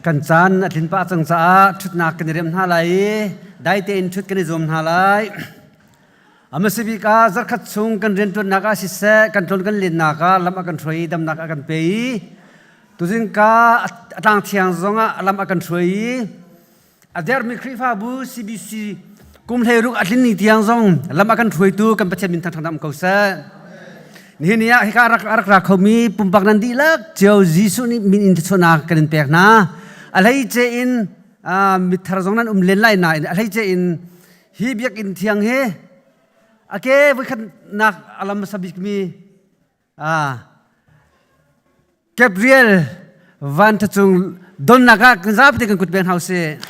Kan caan a tlin pah cang caah ṭhutnak kan i remh hna lai i dai tein ṭhut kan i zuam hna lai. A hmasa bik ah zarkhat chung kan rianṭuannak ah siseh, kan tlawn kan lennak ah lam a kan hruai i damnak a kan pe i tuzing ka a tlang thiang zong ah lam a kan hruai i a dermi Khrihfabu CBC kum 16 a tlin ni tiang zong lam a kan hruaitu kan Pathian min thangṭhat am ko seh. Nihin ni ah hika rak rak ra khomi pumpak nan dihlak cio Jesuh nih min in thluachuahnak kan in pek hna. A hleice in mithar zong nan um len lai nain a hleice in hi biakinn thiang hi a ke voikhatnak a lam hmasa bikmi Gabriel van cung donnak ah kan zapi kan kut beng hau si.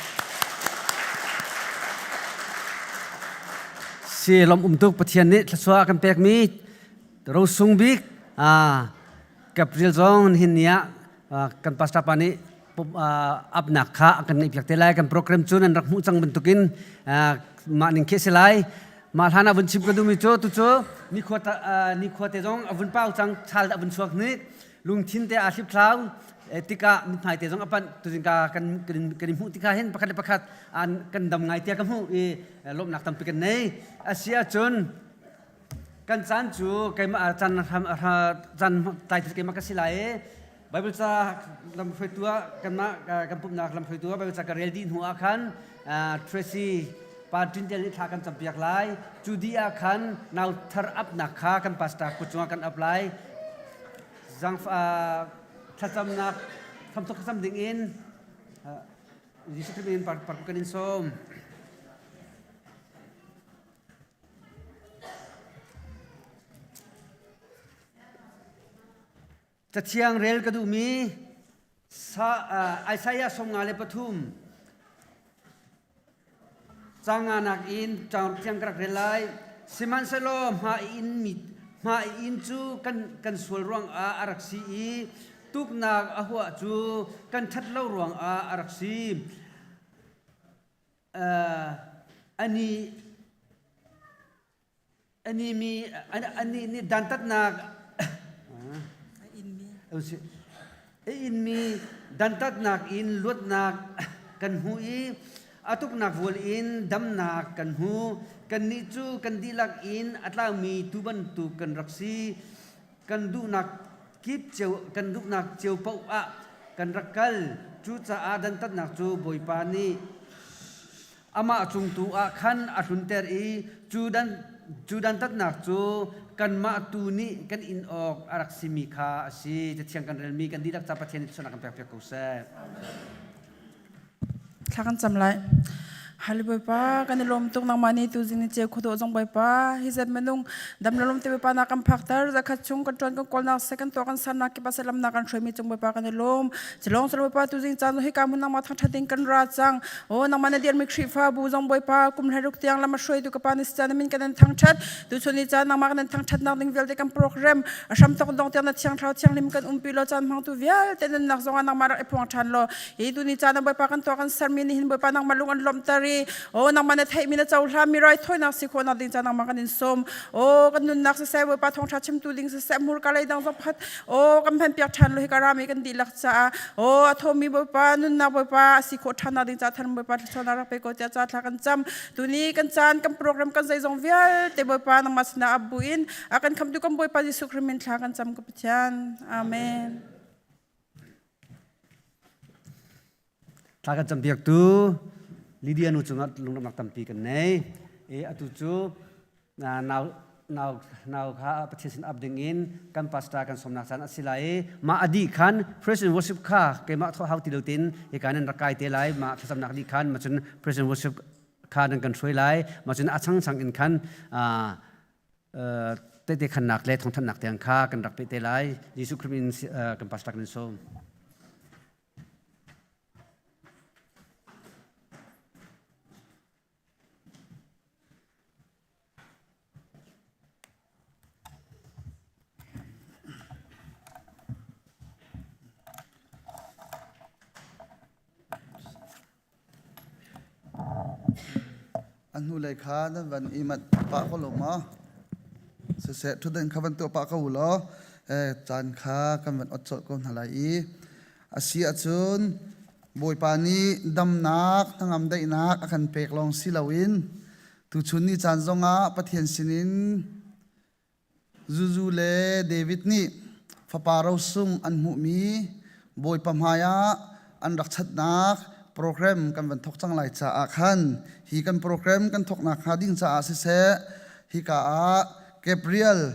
Si lom um tuk Pathian nih thluachuah kan pekmi rosung bik Gabriel zong hin ni ah kan pastor pa nih apnak kha kan ngeih piak te lai kan program cu nan rak hmuh cang bantukin mah ning khi si lai mah hlan ah vun chim ka duhmi cu tu cu nikhua nikhua te zong a vun pau cang chal a vun chuak ni lungthin te aa hlipthlau tikah mithmai te zong a panh tuzing ka kan kan i hmuh tikah hin pakhat le pakhat an kan dam ngai tiah ka hmuh i lawmhnak tampi kan nei a si ahcun kan caan cu keimah caan caan tlai keimah ka si lai i Bible ca lamhruaitu ah kanmah kan pumhnak lamhruaitu ah Bible ca ka rel dih hnu ah khan Tracy pa Tintel nih thla kan campiak lai. Cu dih ah khan nau thar apnak kha kan pastor kut cungah kan ap lai. Zang thlacamnak hramthok thlacam ding in Jesuh Khrih min par kan in sawm. Cathiang rel ka duhmi Isaiah 53 caang nganak in caang thiang ka rak rel lai. Sihmanhsehlaw hma i in mi hma i in cu kan kan sual ruangah a rak si i tuknak a huah cu kan ṭhat lo ruangah a rak si. Ani Anih mi anih nih dantatnak a inmi dantatnak in luatnak kan hmu i a tuknak vual in damnak kan hmu. Kannih cu kan dihlak in a tlaumi tuu bantuk kan rak si. Kan duhnak kip cio kan duhnak cio paoh ah kan rak kal. Cucaah dantatnak cu Bawipa nih Amah cung tu ah khan a hlunter i cu dan cu dantatnak cu kanmah tu nih kan in awk a rak simi kha a si. Cathiang kan relmi kan dihlak ca Pathian nih thluachuahnak kan pek piak ko seh. Thla kan cam lai. Hali Bawipa kan i lawm tuk nangmah nih tuzing ni ceu khuadawh zong Bawipa hi zat minung dam le lawm te Bawipa na kan phakter zakhat chung kan tuan kan kawlnak se kan tuah kan sarnak kip ah selam na kan hruaimi cung Bawipa kan i lawm Cilawng sal Bawipa tuzing caan hi ka hmun nangmah thangthat ding kan ra cang. O nangmah na dirmi Khrihfabu zong Bawipa kum hlei ruk tiang lam a hruaitu ka pa ni si caan min kan in thangthat. Tuchun ni caan nangmah kan in thangthatnak ding vialte kan program a hram tok dong tiang na thiang thlarau thianghlim kan umpi lo caan hmangtu vialte nunnak zong ah nangmah rak i phuang ṭhan law hi tu ni caan ah Bawipa kan tuah kan sermi nih hin Bawipa nangmah lung an lawmhter i o nangmah na theihmi na cohlanmi raithawinak si khawhnak ding caan nangmah kan in sawm. O kan nunnak siseh Bawipa thawngṭha chimtu ding siseh hmurka lei dang zong pakhat aw kan hman piak ṭhan lo hi ka rami kan dihlak caah aw a thomi Bawipa nunnak Bawipa a si khawh ṭhan nak ding caah than Bawipa thluachuahnak rak pe ko tiah ca thla kan cam tuni kan caan kan program kan zeizong vialte Bawipa nangmah sinah ap buin a kan khamtu kan Bawipa Jesuh Khrist min thla kan cam ka Pathian amen Thla kan campiaktu Lydia nu cungah lunglawmhnak tampi kan nei. E atu cu nau nau nau kha Pathian sin ap ding in kan pastor kan sawmnak caan a si lai i mah a dih khan praise and worship kha keimah thawh hau ti lo tin hika nan rak kai te lai mah thlacamnak dih khan ma cun praise and worship kha nan kan hruai lai ma cun a changchang in khan tehte khannak le thawngthanhnak tiang kha kan rak peh te lai Jesuh Khrist in kan pastor kan in sawm. A hnulei kha nan van i manh pah ko lo maw? Siseh, ṭhutdan kha van tuah pah ko u law caan kha kan van ot colh ko hna lai i a si ahcun. Bawipa nih damnak, hnangam daihnak a kan pek lawng si loin tuchun ni caan zongah Pathian sinin Zuzu le David nih fapa rosung an hmuhmi Bawipa hmaiah an rak chatnak program kan van thawk cang lai caah khan hi kan program kan thawknak hnga ding caah siseh hika ah Gabriel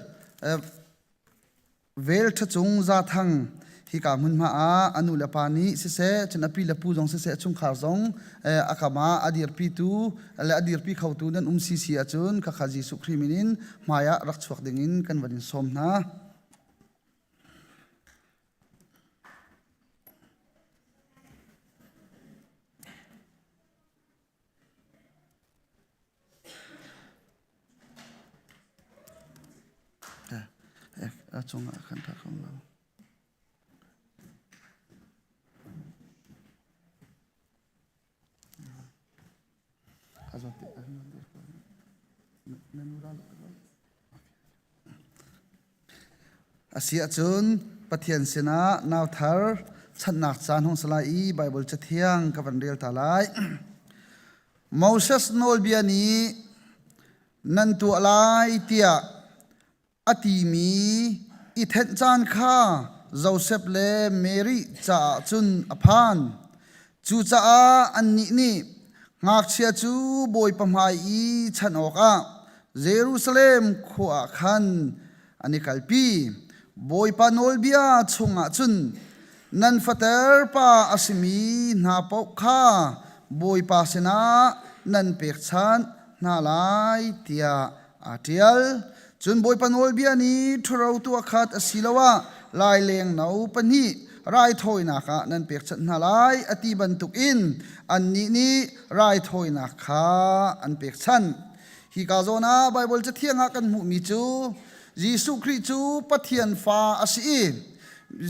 Vel ṭha cung Zathang hika hmunhma ah a nu le pa nih siseh cun a pi le pu zong siseh chungkhar zong a kam ah a dirpitu le a dirpi khotu nan um sisi ahcun khakha Jesuh Khrih min in hmai ah rak chuak ding in kan van in sawm hna. A cungah khan ṭha ko lo. A si ahcun Pathian sinah nauthar chanhnak caan hung si lai i Baibal Cathiang ka van rel ta lai. Moses nawlbia nih nan tuah lai tiah a timi i thenh caan kha Josef le Mary caah cun a phan. Cucaah annih nih ngakchia cu Bawipa hmai i chanh awkah Jerusalem khua ah khan an i kalpi. Bawipa nawlbia chungah cun nan fater pa a simi hna paoh kha Bawipa sinah nan pekchanh hna lai tiah aa ṭial. Cun Bawipa nawlbia nih ṭhuro tuahkhat asiloah laileng no pahnih raithawinak ah nan pekchanh hna lai a ti bantukin annih nih raithawinak kha an pekchanh. Hika zawn ah Baibal Cathiang ah kan hmuhmi cu Jesuh Khrih cu Pathian fa a si i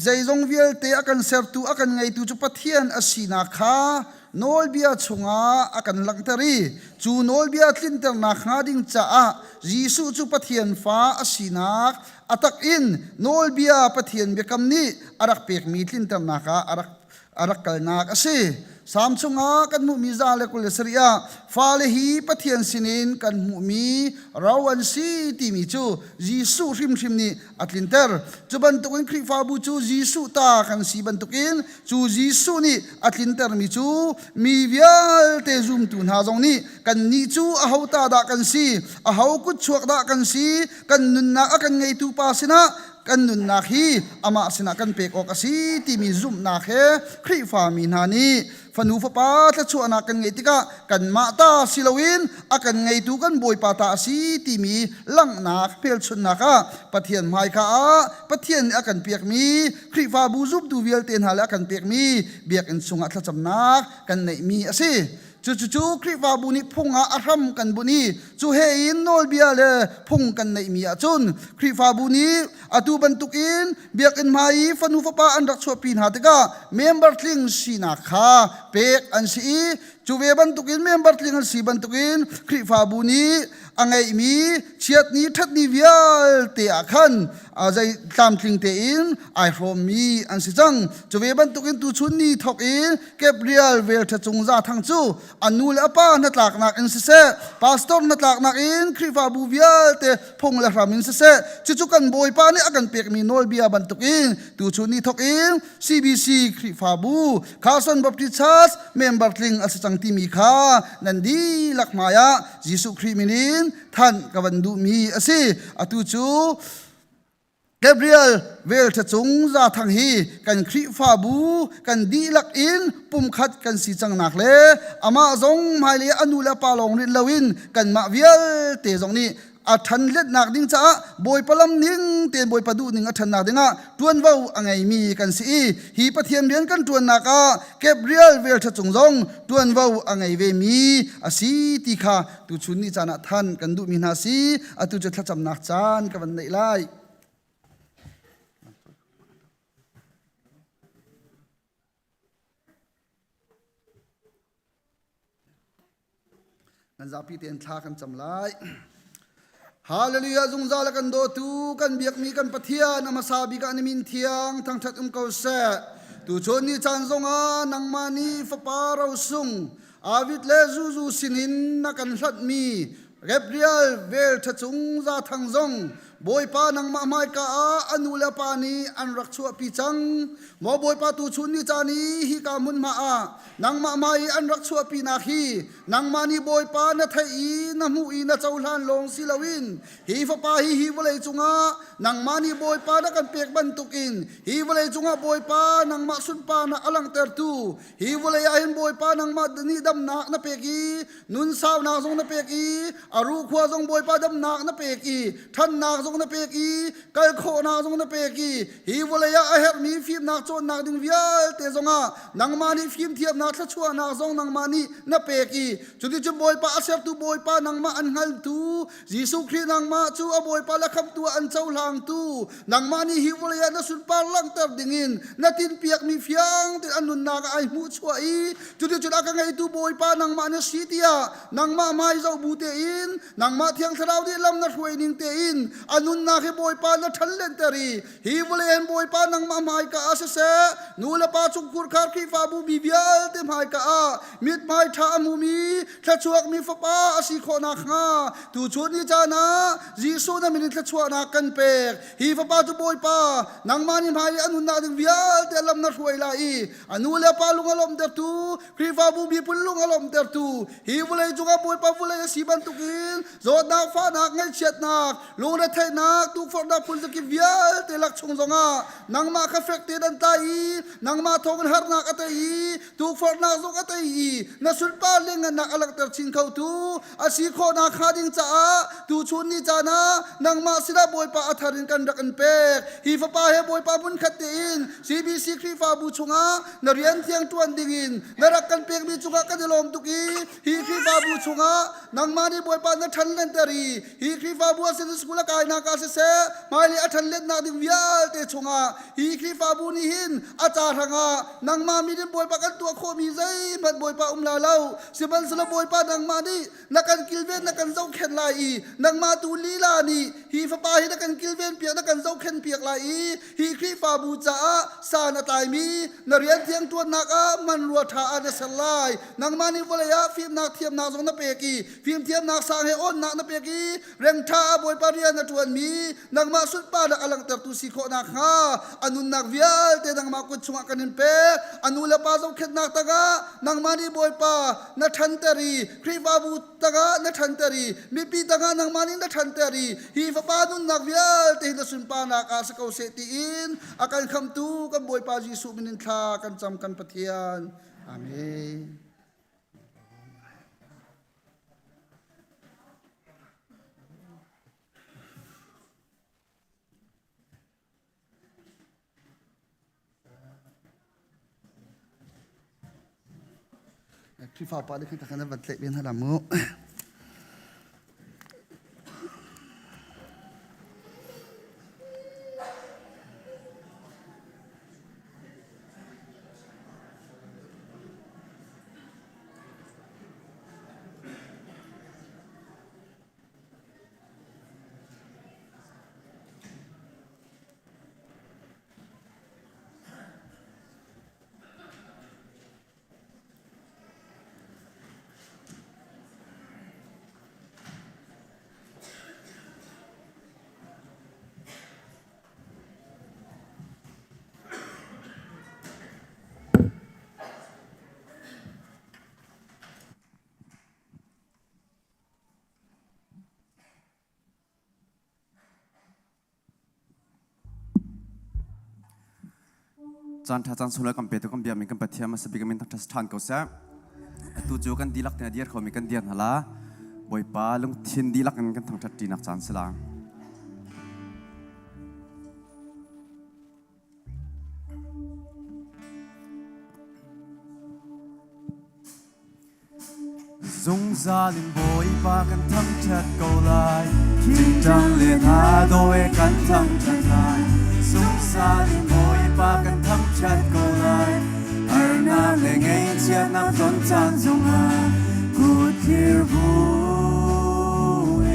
zeizong vialte a kan sertu a kan ngeitu cu Pathian a sinak kha nawlbia chungah a kan langhter i cu nawlbia tlinternak hnga ding caah Jesuh cu Pathian fa a sinak a tak in nawlbia Pathian biakam nih a rak pekmi tlinternak ah a rak a rak kalnak a si. Salm chungah kan hmuhmi 127 ah fale hi Pathian sinin kan hmuhmi ro an si timi cu Jesuh hrimhrim nih a tlinter. Cu bantukin Khrihfabu cu Jesuh ta kan si bantukin cu Jesuh nih a tlintermi cu mi vialte zumtu hna zong nih kannih cu aho ta dah kan si, aho kutchuak dah kan si, kan nunnak a kan ngeitu pa sinah kan nunnak hi amah sinah kan pek awk a si timi zumhnak he Khrihfami hna nih fanu fapa thluachuahnak kan ngeih tikah kanmah ta si loin a kan ngeitu kan Bawipa ta a si timi langhnak hmelchunhnak ah Pathian hmaika ah Pathian nih a kan pekmi Khrihfabu zumtu vialte hna le a kan pekmi biakinn chungah thlacamnak kan neihmi a si. Cucu Khrihfabu nih phung ah a hram kan bunh i cu he in nawlbia le phung kan neihmi ahcun Khrihfabu nih atu bantukin biakinn hmai i fanu fapa an rak chuahpi hna tikah member tling sinak kha pek an si i cu ve bantukin member tling an si bantukin Khrihfabu nih a ngeihmi chiatni ṭhatni vialte ah khan zei tlamtling tein ai hrawmmi an si cang. Cu ve bantukin tuchun ni thawk in Gabriel velṭha cung Zathang cu a nu le a pa hnatlaknak in siseh, pastor hnatlaknak in Khrihfabu vialte phung le hram in siseh, cucu kan Bawipa nih a kan pekmi nawlbia bantukin tuchun ni thawk in CBC Khrihfabu Carson Baptist Church member tling a si cang timi kha nan dihlak hmaiah Jesuh Khrih min in thanh ka van duhmi a si. Atu cu Gabriel velṭha cung Zathang hi kan Khrihfabu kan dihlak in pumkhat kan si cangnak le amah zong hmailei a nu le pa lawng rinh loin kanmah vialte zong nih a ṭhan letnak ding caah Bawipa lam ning tein Bawipa duh ning a ṭhannak dingah ṭuanvo a ngeimi kan si i hi Pathian rian kan ṭuannak ah Gabriel velṭha cung zong ṭuanvo a ngei vemi a si ti kha tuchun ni caan ah than kan duhmi hna si atu cu thlacamnak caan ka van neih lai. Nan zapi tein thla kan cam lai. Hallelujah zungzal a kan dawtu kan biakmi kan Pathian a hmasa bik ah na min thiang thangṭhat um ko seh. Tuchun ni caan zongah nangmah nih fapa rosung Avid le Zuzu sinin na kan hlatmi Gabriel vel ṭha cung Zathang zong Bawipa nangmah hmaika ah a nu le pa nih an rak chuahpi cang. Maw Bawipa tuchun ni caan i hika hmunhma ah nangmah hmai i an rak chuahpinak hi nangmah nih Bawipa na theih i na hmuh i na cohlan lawng si loin hi fapa hi hi vawlei cungah nangmah nih Bawipa na kan pek bantukin hi vawlei cungah Bawipa nangmah sunparnak a langhtertu hi vawlei ah hin Bawipa nangmah nih damnak na pek i nun saunak zong na pek i a ruhkhua zong Bawipa damnak na pek i ṭhannak zong na pek i kal khawhnak zong na pek i hi vawlei ah a herhmi fimnak cawnnak ding vialte zongah nangmah nih fimthiamnak thluachuahnak zong nangmah nih na pek i cuticun Bawipa a sertu Bawipa nangmah an hngaltu Jesuh Khrih nangmah cu a Bawipa le khamtu ah an cohlangtu nangmah nih hi vawlei ah na sunpar langhter dingin na tinpiakmi fiang tein an nunnak ah ai hmuhchuah i cuticun a ka ngeitu Bawipa nangmah na si tiah nangmah hmai zoh bu tein nangmah Thiang Thlarau nih lam na hruai ning tein a nunnak hi Bawipa na ṭhan lenter i hi vawlei hin Bawipa nangmah hmaika ah siseh nu le pa chungkhur khar Khrihfabu mi vialte hmaika ah mithmai ṭha a hmumi thluachuakmi fapa a si khawh nakhnga tuchun ni caan ah Jesuh na min in thluachuahnak kan pek. Hi fapa cu Bawipa nangmah nih hmai i a nunnak ding vialte lam na hruai lai i a nu le pa lung a lawmhtertu Khrihfabu miphun lung a lawmhtertu hi vawlei cungah Bawipa vawlei a si bantukin zawtnak fahnak ngaihchiatnak lungretheihnak tukforhnak phunzakip vialte lak chung zongah nangmah kha fek tein an tlai i nangmah thawngin harnak a tei i tukforhnak zong a tei i na sunpar lianngannak a langhter chin khotu a si khawhnak hnga ding caah tuchun ni caan ah nangmah sinah Bawipa a thar in kan rak in pek. Hi fapa he Bawipa hmunkhat tein CBC Khrihfabu chungah na rian thiang ṭuan dingin na rak kan pekmi cungah kan i lawm tuk i hi Khrihfabu chungah nangmah nih Bawipa na ṭhan lenter i hi Khrihfabu a sin school a kainak ah siseh hmailei a ṭhan lennak ding vialte chungah hi Khrihfabu nih hin a ca hrangah nangmah min in Bawipa kan tuah khawhmi zeihmanh Bawipa um la lo sihmanhsehlaw Bawipa nangmah nih na kan kilven na kan zohkhenh lai i nangmah tu lila nih hi fapa hi na kan kilven piak na kan zohkhenh piak lai i hi Khrihfabu caah san a tlaimi na rian thiang ṭuannak ah hmanrua ṭha ah na ser lai nangmah nih vawlei ah fimnak thiamnak zong na pek i fimthiamnak sang he awnnak na pek i rengṭha ah Bawipa rian a ṭuanmi nangmah sunparnak a langhtertu si khawh nakhnga a nunnak vialte nangmah kut chungah kan in pek. A nu le pa zohkhenhnak tangah nangmah nih Bawipa na ṭhanter i Khrihfabu tangah na ṭhanter i mipi tangah nangmah nih na ṭhanter i hi fapa nunnak vialte hi na sunparnak ah si ko seh tiin a kan khamhtu kan Bawipa Jesuh min in thla kan cam kan Pathian. Amen. Khrihfa pa nih khan kan van tlaih ve hna la mu. Caan ṭha caan sunglawi kan petu kan biakmi kan Pathian hmasa bik min thangṭhat ṭhan ko seh. Atu cu kan dihlak tein a dir khomi kan dir hna la. Bawipa lungthin dihlak in kan thangṭhat ṭinak caan si la. Zungzal in Bawipa kan thangṭhat ko lai. Tingtang le hla dawi kan thangṭhat lai. Zungzal in Bawipa kan thangṭhat ko lai. Harnak le ngaihchiatnak ton caan zongah kut thlir bu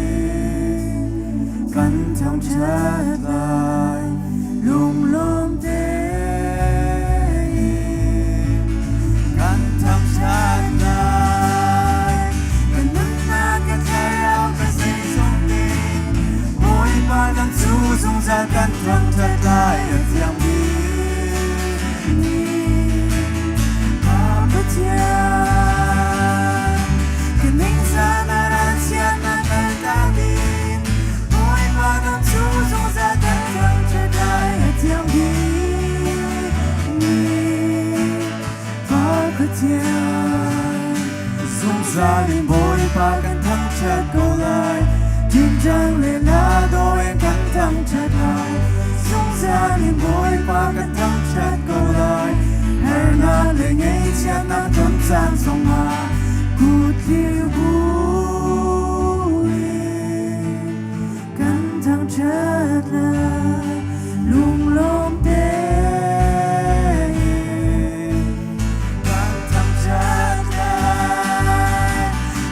in kan thangṭhat lai. Lunglawm tein. Zungzal in Bawipa kan thangṭhat ko lai. Ṭingṭang le hla dawh in kan thangṭhat lai. Zungzal in Bawipa kan thangṭhat ko lai. Harnak le ngaihchiatnak ton caan zongah kut thlir buin kan thangṭhat lai. Lunglawm tein kan thangṭhat lai.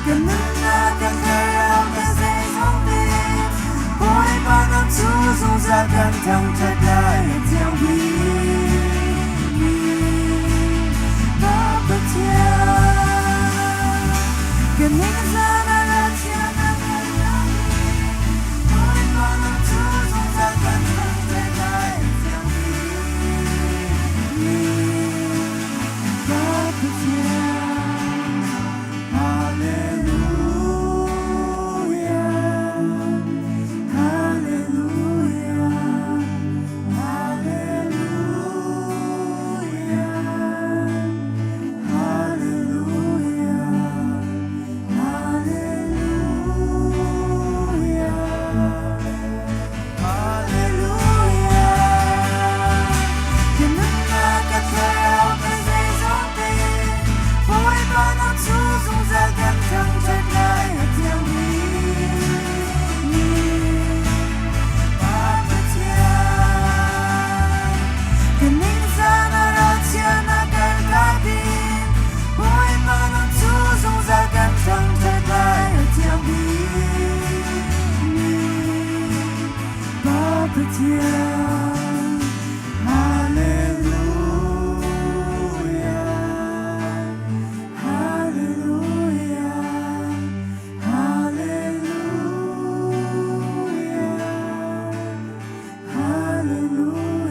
Kan nunnak kan thlarau kan zeizong te Bawipa nam cu zungzal kan thangṭhat lai. Thiang bikmi Pa Pathian. Kan ningzan a ra thiang a kan Bawipa nam cu zungzal kan thangṭhat lai. Thiang bikmi Pa Pathian. Hallelujah. Hallelujah. Hallelujah. Hallelujah. Hallelujah. Hallelujah. Kan nunnak ka thlarau ka zeizong te Bawipa nang cu zungzal kan thangṭhat lai a thiang mi Pa Pathian. Kan ningzan a ra thian a kan kalpi Bawipa nang cu zungzal kan thangṭhat lai a thiang mi Pa Pathian. Hallelujah. Hallelujah. Hallelujah. Hallelujah. Hallelujah.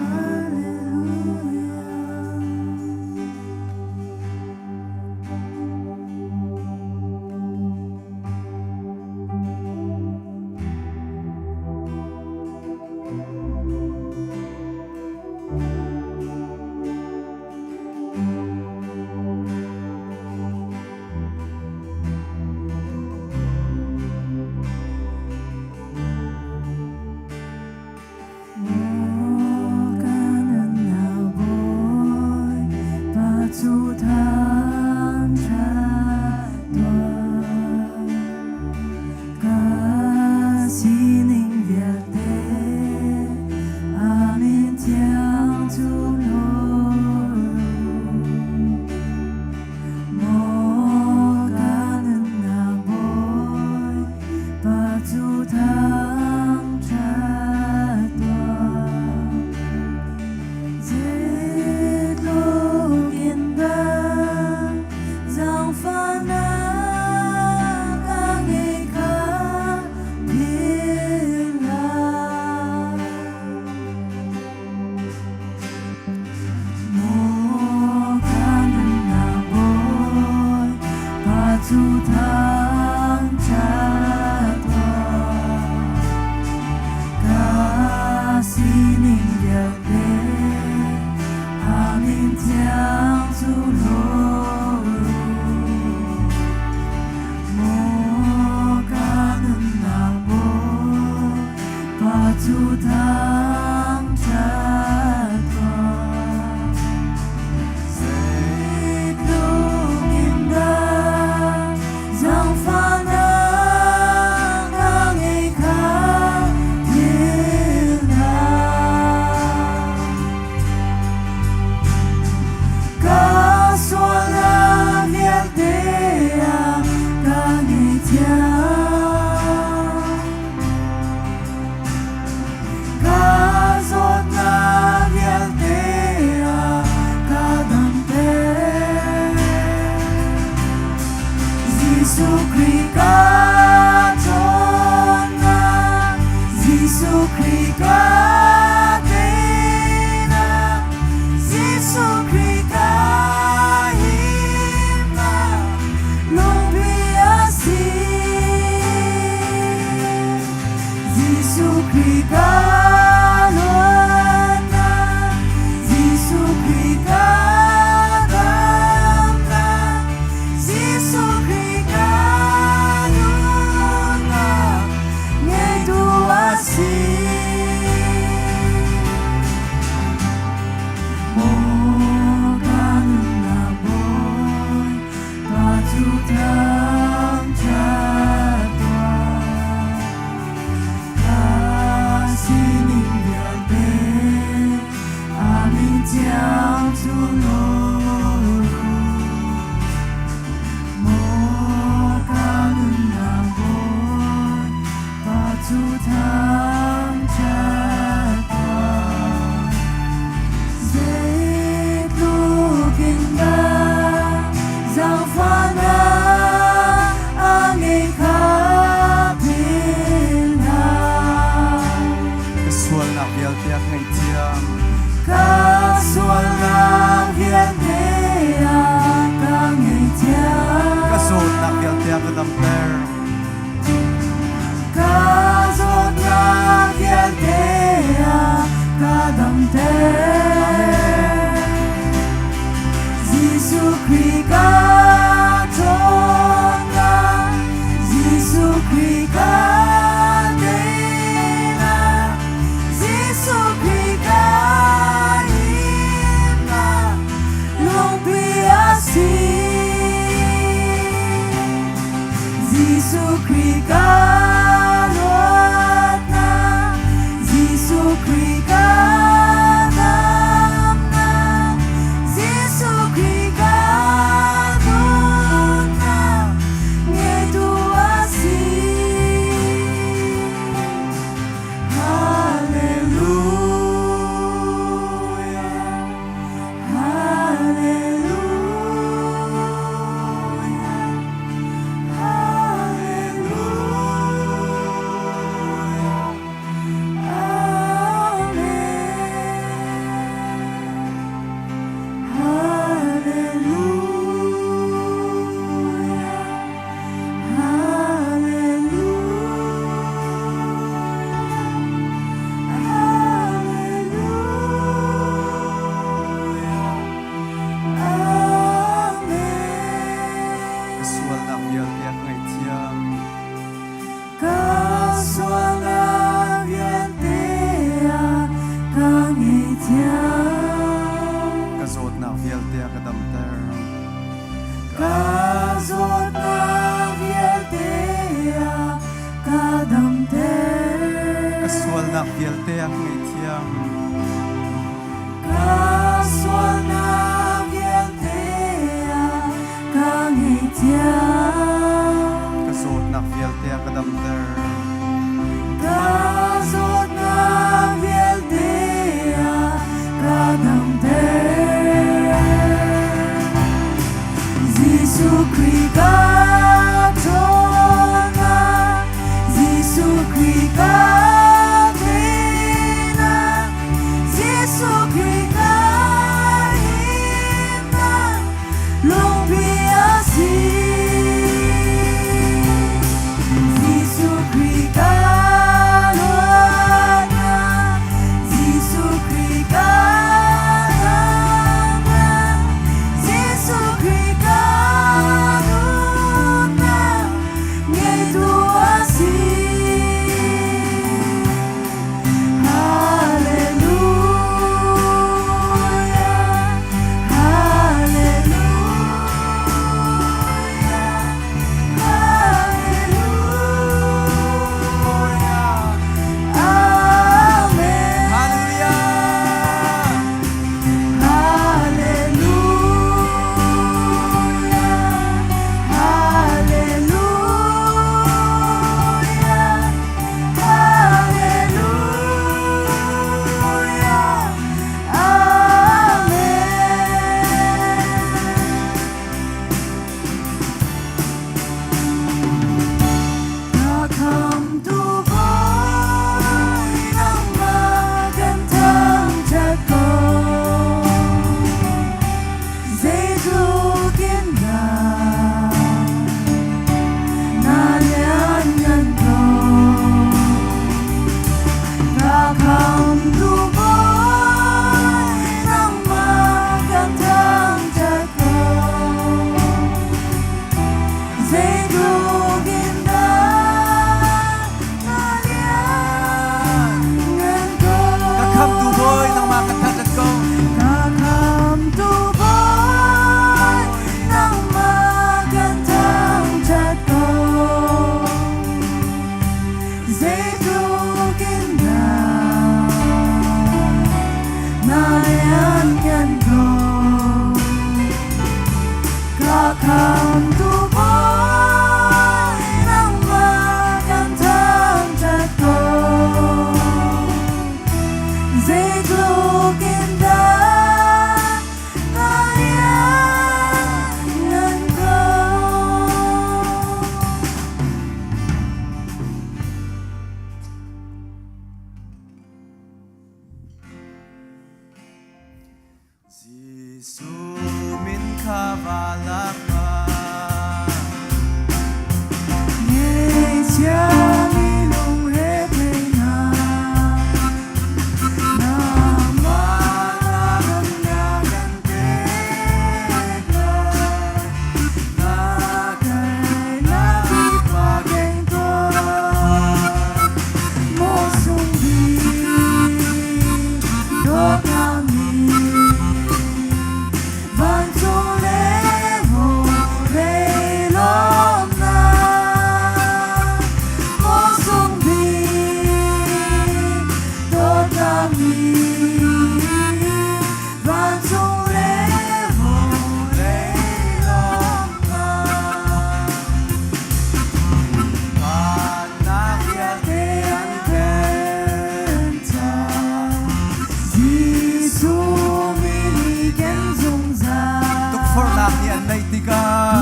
Hallelujah. Maw ka nunnak Bawipa cu thangṭhat tuah. Ka sining vialte a min thiang cu hlawt u. Maw ka nunnak Bawipa cu thangṭhat tuah. Zeitluk in dah zaangfahnak a ngeih kha philh hlah. Maw ka nunnak Bawipa cu thangṭhat tuah. Ka sining vialte a min thiang cu hlawt u. Maw ka nunnak Bawipa cu thangṭhat tuah. Zeitluk in dah zaangfahnak a ngeih kha philh hlah. Ka sual Zul nawl u. Maw ka nunnak Bawipa cu thangṭhat tuah. Zeitluk in dah zaangfahnak a ngei kha philh hlah. Ka sualnak vialte a ngaihthiam. Ka sualnak vialte a ka ngaihthiam. Ka zawtnak vialte a ka damter. Ka zawtnak vialte a ka damter. Jesuh Khrih ka ṭhawnnak, Jesuh Khrih ka teinak, Jesuh Khrih ka himnak, lungpi a si. Jesuh Khrih ka luatnak, Jesuh Khrih ka damnak, Jesuh Khrih ka dawtnak, ngeitu a si. Hallelujah, Hallelujah. Ka sualnak vialte a ka ngaihthiam. Ka sualnak vialte a ka ngaihthiam. Ka zawtnak vialte a ka damter. Ka zawtnak vialte a ka damter. Ka sualnak vialte a ka ngaihthiam. Ka sualnak vialte a ka ngaihthiam. Ka zawtnak vialte a ka damter. Ka zawtnak vialte a ka damter. Jesuh Khrih ka ṭhawnnak, Jesuh Khrih ka teinak, Jesuh Khrih ka himnak, lungpi a si. Jesuh. Khamtu Bawi nangmah kan thangṭhat ko. Zeitluk in dah na lianngan ko. Jesuh min kha va lak ah. Ngeichiami lungre thei hna, nangmah na kan pek lai. Na kainak pa keng tuah, maw sung bik dawtnak vancung le vawlei lawmhnak, maw sung bik dawtnak vancung le vawlei lawmhnak. Vannak vialte an pen cang, Jesuh min i ken zungzal. Tukforhnak nih an neih tikah,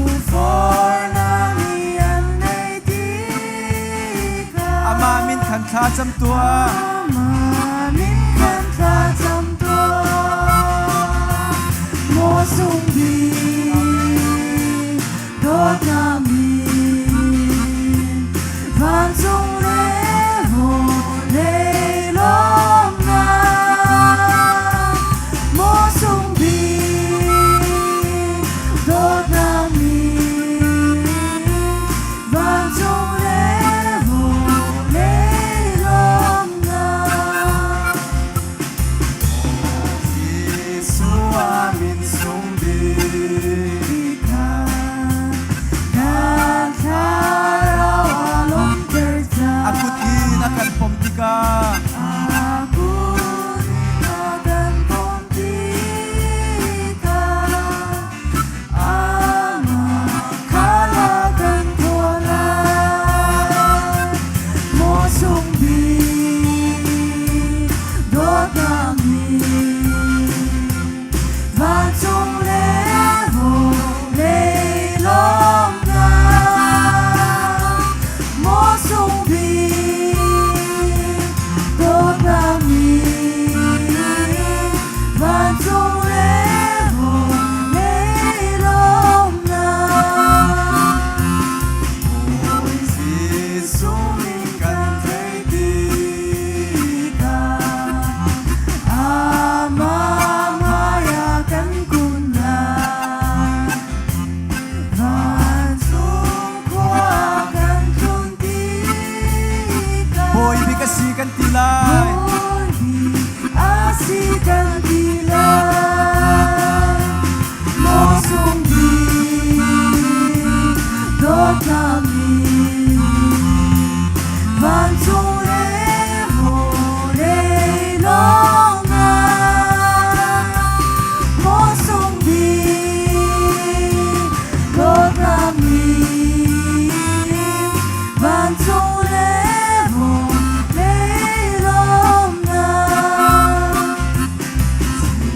Tukforhnak nih an neih tikah, Amah min khan thla cam tuah. Amah min khan thla cam tuah. Maw sung bik dawtnak min, vancung le vawlei lawmhnak, maw sung bik dawtnak min, vancung le vawlei lawmhnak. Jesuh min sung bik kan thlarau a lawmhter cang. A kut in a kan pom tikah, A kut in a kan pom tikah, Amah kha a kan tuah lai. Maw sung bik dawtnak min, vancung le vawlei lawmhnak, maw sung bik dawtnak min, vancung le vawlei lawmhnak. Jesuh min kan theih tikah, Amah hmaiah kan kun lai. Vancung khua kan tlun tikah, Bawi bik a si kan ti lai. Bawi bik a si kan ti lai. Maw sung bik dawtnak min, vancung le vawlei lawmhnak, maw sung bik dawtnak min, vancung le vawlei lawmhnak.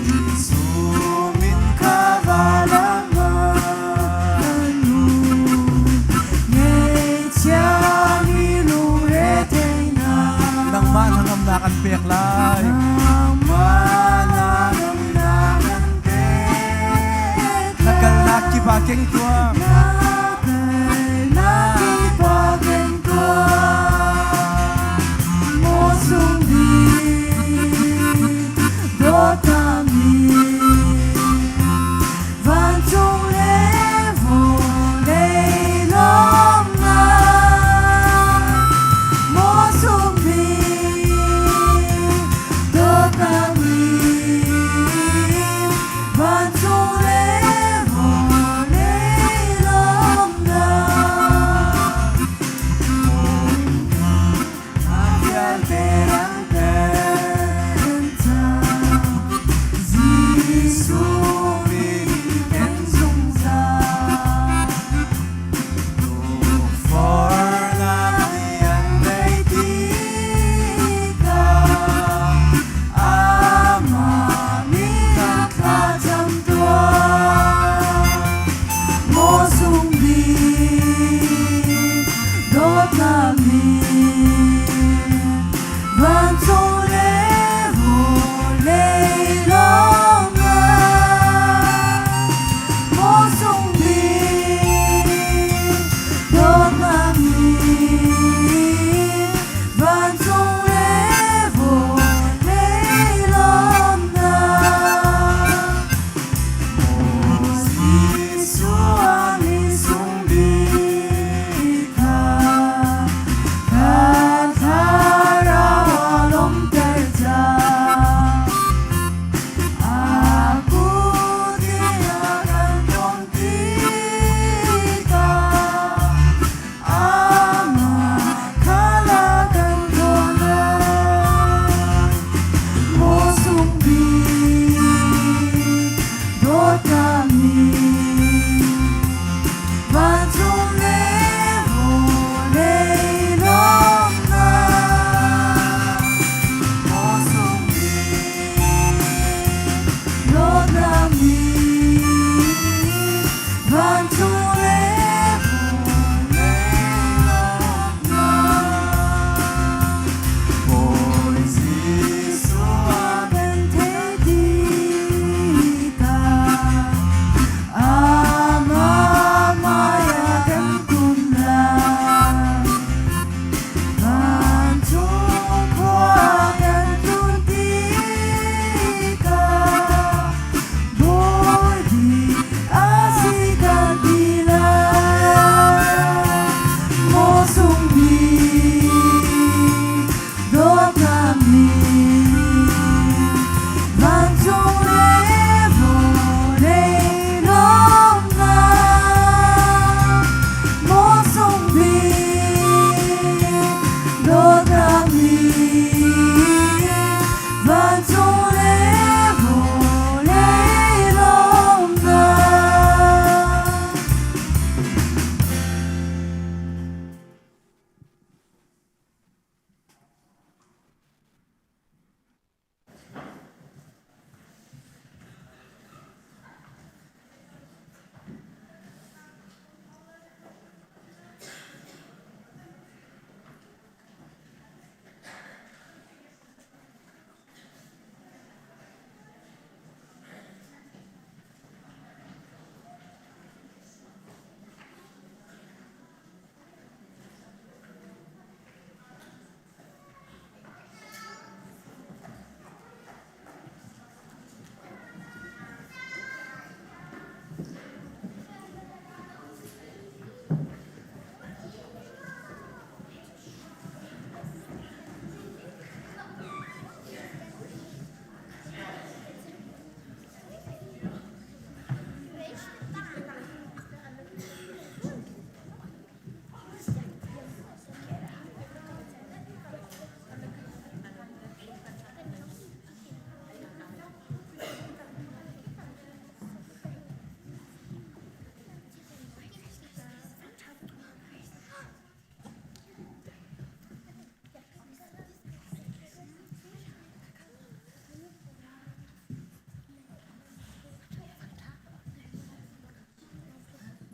Jesuh min kha va lak Ngeichiami lungre thei hna, Nangmah hnangamnak an pek lai. Nangmah hnangamnak an pek Na kalnak kip ah keng tuah. Na kalnak kip ah keng tuah. Maw sung bik dawtnak min, vancung le vawlei lawmhnak, maw sung bik dawtnak min, vancung le vawlei lawmhnak. Bik, vancung le vawlei lawmhnak. Bawi Jesuh a kan theih tikah, Amah hmai ah kan kun lai. Vancung khua kan tlun tikah, Bawi bik a si kan ti lai. Maw sung bik dawtnak nih vancung le vawlei lawmhnak. Maw sung bik dawtnak nih vancung le vawlei lawmhnak.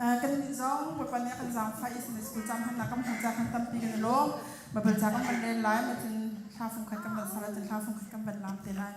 Kannih zong Bawipa nih a kan zaangfah i Sunday School caan hmannak kan hmuh caah khan tampi kan i lawm. Baibal ca kan van rel lai, cun hla fungkhat kan van sa lai, cun hla fungkhat kan van laam te lai.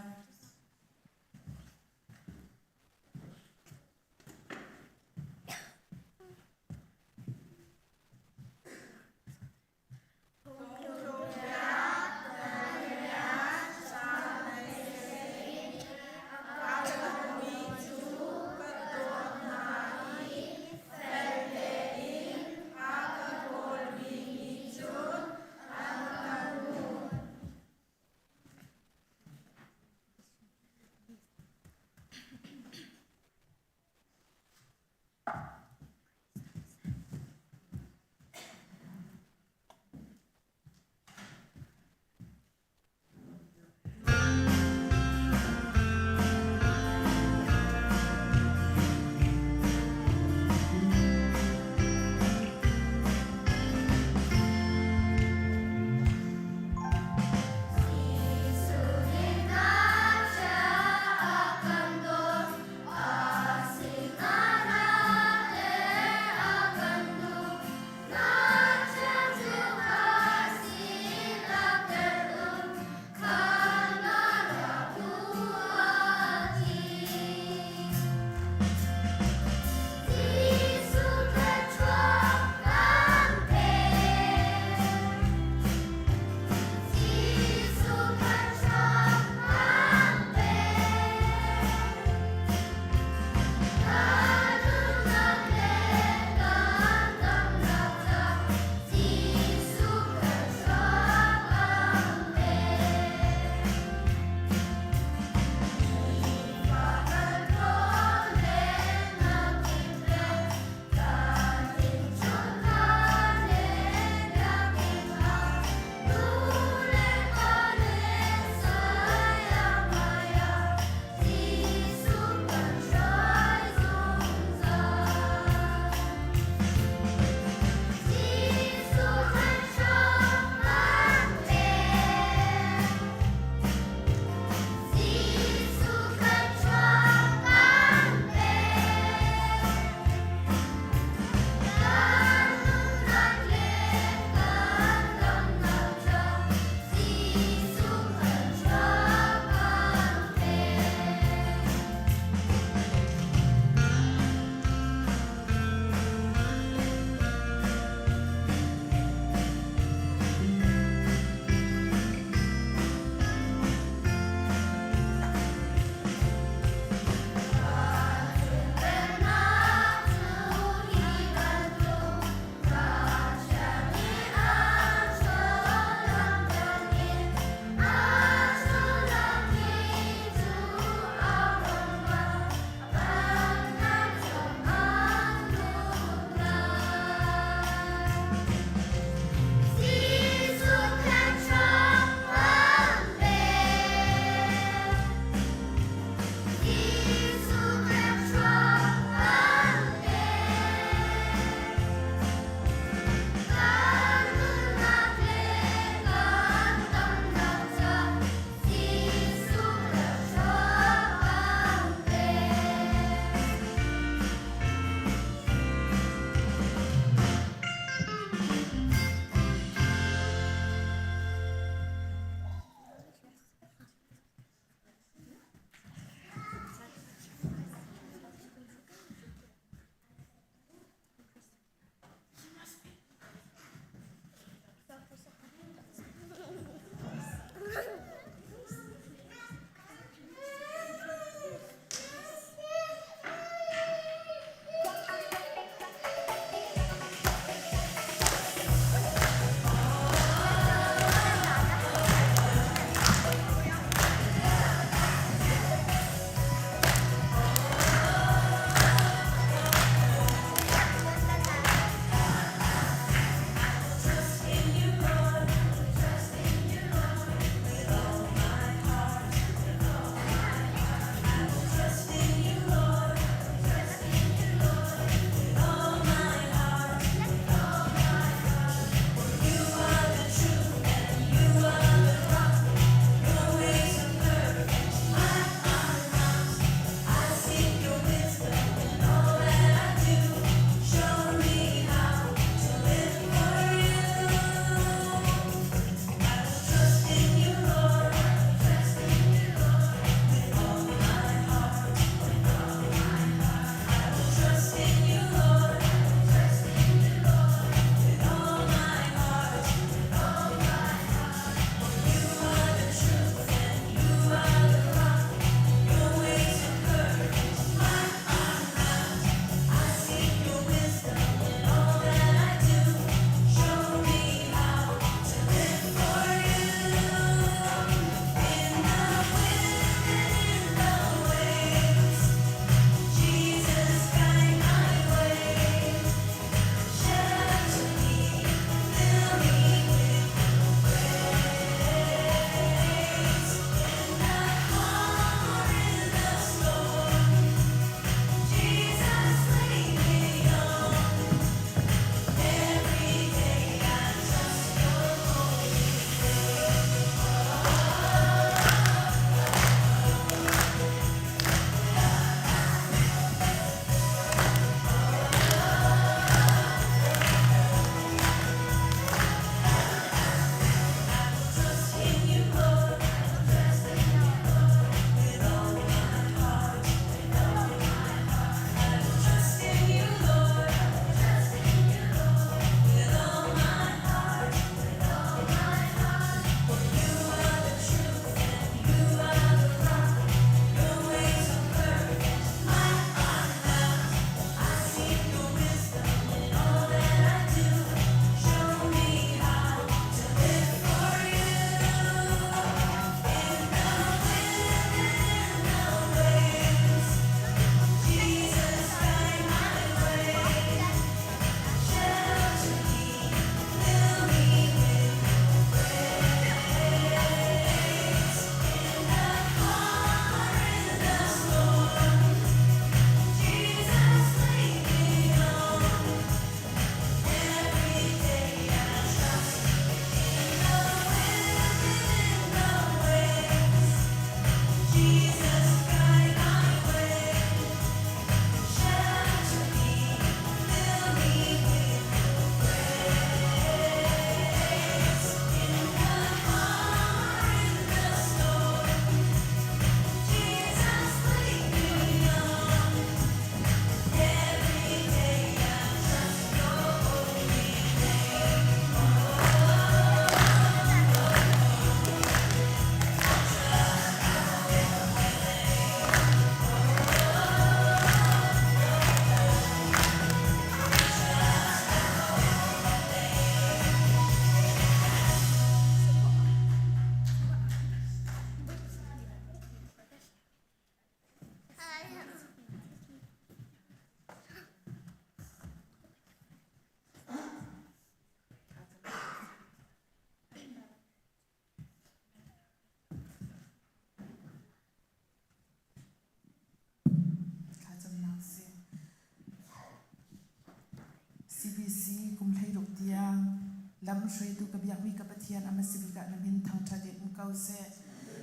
lam hruaitu ka biakmi ka Pathian a hmasa bik ah na min thangṭhat in um ko seh.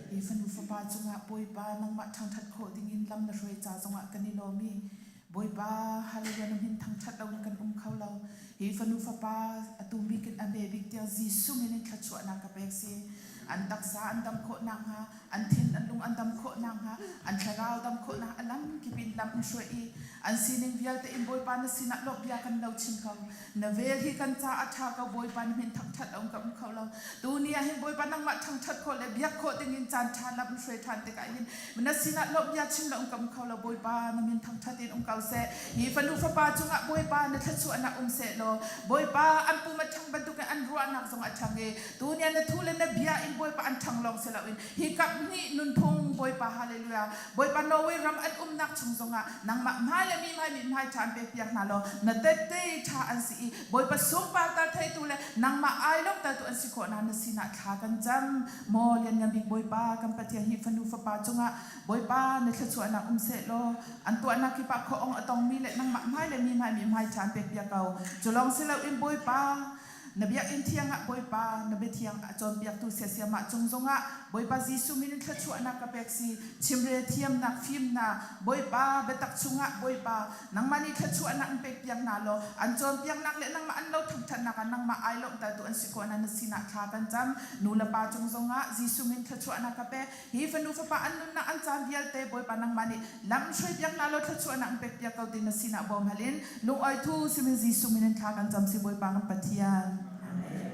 Hi fanu fapa cungah Bawipa nangmah thangṭhat khawh dingin lam na hruai ca zongah kan i lawm i Bawipa hallelujah na min thangṭhat loin kan um kho lo. Hi fanu fapa atu bik in a hme bik tiang Jesuh min in thluachuahnak ka pek si. An taksa an dam khawh nakhnga, an thin an lung an dam khawh nakhnga, an thlarau dam khawh nakhnga a lam kip in lam in hruai i an sining vialte in Bawipa na sinah lawmh bia kan lo chin ko. Na vel hi kan ca a ṭha ko Bawipa na min thangṭhat lo ka um kho lo. Tuni ah hin Bawipa nangmah thangṭhat khawh le biak khawh dingin caan ṭha lam in hruai ṭhan tikah hin na sinah lawmh bia chim lo ka um kho lo Bawipa na min thangṭhat in um ko seh. Hi fanu fapa cungah Bawipa na thluachuahnak um seh law Bawipa an pum a ṭhang bantukin an ruahnak zong a ṭhang i tuni ah na thu le na bia in Bawipa an ṭhang lawng si loin hi kap hnih nunphung Bawipa hallelujah Bawipa Norway ram an umnak chung zongah nangmah hmai le mi hmai mi hmai ṭha an pek piak hna law na tette ṭha an si i Bawipa sunparter theitu le nangmah ai lawmhtertu an si khawh na na sinah thla kan cam maw lianngan bik Bawipa kan Pathian hi fanu fapa cungah Bawipa na thluachuahnak um seh law an tuahnak kip ah khuaong a tongmi le nangmah hmai le mi hmai mi hmai ṭha an pek piak ko cu lawng si loin Bawipa Na biakinn thiang ah Bawipa, na biathiang a cawnpiaktu siasiamah cung zongah Bawipa Jesuh min in thluachuahnak ka pek si. Chimrel thiamnak, fimnak, Bawipa biatak chungah Bawipa, nangmah nih thluachuahnak in pekpiak hna law, an cawnpiaknak le nangmah an lo thangṭhatnak ah nangmah ai lawmhtertu an si khawh na na sinah thla kan cam. Nu le pa cung zongah Jesuh min thluachuahnak ka pek. Hi fanu fapa an nunnak an caan vialte Bawipa nangmah nih lam hruaipiak hna law thluachuahnak in pekpiak ko ti na sinah bawm hal in lungawi thu simin Jesuh min in thla kan cam si Bawipa kan Pathian. Amen.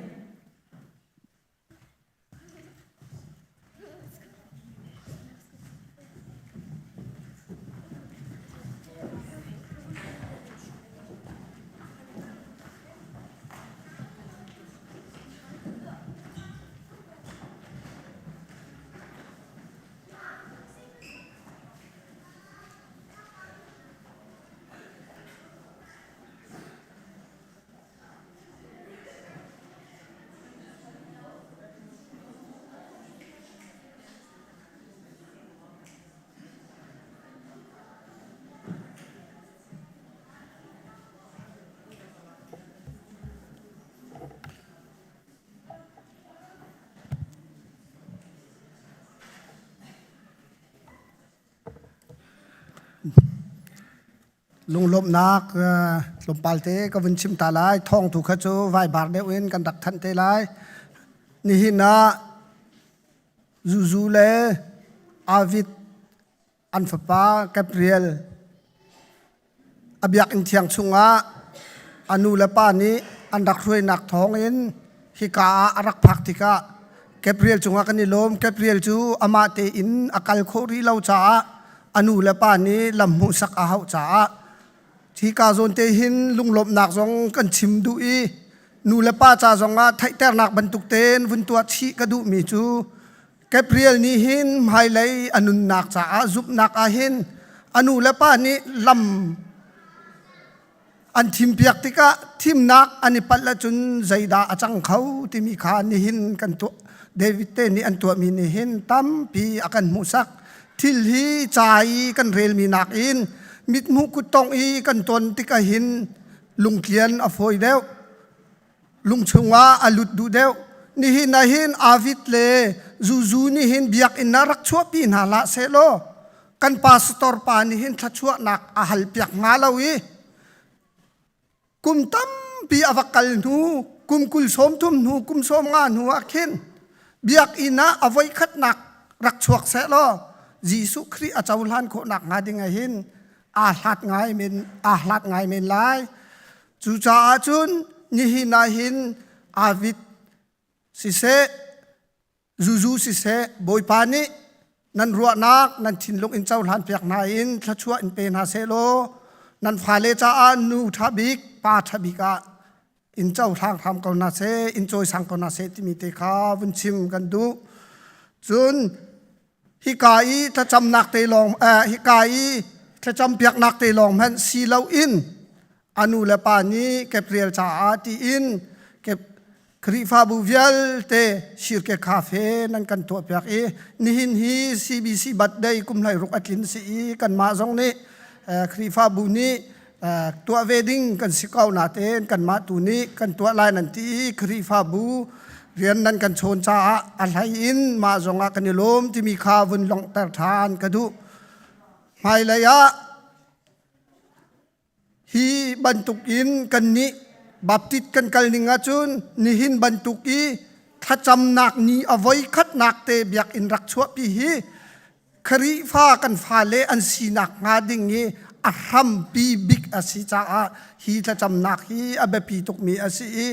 Lunglawmhnak tlawmpal te ka vun chim ta lai. Thawngtu kha cu vaibar deuh in kan rak thanh te lai. Nihin ah Zuzu le Avid an fapa Gabriel a biakinn thiang chungah a nu le pa nih an rak hruainak thawngin hika ah a rak phak tikah Gabriel cungah kan i lawm. Gabriel cu amah tein a kal khawh rih lo caah a nu le pa nih lam hmuhsak a hauh caah hika zawn te hin lunglawmhnak zong kan chim duh i nu le pa ca zongah theihternak bantuk tein vun tuah chih ka duhmi cu Gabriel nih hin hmailei a nunnak caah zumhnak ah hin a nu le pa nih lam an thimpiak tikah thimnak an i palh ahcun zeidah a cang kho timi kha nihin kan tuah David te nih an tuahmi nih hin tampi a kan hmuhsak thil hi ca i kan relmi nakin mithmuh kuttongh i kan ton tikah hin lungtlian a fawi deuh lung chungah a lut duh deuh nihin ah hin Avid le Zuzu nih hin biakinn ah rak chuahpi hna hlah sehlaw kan pastor pa nih hin thluachuahnak a hal piak hnga lo i kum tampi a va kal hnu kum kul sawm thum hnu kum sawm nga hnu ah khin biakinn ah a voikhatnak rak chuak sehlaw Jesuh Khrih a cohlan khawhnak hnga ding ah hin aa hlat ngai men aa hlat ngai men lai Cucaah cun nihin ah hin Avid siseh, Zuzu siseh, Bawipa nih nan ruahnak, nan thinlung in cohlan piak hna in thluachuah in pe hna sehlaw nan fale caah nu ṭha bik, pa ṭha bik ah in cohlang hram ko hna seh, in cawisang ko hna seh timi te kha vun chim kan duh. Cun hika i thlacamnak te lawng hika i thlacam piaknak te lawng hmanh si loin a nu le pa nih Gabriel caah tiin Khrihfabu vialte Shirke Cafe nan kan tuahpiak i nihin hi CBC birthday kum hlei ruk a tlin si i kanmah zong nih Khrihfabu nih. Tuah ve ding kan si ko natein kanmah tu nih kan tuah lai nan ti i Khrihfabu rian nan kan chawn caah a hlei in mah zongah kan i lawm timi kha vun longhter ṭhan ka duh. Hmailei ah hi bantukin kannih Baptist kan kal ning ahcun nihin bantuk i thlacamnak ni a voi khatnak te biakinn rak chuahpi hi Khrihfa kan fale an sinak hnga ding i a hrampi bik a si caah hi thlacamnak hi a biapi tukmi a si i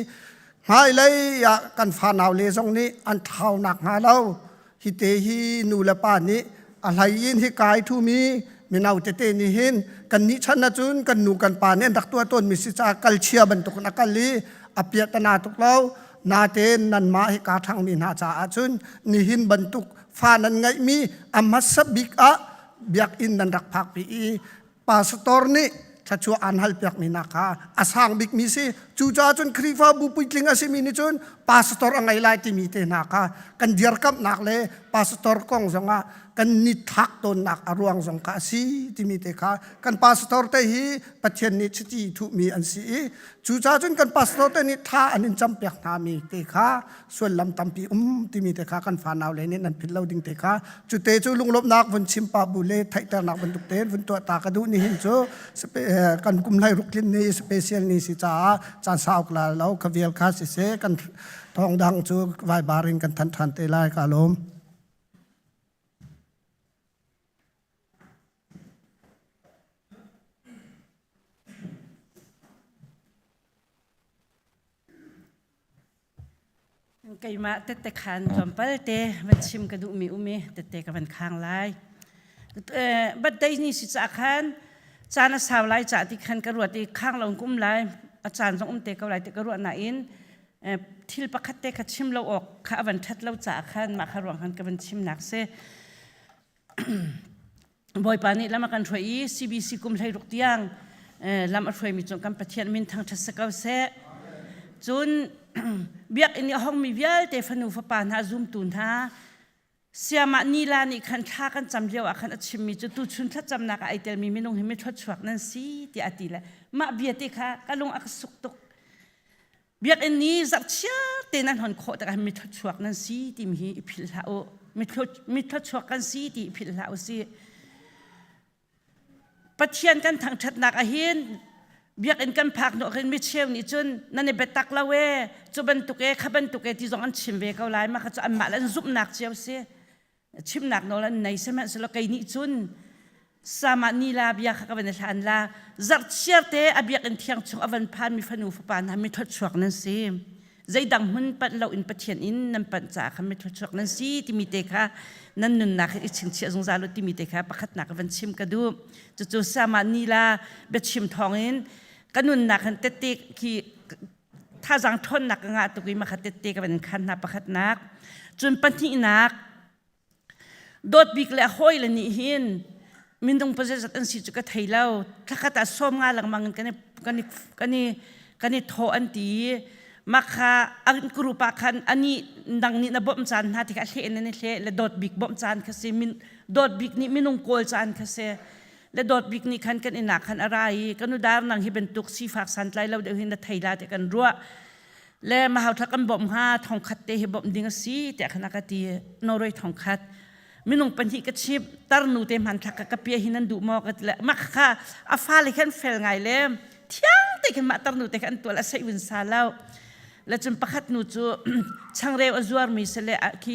hmailei ah kan fanau le zong nih an thlaunak hnga lo hi te hi nu le pa nih a hlei in hi kai thumi mino tete nih hin kan nih chan ahcun kan nu kan pa nih an rak tuah tawnmi si caah kalchia bantukin a kal i a piahtana tuk lo natein nanmah hi kaa ṭhangmi hna caah cun nihin bantuk fa nan ngeihmi a hmasa bik ah biakinn nan rak phakpi i pastor nih thluachuah aan halpiakmi hna kha a sang bikmi si. Cucaah cun Khrihfabu puitling a simi nih cun pastor a ngei lai timi te hna kha kan dirkamhnak le pastor kong zongah kan nithlak tawnnak a ruang zong kha a si timi te kha kan pastor te hi Pathian nih chiti thuhmi an si i cucaah cun kan pastor te nih thla an in campiak hna mi te kha suallam tampi um timi te kha kan fanau le nih nan philh lo ding te kha cute cu lunglawmhnak vun chim pa bu le theihternak bantuk tein vun tuah ta ka duh ni hin cu kan kum hlei ruk tlin ni special ni si caah caan sauk la lo ka vial kha si se kan thong dang cu vaibar in kan than than te lai ka lawm. Keimah tette khan tlawmpal te van chim ka duhmi um i tette ka van khang lai. Birthday ni si caah khan caan a sau lai cah ti khan ka ruat i khang lo in ka um lai. A caan zong um te ko lai ti ka ruah nain thil pakhat te kha chim lo awk kha a van ṭhat lo caah khan mah kha ruang khan ka van chimnak si. Bawipa nih lam a kan hruai i CBC kum 16 tiang lam a hruaimi cung kan Pathian min thangṭhat si ko seh. Cun biakinn i a hongmi vialte fanu fapa hna zumtu hna siamah nila nih khan thla kan cam lio ah khan a chimmi cu tuchun thlacamnak ah ai telmi minung hi mithluachuak nan si tiah a ti le mah bia te kha ka lung a ka suk tuk. Biakinn ni zarhchiar te nan hon khawh tikah mithluachuak nan si timi hi i philh hlah u. Mithluachuak kan si ti i philh hlah u sih. Pathian kan thangṭhatnak ahhin biakinn kan phak hnawh khin micheu nih cun nan i biatak lo ee, cu bantuk ee, kha bantuk ee ti zong an chim ve ko lai. Mah kha cu anmah le an zumhnak cio si. Chimnak nawl an nei sihmanhsehlaw kei nih cun sama nila bia kha ka van i hlan la zarhchiar te a biakinn thiang chung a van phan mi fanu fapa hna mi thluachuak nan si zeidang hmun panh lo in Pathian in nan panh caah khan mi thluachuak nan si timi te kha nan nunnak hi i chingchiah zungzal u timi te kha pakhatnak van chim ka duh cucu sama nila biachim thawngin ka nunnak hin tette khi thazaang ṭhawnnak ka ngah tuk i makhat tette ka van khan hna pakhatnak cun pahnihnak dawt bik le hawi le nih hin minung pazeizat an si cu ka thei lo thlakhat ah sawm nga lengmang in kan i kan i kan i kan i thawh an ti i makha an group ah khan ani nang nih na bawmh caan hna tikah hleh in an i hleh le dawt bik bawmh caan kha si min dawt bik nih minung kawl caan kha si le dawt bik nih khan kan inn ah khan a ra i kan u dar nang hi bantuk sifak santlai lo deuh hin na thei la ti kan ruah le mahau thla kan bawmh hnga thongkhat te hi bawmh ding a si tiah khan a ka ti Norway thongkhat minung pahnih ka chip tarnu te hmanthlak ka ka pia hi nan duh maw ka ti le mah kha a fale khan fel ngai le thiang te khin mah tarnu te khan an tual a sei vun sa lo le cun pakhat nu cu changreu a zuarmi si le khi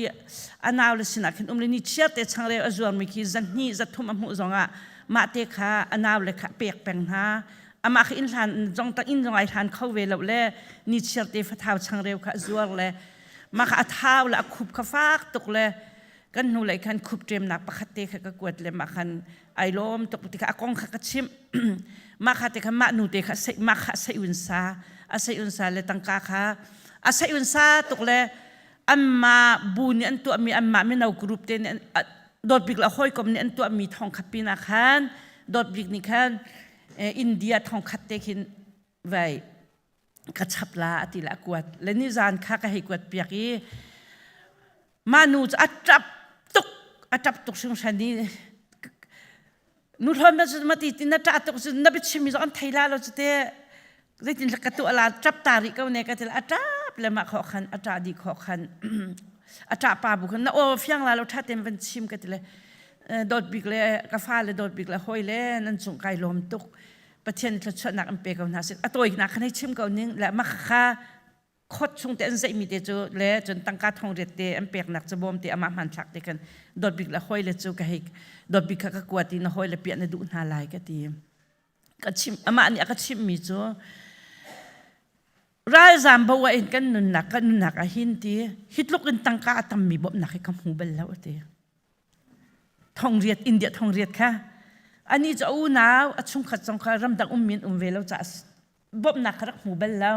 a nau le sinah khin um le ni chiar te changreu a zuarmi khi zahnih zathum a hmuh zongah mah te kha a nau le kha pek peng hna amah kha inn hlan zong tak inn zong ai hlan kho ve lo le ni chiar te fathau changreu kha a zuar le mah kha a thau le a khup kha fak tuk le kan hnu lei khan khup ṭemnak pakhat te kha ka kuat le mah khan ai lawm tuk ti kha a kong kha ka chimh mah kha te kha mah nu te kha mah kha sei un sa a sei un sa le tangka kha a sei un sa tuk le amma bu nih an tuahmi amma mino group te nih dawt bik le hawikom nih an tuahmi thong khat pinah khan dawt bik nih khan India thong khat te khin vai ka chap la ati la a kuat le ni zan kha ka hei kuat piak i mah nu cu a ṭap tuk a ṭap tuk hringhran i. Nu hlawn na cu mati ti na ṭah tuk cu na biachimmi zong an thei la lo cu te zeitin ka tuah la ṭap ta rih ko ne ka ti a ṭap le mah khawh khan a ṭah dih khawh khan a ṭah pa bu khan na aw fiang la lo ṭha ten van chim ka ti le dawt bik le ka fa le dawt bik le hawi le nan cung kai lawm tuk Pathian thluachuahnak an pe ko hna sih a tawinak khan hei chim ko ning le mah kha khot chung te an zeihmi te cu le cun tangka thong riat te an peknak cu bawm te amah hmanthlak te khan dawt bik le hawi le cu ka hei dawt bik kha ka kuat i na hawi le piah na duh hna lai ka ti ka chim amah nih a ka chimhmi cu ralzam bo ah in kan nunnak kan nunnak ah hin ti hi tluk in tangka a tammi bawmhnak hi ka hmu bal lo a ti thongriat India thongriat kha ani cu a unau a chungkhat zong kha ramdang ummi an um ve lo caah bawmhnak kha rak hmu bal lo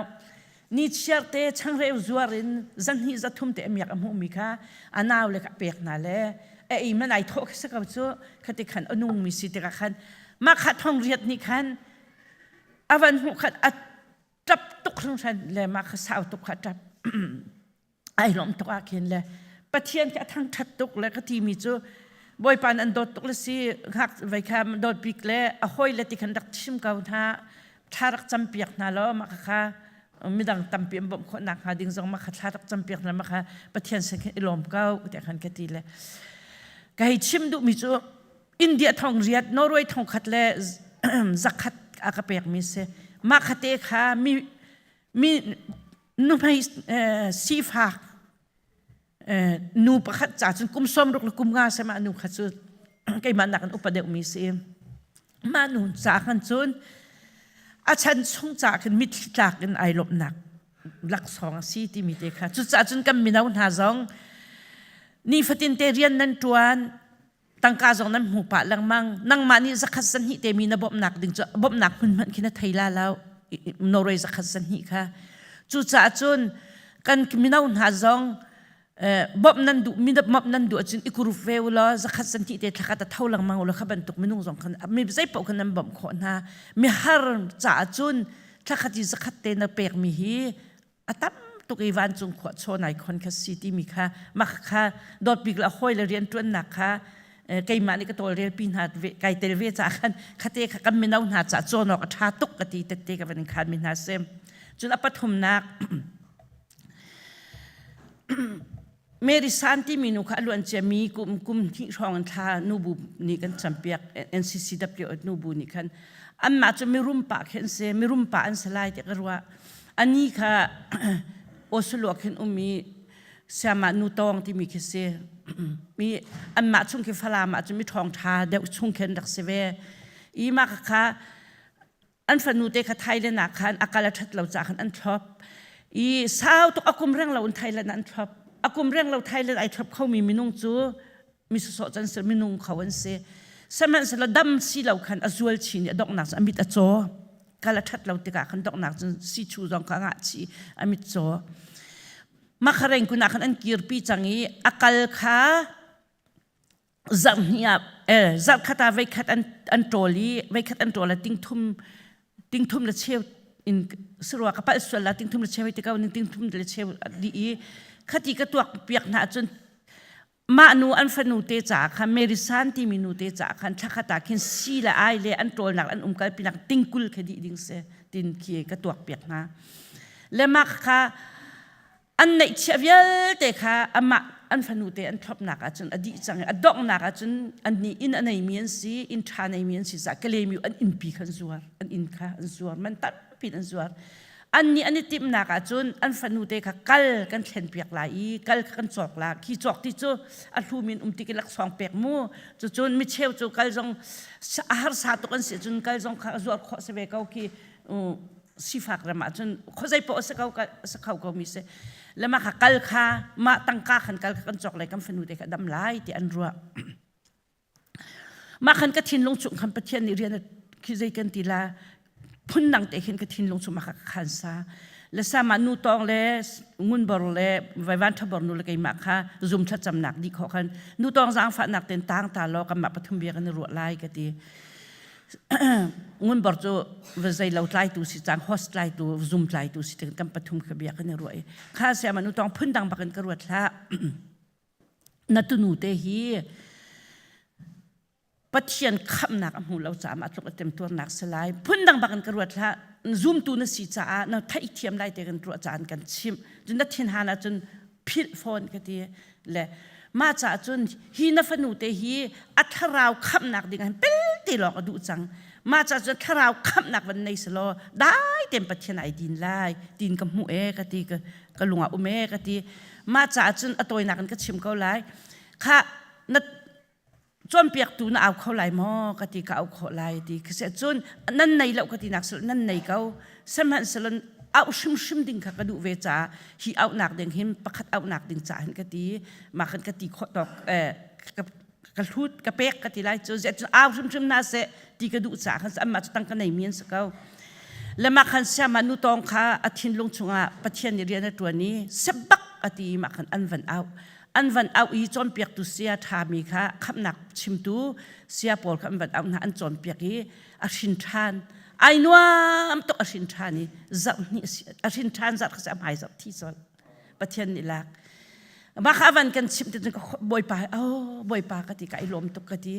ni chiar te changreu zuar in zanhnih zathum te amiak a hmuhmi kha a nau le kha a pek hna le a ei man ai thawh khi si ko cu khati khan a nungmi si tikah khan mah kha thongriat nih khan a van hmuh khan a ṭap tuk hringhran le mah kha sau tuk kha a ṭap ai lawm tuk ah khin le Pathian khi a thangṭhat tuk le ka timi cu Bawipa an dawt tuk le si ngak vei kha dawt bik le a hawi le ti khan rak chim ko hna thla rak campiak hna law mah kha midang tampi an bawmh khawh nak hnga ding zong mah kha thla rak campiak hna mah kha Pathian sin khin i lawm ko tiah khan ka ti le ka hei chim duhmi cu India thong riat Norway thong khat le zakhat a ka pekmi si mah kha te kha mi mi nuhmei sifak nu pakhat ca cun kum 60 le kum nga se mah nu kha cu keimah nakin upa deuhmi si mah nu ca khan cun a chan chung ca khin mitthli tlak in ai lawmhnak laksawng a si timi te kha cucaah cun kan mino hna zong nifatin te rian nan ṭuan tangka zong nan hmu pah lengmang nangmah nih zakhat zahnih te mi na bawmhnak ding cu bawmhnak hmun hmanh khi na thei la lo Norway zakhat zahnih kha cucaah cun kan mino hna zong bawmh nan duh mi bawmh nan duh ahcun i group ve u law zakhat zahnih te thlakhat a tho lengmang u law kha bantuk minung zong khan mi zei paoh khan nan bawmh khawh hna mi har caah cun thlakhat i zakhat te na pekmi hi a tam tuk i vancung khua chaw nai khon kha si timi kha mah kha dawt bik le hawi le rian ṭuannak kha keimah nih ka tawlrel pi hna kai tel ve ca khan khate kha kan mino hna ca cawn awk a ṭha tuk ka ti tette ka van in khan mi hna sim cun a pathumnak Mary San timi nu kha a luan ciami kum kum hnih hrawng in thla nubu nih kan campiak NCCW nubu nih khan anmah cu mirum pa khi an si mirum pa an si lai tiah ka ruah ani kha Oslo khin um i siamah nu tawng timi khi si mi anmah chung khi Falam ah cun mi ṭhawng ṭha deuh chung khin rak si ve i mah kha an fanu te kha Thailand ah khan a kal a ṭhat lo caah khan an thlop i sau tuk a kum reng lo in Thailand ah an thlop a kum reng lo Thailand ai thlop khomi minung cu mi sawsawh can si minung kho an si sihmanhsehlaw dam si lo khan a zual chin i a donghnak cu a mit a caw kal a ṭhat lo tikah khan donghnak cun sichu zong kha a ngah chih a mit caw makhareng kun ah khan an kirpi cang i a kal kha zarhhnih ah eh, zarhkhat ah veikhat an an ṭawl i veikhat an ṭawl ah tingthum tingthum le cheu in sarua ka palh sual la tingthum le cheu hei ti ko ning tingthum le cheu a dih i khati ka tuak piak hna ahcun mah nu an fanu te caah khan Mary San timi nu te caah khan thlakhat ah khin si le ai le an ṭawlnak an umkalpinak tingkul kha dih ding si tin khi ka tuak piak hna le mah kha an neihchiah vialte kha amah an fanu te an thlopnak ahcun a dih cang i a donghnak ahcun annih inn a neimi an si inn ṭha neimi an si caah Kalemiu an innpi kha an zuar an inn kha an zuar man tampi in an zuar annih an i timhnak ahcun an fanu te kha kal kan thlenpiak lai i kal kha kan cawk la khi cawk ti cu a hlum in um tik i laksawng pek mu cucun micheu cu kal zong a harsa tuk an si cun kal zong kha zuar khawh si ve ko khi sifak ram ah cun khuazei paoh a si ko a si kho ko mi si le mah kha kal kha mah tangka khan kal kha kan cawk lai kan fanu te kha dam lai ti an ruah mah khan ka thinlung chung khan Pathian nih rian khi zei kan ti la phun dang te khin ka thinlung chung mah kha ka khan sa le sa mah nu tawng le ngun bor le vaivan thabor nu le keimah kha zum thlacamnak di kho khan nu tawng zaangfahnak ten tang ta law kanmah pathum bia kan i ruah lai ka ti Ngunbor cu va zei lo tlaitu si cang host tlaitu zum tlaitu si kan pathum kha bia kan i ruah i kha siam anu tong phun dang bakin ka ruat hlah na tunu te hi. Pathian khamhnak a hmu lo caah mah tluk a temtuarnak si lai. Phundang bak in ka ruat hlah. Zumtu na si caah na theihthiam lai te kan ruah caah kan chimh. Cun na thinhan ahcun philh fawn ka ti. Le mah caah cun hi na fanu te hi a thlarau khamhnak ding ah pelte lawng a duh cang. Mah caah cun thlarau khamhnak van nei selaw dai tein Pathian ai din lai tiin ka hmuh e ka ti ka, ka lung ah um e ka ti. Mah caah cun a tawinak in ka chim ko lai. Kha na cawnpiaktu na au kho lai maw ka ti ka au khawh lai ti ka si cun nan nei lo ka ti nak sel nan nei ko sihmanhsehlaw auh hrimhrim ding kha ka duh ve caah hi auhnak ding hin pakhat auhnak ding caah hin ka ti mah khan ka ti khawh tawk eh, ka, ka hlut ka pek ka ti lai cu ziah cun au hrimhrim hna seh ti ka duh caah khan anmah cu tang ka nei mi an si ko le mah khan siamah nu tawng kha a thinlung chungah Pathian nih rian a ṭuan i sebak a ti i mah khan an van auh an van auh i cawnpiaktu saya ṭhami kha khamhnak chimtu saya pawl kha an van auh hna an cawnpiak i a hrin ṭhan ai nuam tuk a hrin ṭhan i zarh hnih a hrin ṭhan zarh kha a hmai zarh thi colh Pathian nih lak mah kha van kan chimh te cun bawipa oh bawipa ka ti ka i lawm tuk ka ti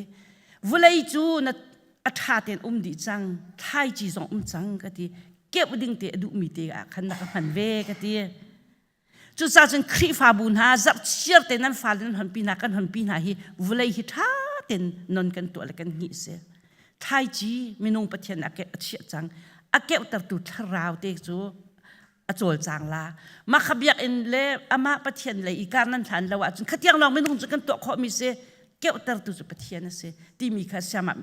vulei cu na a ṭha tein um dih cang thlaici zong um cang ka ti keuh ding te a duhmi te ah khan na ka hman ve ka ti Cucaah cun Khrihfabu hna zarhchiar te nan fale nan honpi hna kan honpi hna hi vulei hi ṭha tein non kan tuah le kan hngih si. Thlaici minung Pathian a a chiah cang. A keuhtertu thlarau te cu a cawlcang la. Mah kha biakinn le amah Pathian lei i kar nan hlan lo ahcun khatiang lawng minung cu kan tuah khawhmi si. Keuhtertu cu Pathian a si timi kha siam ah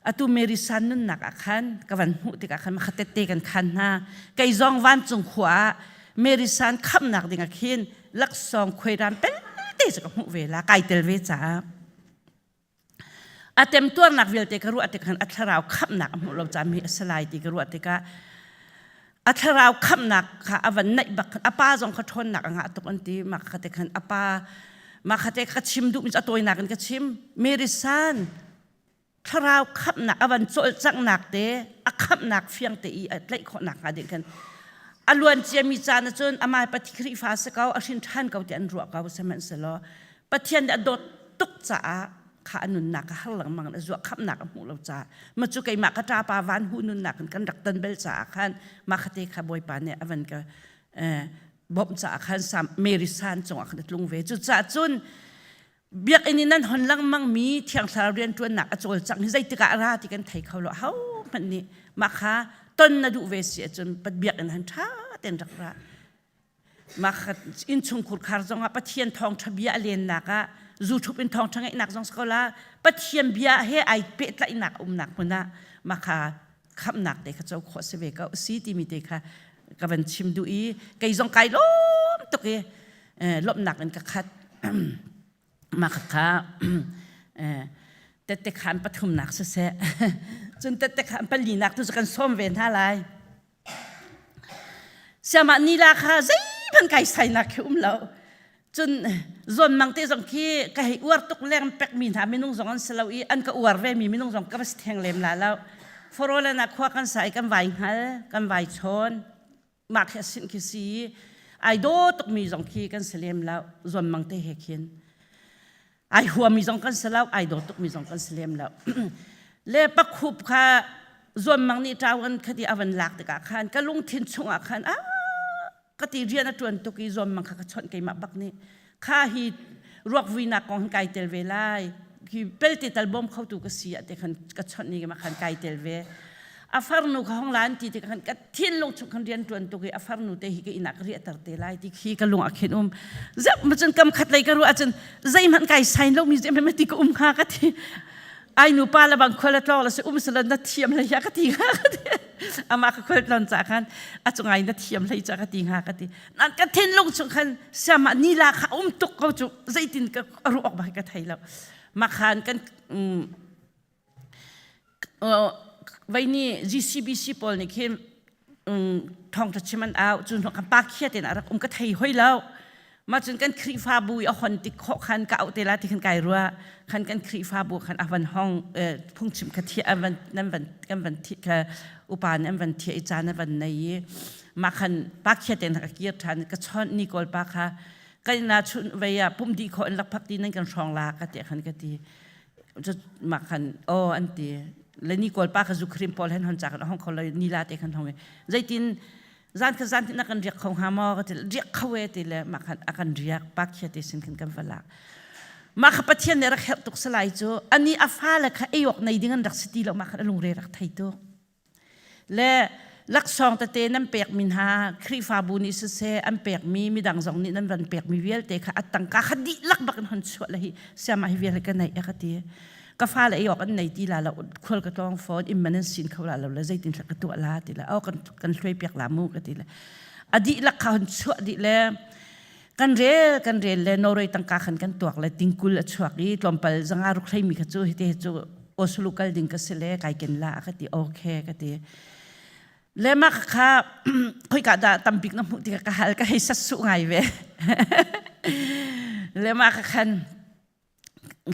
atu Mary San nunnak ah khan ka van hmuh tikah khan makha tette kan khan hna kei zong vancung khua ah Mary San khamnak ding ah khin laksawng khuairam pelte cu ka hmuh ve la kai tel ve caah a temtuarnak vialte ka ruah tikah khan a thlarau khamnak a hmuh lo caah mi a si lai ti ka ruah tikah a thlarau khamhnak kha a van naih bak a pa zong kha ṭhawnnak a ngah tuk an ti mah kha te khan a pa mah kha te ka chim duhmi cu a tawinak in ka chim Mary San thlarau khamhnak a van cawlcanghnak te a khamhnak fiang te i a tlaih khawhnak hnga ding khan a luan ciami caan ahcun amah Pathian Khrihfa si ko a hrin ṭhan ko ti an ruah ko sihmanhsehlaw Pathian nih a dawt tuk caah kha a nunnak a har lengmang a zuah khamnak a hmuh lo caah ma cu keimah ka ṭapa van hu nunnak in kan rak ton bel caah khan mah khate kha Bawipa nih a van ka bawmh caah khan sam Mary san cungah khan a tlung ve cucaah cun biakinn in nan hon lengmang mi thiang thlarau rianṭuannak a cawlcangh hi zeitikah a ra ti kan thei kho lo ho hmanh nih mah kha ton na duh ve si ahcun biakinn han ṭha tein rak ra Mah innchungkhur khar zongah Pathian thawngṭha bia a lennak ah zu ṭhup in thawngṭha ngeihnak zong si ko la Pathian bia he ai pehtlaihnak a umnak hmun ah mah kha khamhnak te kha co khawh si ve ko si timi te kha ka van chim duh i kei zong kai lawm tuk i lawmhnak in ka khat mah kha tette khan pathumnak siseh cun tette khan palinak tu cu kan sawm ve hna lai Siamah nila kha zeihmanh kai sainak khi um lo. Cun zawnmang te zong khi ka hei uar tuk leng pekmi hna minung zong an si lo i an ka uar vemi minung zong ka va si theng lem la lo. Forolan ah khua kan sa i kan vai hngal, kan vai chawn. Mah khi a sinh khi si i ai daw tukmi zong khi kan si lem lo. Zawnmang te he khin. Ai huami zong kan si lo, ai daw tukmi zong kan si lem lo. Le pakhup kha zuammang nih ṭau an khati a van lak tikah khan ka lungthin chungah khan a ka ti rian a ṭuan tuk i zuammang kha ka chawnh keimah bak nih kha hi ruak vuinak kong hin kai tel ve lai hi pelte tal bawm khotu ka si ah te khan ka chawnh ni ma khan kai tel ve a farnu kha hong la an ti tikah khan ka thinlung chung khan rian ṭuan tuk i a farnu te hi ka inn ah ka riahter te lai ti khi ka lung ah khin um zep ma cun kam khat lei ka ruah ahcun zeihmanh kai sain lomi zeihmanh ti ka um hnga ka ti ai nu pa le bang khual a tlawng la si um sala na thiam hlei ka ti hnga ka ti ama ka khual tlon ca khan a cungai na thiam hlei ca ka ti hnga ka ti nan ka thinlung chung khan siama nila kha um tuk ko cu zeitin ka ruak ba ka thei lo ma khan kan Vei nih GCBC pawl nih khin thawngṭha chim an au cu kan pa khia tein a rak um ka thei hoi lo mah cun kan Khrihfabu i a hon tik khawh khan ka auh te la ti khan kai rua khan kan Khrihfabu khan a van hong phungchim kha thiah an van nan van kan van thi kha upa nih an van thiah i caan a van nei i mah khan pa khia tein ka kir ṭhan ka chawnh ni kawl pa kha kan ina chun vei ah pumh dih khawh in lakphak ti nan kan hrawng la ka ti khan ka ti. Mah khan aw an ti. Le ni kawl pa kha zu khrim pawl hen hon cha kan hong kho lo ni la te khan hong zeitin zan kha zan na kan riak kho hnga maw ka ti riak kho e ti le mah khan a kan riak pa khia te sin khan kan va lak mah kha pathian nih rak herh tuk salai cu ani a fale kha ei awk nei ding an rak si ti lo mah khan a lungre rak thei tuk le laksawng tete nan pekmi hna Khrihfabu nih siseh an pekmi midang zong nih nan van pekmi vialte kha a tangka kha dihlak bak in hon chuah le hi siama hi vial hi ka neih a ka ti ka fale ei awk an nei ti la lo khual ka tlawng fawn inn man an sin kho la lo le zeitin thla ka tuah la ti le oh kan kan hluai piak la mu ka ti le a dihlak kha hon chuah dih le kan rel kan rel le Norway tangka khan kan tuak le tingkul a chuak i tlawmpal zanga ruk hlei mi kha cu hite cu Oslo kal ding ka si le kai ken la ka ti okay ka ti le mah kha khoika dah tambik na hmuh ti ka hal ka hei sat su ngai ve le mah kha khan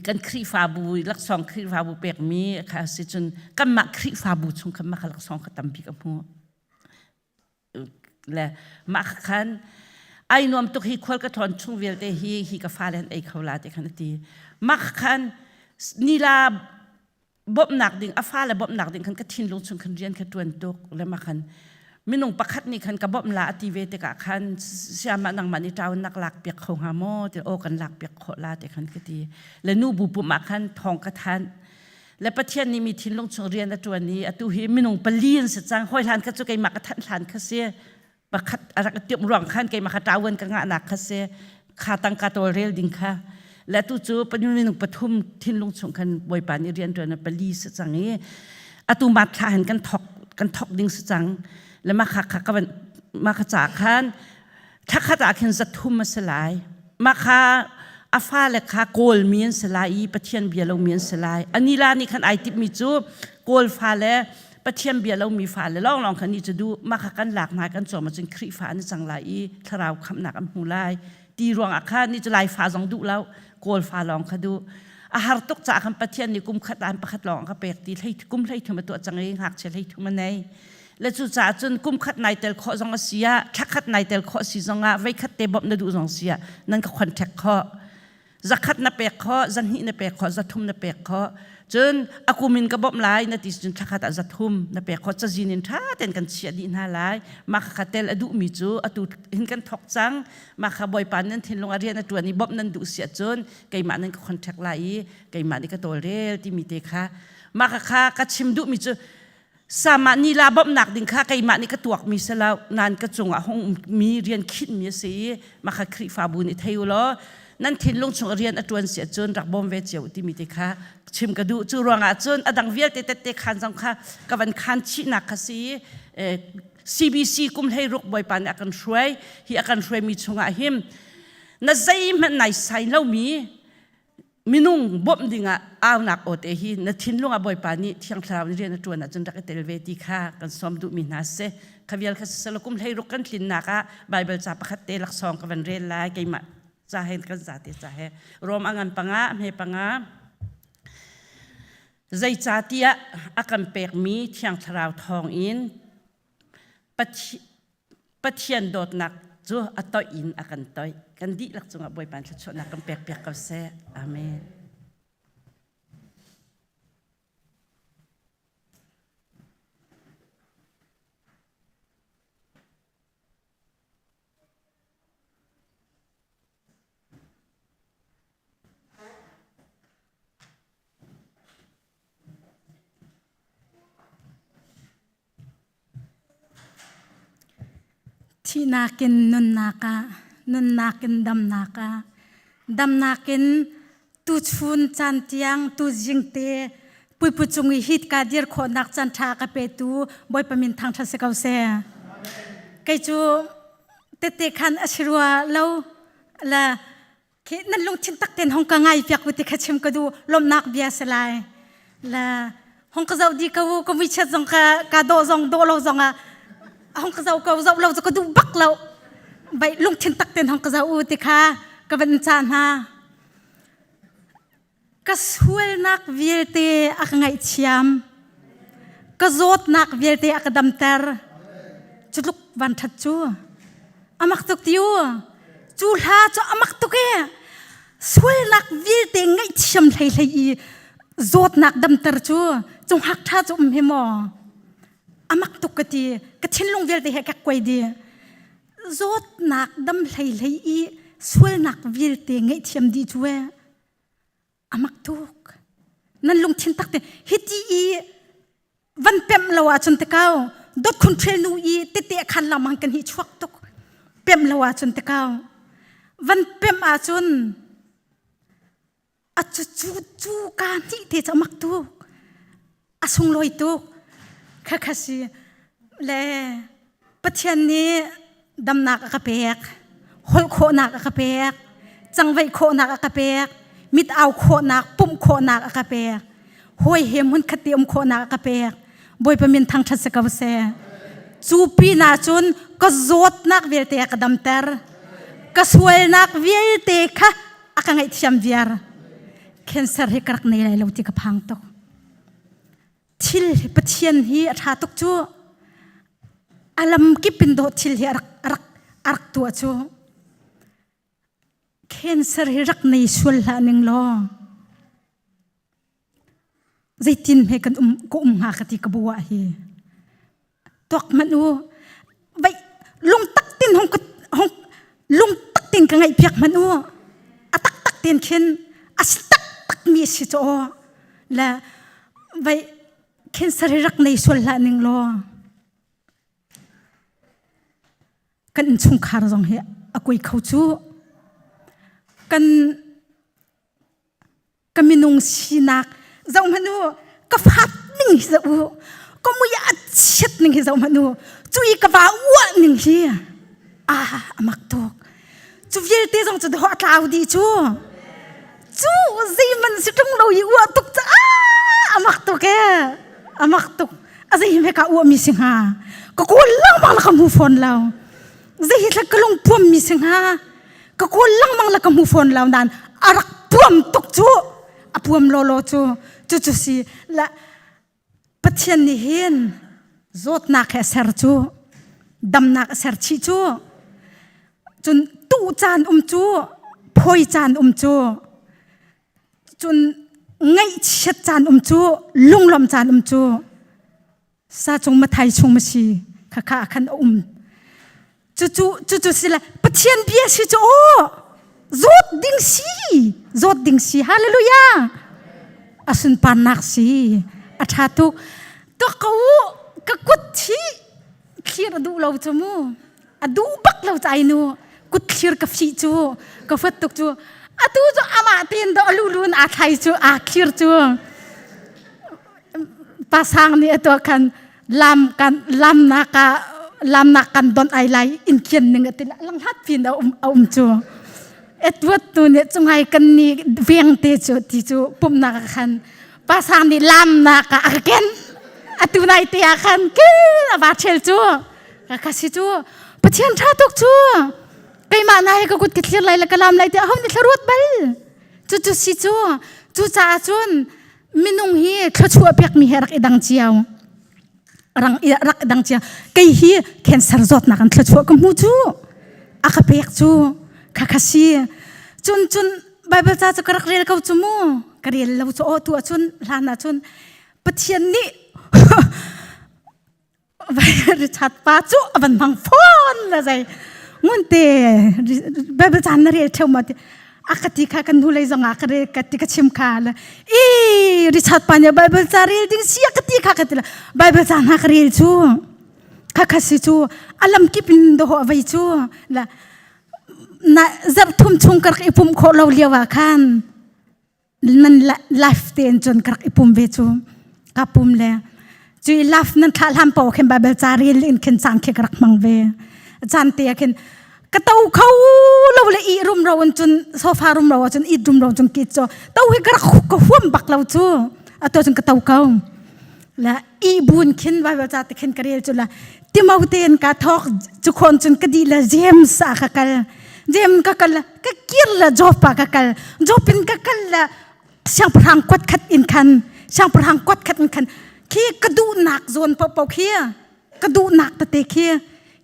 kan Khrihfabu laksawng Khrihfabu pekmi kha si cun kanmah Khrihfabu chung khan mah kha laksawng kha tambik a hmu le mah kha khan ai nuam tuk hi khual ka thawn chung vialte hi hi ka fale han ei kho la te khan a ti mah kha khan nila bawmhnak ding a fale bawmhnak ding khan ka thinlung chung khan rian kha ṭuan tuk le mah khan minung pakhat nih khan ka bawmh la a ti ve tikah khan siamah nangmah nih ṭau nak lak piak kho hnga maw ti aw kan lak piak khawh la ti khan ka ti le nu bu pumh ah khan thawng ka thanh le Pathian nih mi thinlung chung rian a ṭuan i atu hi minung pali an si cang hawi hlan kha cu keimah ka thanh hlan kha si pakhat a rak timh ruang khan keimah kha ṭawan ka ngahnak kha si kha tangka tawlrel ding kha le tu cu minung pathum thinlung chung khan bawipa nih rian ṭuan pali si cang i atu ma thla hin kan thok kan thok ding si cang le mah kha kha ka van mah kha ca khan thla khat ah khin zathum a si lai mah kha a fale kha kawlmi an si lai i Pathian bia lomi an si lai anila nih khan ai timhmi cu kawl fale Pathian bia lomi fale lawnglawng kha nih cu duh mah kha kan lak hna kan cawm ahcun Khrihfa an i cang lai i thlarau khamhnak an hmu lai ti ruangah khan nih cu Laifa zong duh lo Kawlfa lawng kha duh a har tuk caah khan Pathian nih kum khat ah pakhat lawng a ka pek ti hlei kum hlei thum a tuah cang i ngakchia hlei thum a nei le cu caah cun kum khat nai tel khawh zong a si ah thla khat nai tel khawh si zong ah vei khat te bawmh na duh zong si ah nan ka contact khawh zakhat na pek khawh zahnih na pek khawh zathum na pek khawh cun a kum in ka bawmh lai na ti cun thlakhat ah zathum na pek khawh cazin in ṭha tein kan chiah dih hna lai mah kha tel a duhmi cu atu hin kan thok cang mah kha bawipa nan thinlung a rian a ṭuan i bawmh nan duh si ahcun keimah nan ka contact lai i keimah nih ka tawlrel timi te kha mah kha ka chim duhmi cu Samah nila bawmhnak ding kha keimah nih ka tuakmi si lo nain ka cungah hung ummi rian khinhmi a si i mah kha Khrihfabu nih thei u law nan thinlung chung rian a ṭuan si ahcun rak bawm ve cio timi te kha chim ka duh. Cu ruangah cun a dang vialte tette khaan zong kha ka van khaan chihnak kha si i CBC kum 16 Bawipa nih a kan hruai. Hi a kan hruaimi chungah hin na zeihmanh nai sai lomi minung bawmh dingah aunak aw te hi na thinlung ah Bawipa nih Thiang Thlarau nih rian a ṭuan ahcun rak i tel ve ti kha kan sawm duhmi hna si. Kha vial kha siselaw kum 16 kan tlinnak ah Baibal ca pakhat te laksawng ka van rel lai keimah ca he kan zate ca he Rom a ngan panga hme panga zeicahtiah a kan pekmi Thiang Thlarau thawngin Pathian dawtnak cu a toih in a kan toih. Kan dihlak cungah Bawipa thluachuahnak kan pekpiak ko seh. Amen. Thihnak in nunnak ah, nunnak in damnak ah, damnak in tuchun caan tiang tuzing te puipu cung i hit ka dir khawhnak caan ṭha ka petu Bawipa min thangṭhat si ko seh. Kei cu tette khan a si rua lo la Khi nan lungthin tak ten hong ka ngai piak u ti kha chim ka duh lawmhnak bia si lai. La hong ka zoh di ko u ka muichiat zong ka ka dawh zong dawh lo zong ah hong ka zoh ko zoh lo cu ka duh bak lo. Bai lungthin tak ten hong ka zoh u ti kha ka van ca hna. Ka sualnak vialte a ka ngaihthiam. Ka zawtnak vialte a ka damter. Cu tluk van ṭhat cu. A mak tuk tiu. Cu hla cu a mak tuk e. Sualnak vialte ngaihthiam hlei hlei i. Zawtnak damter cu cunghak ṭha cu um hi maw? Amak tuk ka ti. Ka thinlung vialte he ka kuai di. Zawtnak dam hlei hlei i sualnak vialte ngaihthiam dih cu e. Amak tuk. Nan lungthin tak te hiti i van pemh lo ahcun tekau dot khun ṭhel nu i tete khan lamang kan hi chuak tuk pemh lo ahcun tekau van pemh ahcun a cu cu cu ka hnih te cu amak tuk a sunglawi tuk kha kha si le Pathian nih damnak a ka pek, holh khawhnak a ka pek, cangveih khawhnak a ka pek, mit au khawhnak, pumh khawhnak a ka pek, hawi he hmunkhat te um khawhnak a ka pek. Bawipa min thangṭhat si ko seh. Cu pinah cun ka zawtnak vialte a ka damter. Ka sualnak vialte kha a ka ngaihthiam viar. Cancer hi ka rak nei lai lo ti ka phang tuk. Thil Pathian hi a ṭha tuk cu. A lam kip in dawh thil hi a rak a rak a rak tuah cu. Cancer hi rak nei sual hlah ning law zeitin hme kan um ka um hnga ka ti ka bu ah hi. Tuak hmanh u. Vai lungtak tin hong hong lungtak tin ka ngaih piak hmanh u. A taktak ten khin a si taktak mi si cu aw. Le vai cancer hi rak nei sual hlah ning law kan innchungkhar zong hi a kuai kho cu. Kan ka minung sinak zoh hmanh u ka fat ning hi zoh u ka mui a chiat ning hi zoh hmanh u cu i ka va uah ning hi ah a mak tuk cu vialte zong cu dawh a tlau dih cu cu zeiman si ṭung lo i uah tuk cu ah a mak tuk e a mak tuk a zei he ka uah mi si hnga ka kawl lengmang la ka hmu fawn lo zei hi thla ka lung puam mi si hnga ka kawl lengmang la ka hmu fawn lo nain a rak puam tuk cu a puam lawlaw cu cu cu si la Pathian nih hin zawtnak he a ser cu damnak a ser chih cu cun tuh caan um cu phawi caan um cu cun ngaihchiat caan um cu lunglawm caan um cu sa cung mathai chung ma si khakha ah khan a um cucu cucu si le Pathian bia si cu aw zawt ding si zawt ding si hallelujah a sunparnak si a ṭha tuk tuak ko u ka kut hi thlir a duh lo cu mu a duh bak lo cai nu kut thlir ka fih cu ka fuat tuk cu atu cu amah tein do alu lu in aa thlai cu aa thlir cu pasang nih a tuah khan lam kan lamnak ah lamnak kan don ai lai in kian ning ati lang hlat pin a um a um cu Edward tu nih cungai kan ni veng te cu ti cu pumnak ah khan pasang nih lamnak ah a ka ken atu nai te ah khan kil a va ṭhel cu ka ka si cu Pathian ṭha tuk cu keimah na he ka kut ka thlir lai le ka lam lai ti ahom nih thla ruat bal cu cu si cu cu caah cun minung hi thluachuah pekmi he rak i dang cio rang rak i dang cio kei hi cancer zawtnak an thluachuah ka hmu cu a ka pek cu kha kha si cun cun Bible ca cu ka rak rel ko cu mu ka rel lo cu aw tu ahcun hlan ahcun Pathian nih Richard pa cu a van hmang fawn la zai ngun te Bible caan na rel theu ma ti a ka ti kha kan hnulei zong ah ka rel ka ti ka chim kha la i Richard pa nih Bible ca rel ding si a ka ti kha ka ti la Bible ca hna ka rel cu kha kha si cu a lam kip in do ho vei cu la na zarh thum chung ka rak i pum khawh lo lio ah khan nan life tein cun ka rak i pum ve cu ka pum le cu i life nan thlah hlan paoh khin Bible ca rel in khin caan khi ka rak hmang ve caan te ah khin ka to kho lo le i rum ro in cun sofa rum ro ah cun it rum ro cun ki cu to hi ka rak ka huam bak lo cu atu cun ka to ko la i bun khin Bible ca te khin ka rel cu la Timote in ka thok cu khon cun ka di le James ah ka kal James ka kal ka kir la Job ah ka kal Job in ka kal la siangpahrang kuat khat in khan siangpahrang kuat khat in khan khi ka duhnak zawn paohpaoh khi ka duhnak tete khi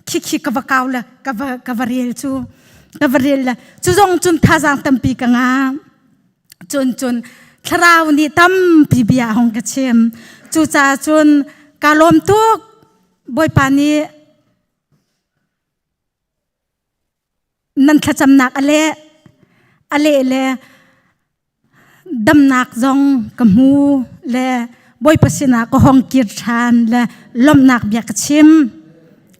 khi khi ka va kau la ka va ka va rel cu ka va rel la cu zong cun thazaang tampi ka nga cun cun. Thlarau nih tampi bia hong ka chim. Cucaah cun ka lawm tuk. Bawipa nih nan thlacamnak a leh a leh le damnak zong ka hmu le Bawipa sinah ka hong kir ṭhan le lawmhnak bia ka chim.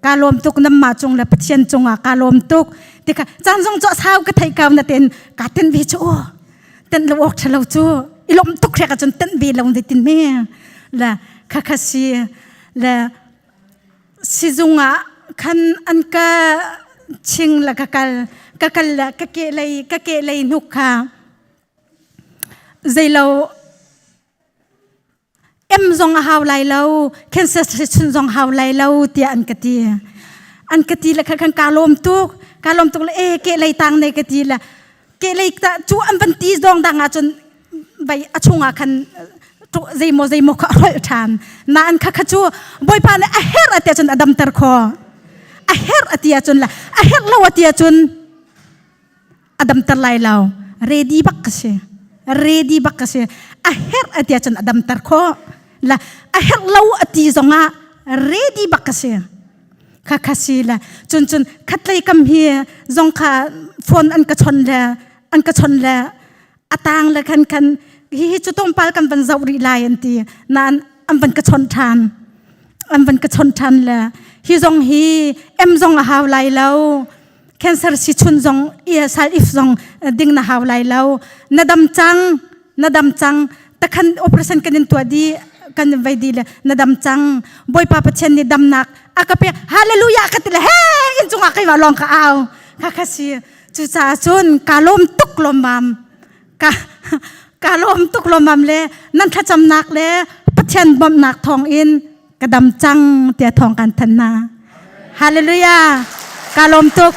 Ka lawm tuk nanmah cung le Pathian cungah ka lawm tuk. Tikha caan zong cu a sau ka theih ko na ten ka ten ve cu ten lo awk ṭha lo cu i lawmh tuk hrek ahcun ten ve lo ne tin me le kha kha si le Sizung ah khan an ka ching le ka kal ka kal le ka ke lei ka ke lei hnuk kha zeilo em zong a hau lai lo cancer chun zong hau lai lo tiah an ka ti an ka ti le kha khan ka lawm tuk ka lawm tuk le e ke lei tang nei ka ti le ke lei ta cu an van ti zong dang ah cun vai a chungah khan zeimaw zeimaw kha a hrolh ṭhan nain kha kha cu bawipa nih a herh a ti ahcun a damter kho a herh a ti ahcun le a herh lo a ti ahcun a damter lai lo ready bak ka si ready bak ka si a herh a ti ahcun a damter kho la a herh lo a ti zongah ready bak ka si kha kha si le cun cun khatlei kam hi zong kha phone an ka chon le an ka chon le a tang le khan khan hi hi cu tlawmpal kan van zoh rih lai an ti nain an van ka chawnh ṭhan an van ka chawnh ṭhan le hi zong hi em zong a hau lai lo cancer si chun zong sal if zong ding na hau lai lo na dam cang na dam cang takhan operation kan in tuah di kan vai di le na dam cang bawipa pathian nih damnak a ka pek hallelujah ka ti le he in cungah keimah lawng ka au kha kha si Cucaah cun ka lawm tuk lawmmam. Ka, ka lawm tuk lawmmam le nan thlacamnak le Pathian bawmhnak thawng in ka dam cang tiah thawng kan thanh hna. Hallelujah! Ka lawm tuk.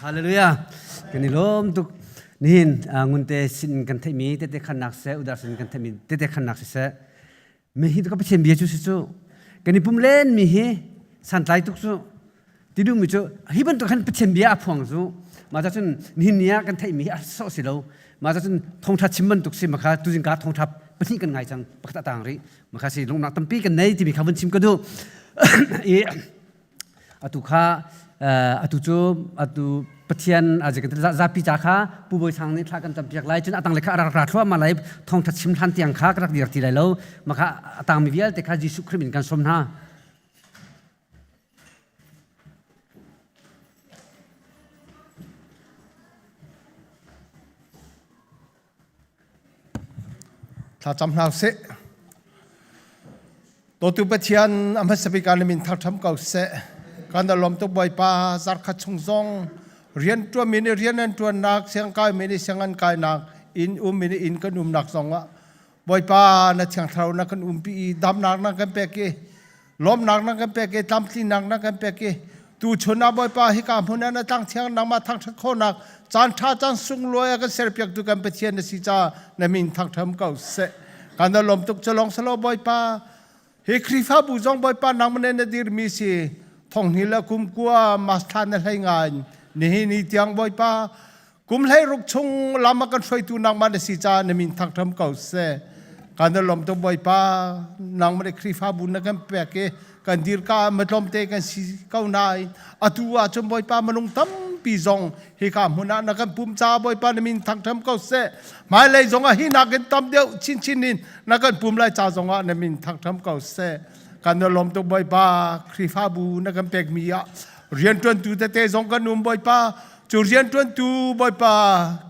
Hallelujah. Kan i lawm tuk. Nihin ngunte sin kan theihmi tete khannak seh udar sin kan theihmi tete khannak siseh mi hi ka Pathian bia cu si cu kan i pum len mi hi santlai tuk cu ti duhmi cu hi bantuk khan Pathian bia a phuang cu mah ca cun nihin ni ah kan theihmi hi a sawh si lo mah ca cun thawngṭha chim bantuk si makha tuzing ka thawngṭha pahnih kan ngai cang pakhat a tang rih makha si lungnak tampi kan nei timi kha vun chim ka duh i atu kha atu cu atu Pathian zapi ca kha Pu Bawi Sang nih thla kan campiak lai cun atang le kha a rak ra thluahmah lai thawngṭha chim hlan tiang kha ka rak dir ti lai lo makha a tangmi vialte kha Jesuh Khrih min kan sawm hna. Thlacam hna usih. Dawtu Pathian a hmasa bik ah na min thangṭham ko seh. Kan lawm tuk Bawipa zarkhat chung zong rian ṭuanmi nih rian an ṭuannak, siangkai mi nih siang an kainak, inn ummi nih inn kan umnak zong ah Bawipa na thiang thlarau na kan umpi i damnak na kan pek i lawmnak na kan pek i tlamtlinnak na kan pek i tuchun ah Bawipa hika hmun ah na tlang thiang nangmah thangṭhat khawhnak caan ṭha caan sunglawi a kan serpiaktu kan Pathian na si caah na min thangṭham ko seh kan na lawm tuk cu lawng salo Bawipa hi Khrihfabu zong Bawipa nangmah na dirmi si thonghni le kumkua mas thla na hlei ngai nihin ni tiang Bawipa Kum 16 chung lam a kan hruaitu nangmah na si caah na min thangṭham ko seh. Kan i lawm tuk Bawipa, nangmah nih Khrihfabu na kan pek i kan dirka matlawmte kan si ko nain atu ah cun Bawipa minung tampi zong hika hmun ah na kan pum caah Bawipa na min thangṭham ko seh. Hmailei zong ah hi nakin tam deuh chinchin in na kan pum lai ca zong ah na min thangṭham ko seh. Kan i lawm tuk Bawipa, Khrihfabu na kan pekmi ah rianṭuantu tete zong kan um Bawipa, Cu rianṭuantu Bawipa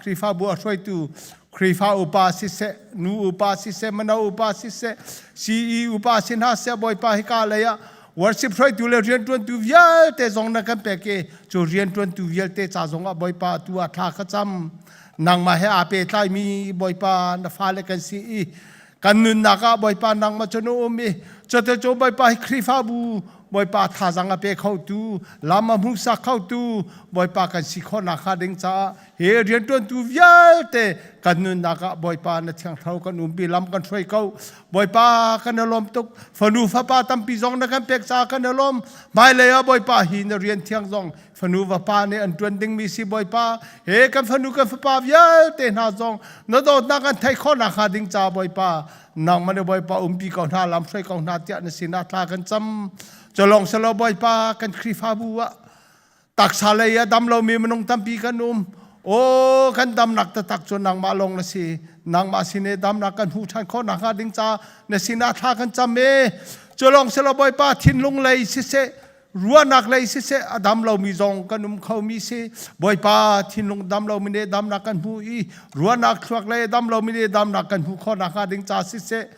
Khrihfabu a hruaitu Khrihfa upa siseh, nu upa siseh, mano upa siseh, CE upa si hna seh Bawipa hika lei ah worship hruaitu le rianṭuantu vialte zong na kan pek i cu rianṭuantu vialte ca zong ah Bawipa tu ah thla ka cam. Nangmah he aa pehtlaimi Bawipa na fale kan si i kan nunnak ah Bawipa nangmah cu na um i cuticun Bawipa hi Khrihfabu. Bawipa thazaang a pe khotu, lam a hmuhsak khotu Bawipa kan si khawh nakhnga ding caah hi rianṭuantu vialte kan nunnak ah Bawipa na thiang thlarau kan umpi lam kan hruai ko. Bawipa kan i lawm tuk. Fanu fapa tampi zong na kan pek caah kan i lawm. Hmailei ah Bawipa hi na rian thiang zong fanu vapa nih an ṭuan dingmi si Bawipa. He kan fanu kan fapa vialte hna zong na dawtnak an theih khawh nakhnga ding caah Bawipa nangmah nih Bawipa umpi ko hna lam hruai ko hna tiah na sinah thla kan cam. Culong selaw Bawipa kan Khrihfabu ah taksa lei ah dam lomi minung tampi kan um. Aw kan damnak taktak cu nangmah lawng na si. Nangmah sin i damnak kan hmuh ṭhan khawh nakhnga ding ca na sinah thla kan cam e. Culong selaw Bawipa thinlung lei siseh ruahnak lei siseh a dam lomi zong kan um khomi si. Bawipa thinlung dam lomi nih damnak kan hmu i ruahnak thluak lei dam lomi nih damnak kan hmuh khawh nakhnga ding ca siseh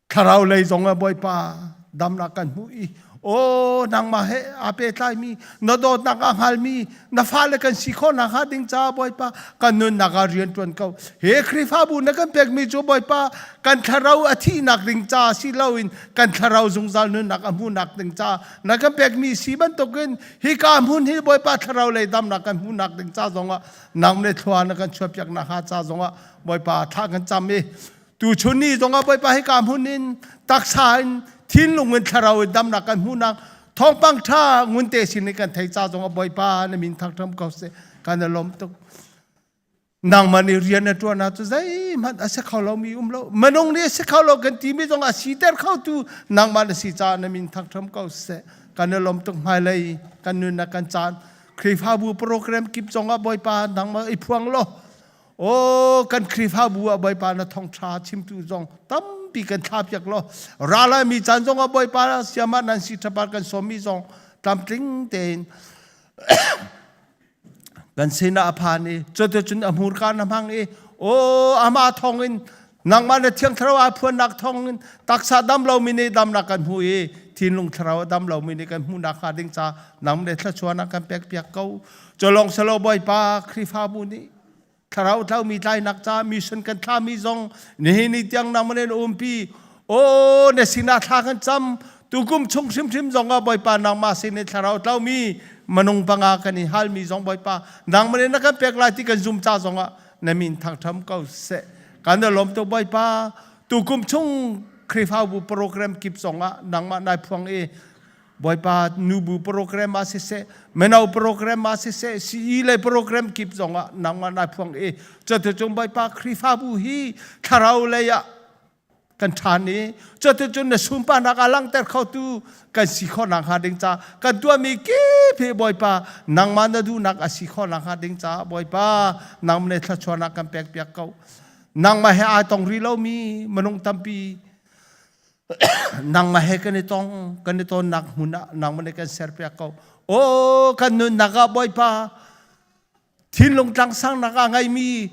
thlarau lei zong ah Bawipa damnak kan hmuh i aw nangmah he aa pehtlaimi na dawtnak a hngalmi na fale kan si khawh nakhnga ding caah Bawipa kan nunnak ah rian ṭuan ko he Khrihfabu na kan pekmi cu Bawipa kan thlarau a thihnak ding ca si loin kan thlarau zungzal nunnak a hmuhnak ding ca na kan pekmi si bantukin hika hmun hi Bawipa thlarau lei damnak kan hmuhnak ding ca zongah nang le thlua na kan chuahpiak nakhnga ca zongah Bawipa thla kan cam i Tuchun ni zongah Bawipa hika hmun in taksa in thinlung in thlarau in damnak kan hmuhnak thawngpang ṭha ngunte sin in kan thei ca zongah Bawipa na min thangṭham ko seh kan i lawm tuk. Nangmah nih rian na ṭuan ah cu zeihmanh a si kho lomi um lo. Minung nih a si kho lo kan timi zong a siter khotu nangmah na si caah na min thangṭham ko seh. Kan i lawm tuk hmailei kan nunnak kan caan Khrihfabu program kip zongah Bawipa nangmah i phuang law Aw kan Khrihfabu ah Bawipa na thawngṭha chimtu zong tampi kan thlapiak law ra laimi caan zong ah Bawipa siamah nan si ṭhapat kan sawmmi zong tlamtling tein kan sinah a phan i cuticun a hmurka na hmang i aw amah thawngin nangmah na thiang thlarau aa phuannak thawngin taksa dam lomi nih damnak kan hmu i thinlung thlarau a dam lomi nih kan hmuhnak hnga ding ca nang le thluachuahnak kan pekpiak ko culong selo Bawipa Khrihfabu nih thlarau tlaumi tlainak ca mission kan thlami zong nihin ni tiang nangmah nih na umpi o na sinah thla kan cam tukum chung hrimhrim zong ah Bawipa nangmah sin in thlarau tlaumi manung panga kan i halmi zong Bawipa nangmah nih na kan pek lai ti kan zum ca zong ah na min thangtham ko seh kan na lawm tuk Bawipa tukum chung Khrihfabu program kip zong ah nangmah nai phuang i Bawipa nubu program ah siseh, mino program ah siseh, CE lei program kip zong ah nangmah nai phuang i cuticun Bawipa Khrihfabu hi thlarau lei ah kan ṭhan i cuticun na sunparnak a langhter khotu kan si khawh nakhnga ding ca kan tuahmi kip hi Bawipa nangmah na duhnak a si khawh nakhnga ding caah Bawipa nangmah nih thluachuahnak kan pekpiak ko. Nangmah he aa tong rih lomi minung tampi nangmah he kan i tong kan i tonnak hmun ah nangmah nih kan serpiak ko aw kan nunnak ah bawipa thinlung tlangsangnak a ngeimi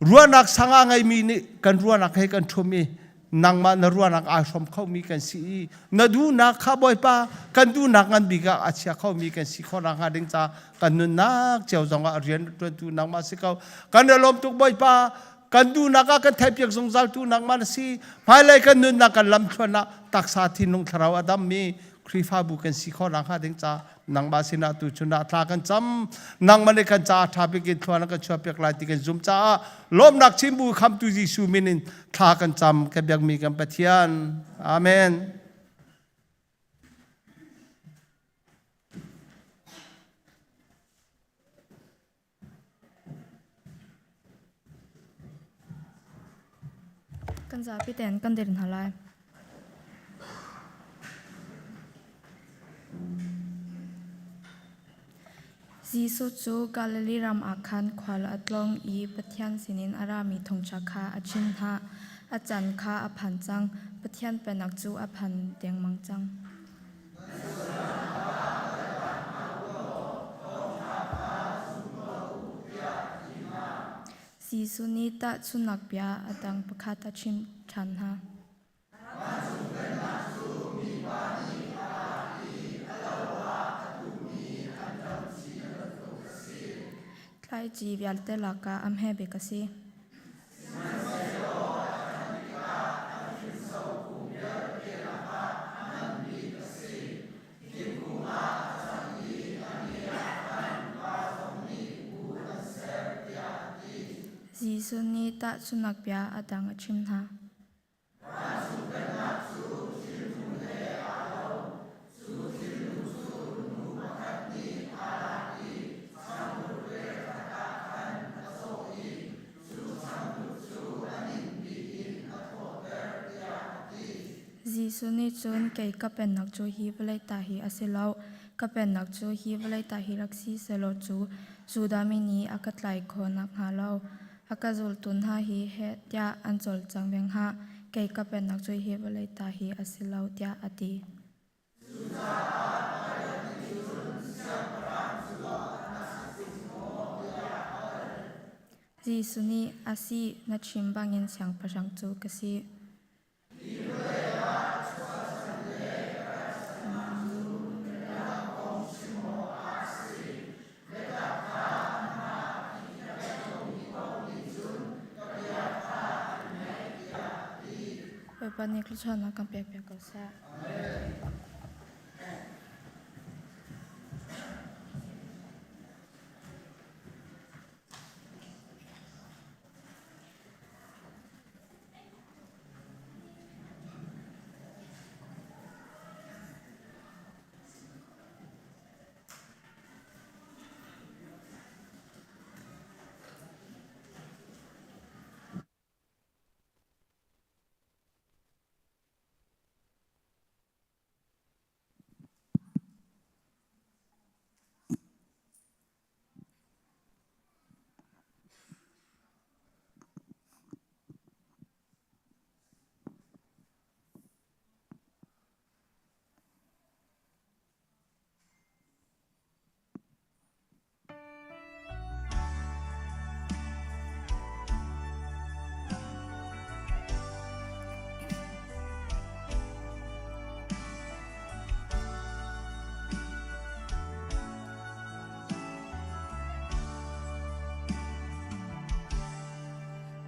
ruahnak sang a ngeimi nih kan ruahnak he kan ṭhum i nangmah na ruahnak aa hrawm khomi kan si i na duhnak kha bawipa kan duhnak ngan bik ah a chia khomi kan si khawh nakhnga ding ca kan nunnak cio zong ah rian ṭuantu nangmah si ko kan i lawm tuk bawipa Kan duhnak ah kan theihpiak zungzal tu nangmah na si. Hmailei kan nunnak kan lamthluan ah taksa thinlung thlarau a dammi Khrihfabu kan si khawh nakhnga ding ca nangmah sinah tu chun ah thla kan cam. Nangmah nih kan caah ṭha bik in thluan kan chuahpiak lai ti kan zum caah lawmnak chimbu khamtu Jesuh min in thla kan cam kan biakmi kan Pathian. Amen. Kan zapi tein kan dir hna lai. Jesuh cu Galilee ram ah khan khual a tlawng i Pathian sinin a rami thawngṭha kha a chim hna. A caan kha a phan cang. Pathian Pennak cu a phan dengmang cang. Jesuh nih tahchunhnak bia a dang pakhat a chimh ṭhan hna. Thlaici vialte lakah a hme bik a si. Jesuh nih tahchunhnak bia a dang a chimh hna. Jesuh nih cun kei ka pennak cu hi vawlei ta hi a si lo. Ka pennak cu hi vawlei ta hi rak si sehlaw cu Judah mi nih a ka tlai khawh nakhnga lo a ka zultu hna hi heh tiah an cawlcang ve hnga. Kei ka pennak cu hi vawlei ta hi a si lo, tiah a ti. Jesuh nih, A si, na chim bangin siangpahrang cu ka si. Bawipa nih thluachuahnak kan pekpiak ko seh.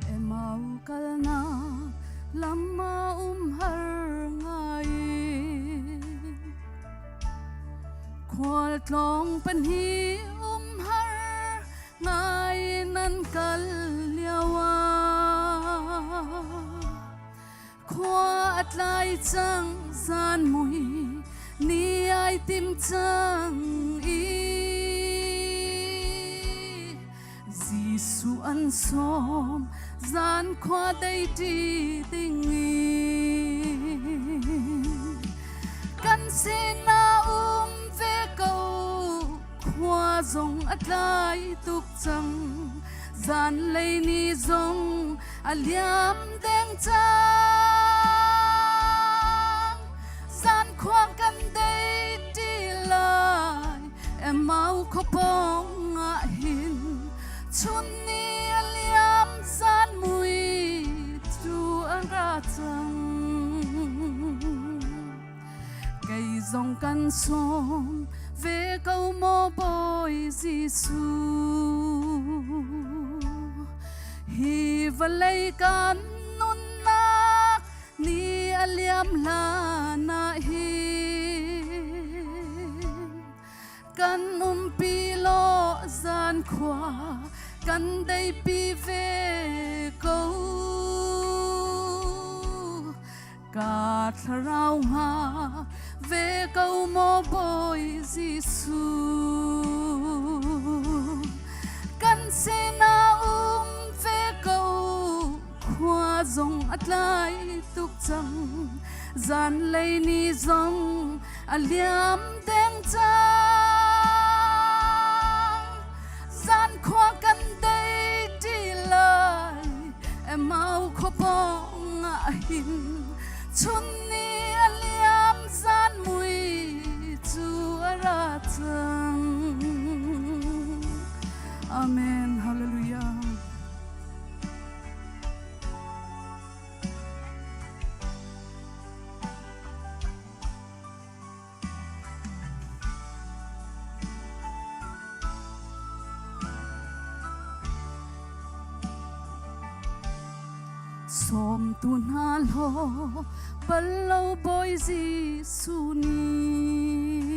Emau kalnak lam a um har ngai. Khualtlawng pahnih umhar ngai nan kal lio ah khua a tlai cang zan mui ni ai tim cang i Jesuh an sawm zan khua dei ṭi ding in kan sinah um ve ko khua zong a tlai tuk cang zanlei ni zong a liam deng cang zan khua kan dei ṭi lai Emau khuapawng ah hin chun ni a liam zan mui cu an ra cang kei zong kan sawm ve ko maw Bawi Jesuh hi vawlei kan nunnak ni a liam hlan ah hin kan umpi law zan khua kan deipi ve ko ka thlarau hnga ve ko maw Bawi Jesuh kan sinah um ve ko khua zong a tlai tuk cang zanlei ni zong a liam deng cang zan khua kan dei ti lai emau khuapawng ah hin chun ni a liam zan mui cu a ra cang amen hallelujah Sawmtu hna hlaw bal lo Bawi Jesuh nih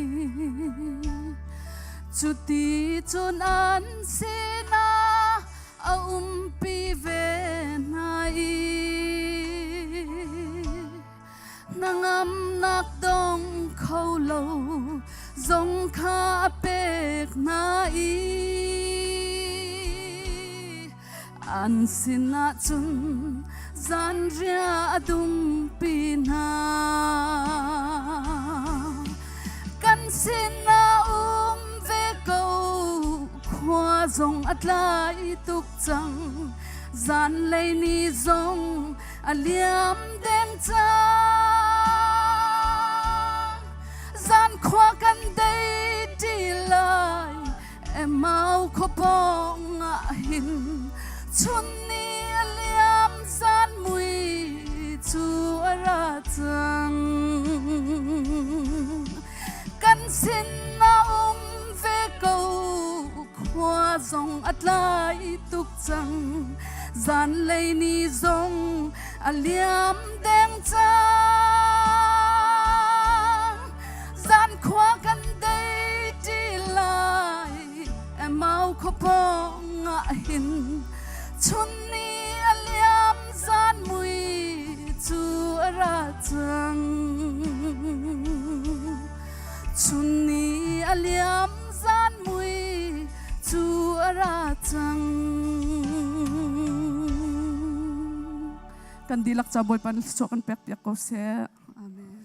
cuti cun an sinah. A umpi ve hna i hnangamnak dong kho lo zong kha a pek hna i an sinah cun zanriah a dumpi hna. Kan sinah um ve ko khua zong a tlai tuk cang zanlei ni zong a liam deng cang zan khua kan dei ṭi lai Emau khua pawng ah hin chun ni a liam zan mui cu a ra cang kan sin a um ve ko khua zong a tlai tuk cang zanlei ni zong a liam deng cang zan khua kan dei ṭi lai Emau khua pawng ah hin chun ni a liam zan mui cu a ra cang chun ni a liam zan mui cu a ra cang kan dihlak ca Bawipa nih thluachuah kan pek piak ko seh. Amen.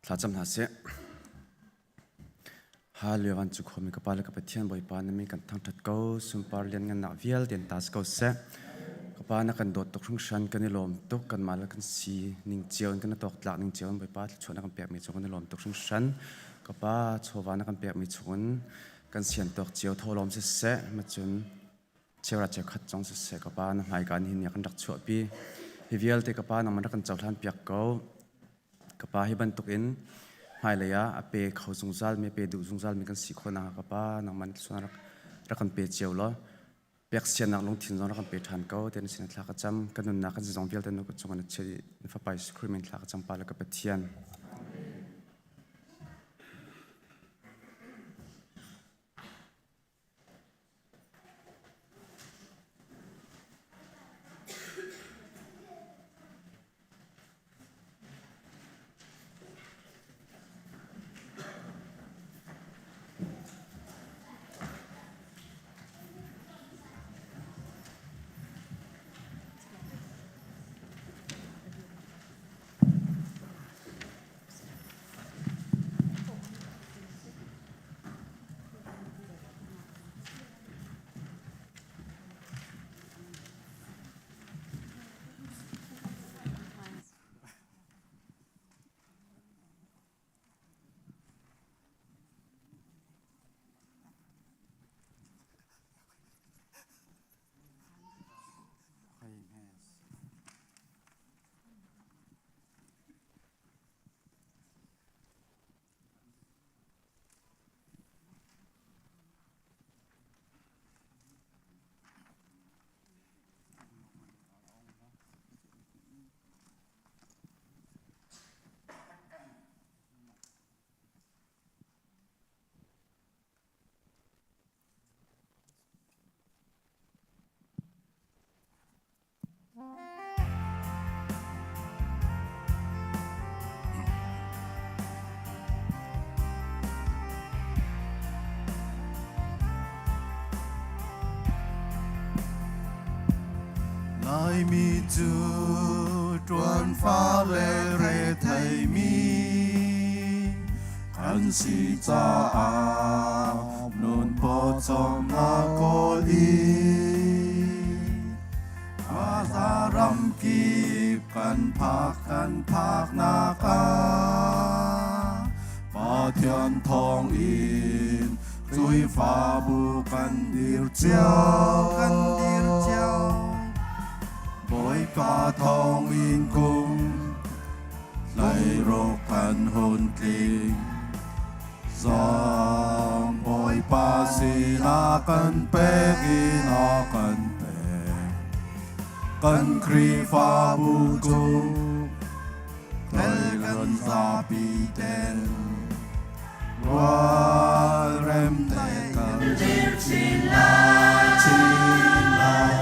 Thlacam hna sih. Hallelujah van cu khomi ka pa le ka Pathian Bawipa na min kan thangṭhat ko sunpar lian ngannak vialte in ta si ko seh. Ka pa na kan dawt tuk hringhran kan i lawm tuk kanmah le kan si ning cio in kan i tawk tlak ning cio in Bawipa thluachuah na kan pekmi cung kan i lawm tuk hringhran. Ka pa chawva na kan pekmi chungin kan sian tawk cio tholawm siseh macun cheura cheukhat zong siseh ka pa na hmaika nihin ni ah kan rak chuahpi. Hi vialte ka pa nangmah rak kan cohlan piak ko. Ka pa hi bantukin hmailei ah a pe kho zungzal mi a pe duh zungzal mi kan si khawh nakhnga ka pa nangmah nih thluachuah rak rak kan pe cio law peksiannak lungthin zong rak kan pe ṭhan ko tiah na sin thla ka cam. Kan nunnak kan zong vialte na kut cungah na chiah i na fapa Jesuh Khrih min thla ka cam pa le ka Pathian. Laimi cu ṭuanfa le retheimi kan si caah nun pawcawmnak kawl i Gaza ram kip kan phak kan phaknak ah Pathian thawng in Khrihfabu kan dir cio kan dir cio Bawipa thawng in kum tleiruk kan hun tling Zong Bawipa sinah kan pek in a kan pek. Kan Khrihfabu cu tel kan zapi ten rualrem te kan dir chin lai chin lai.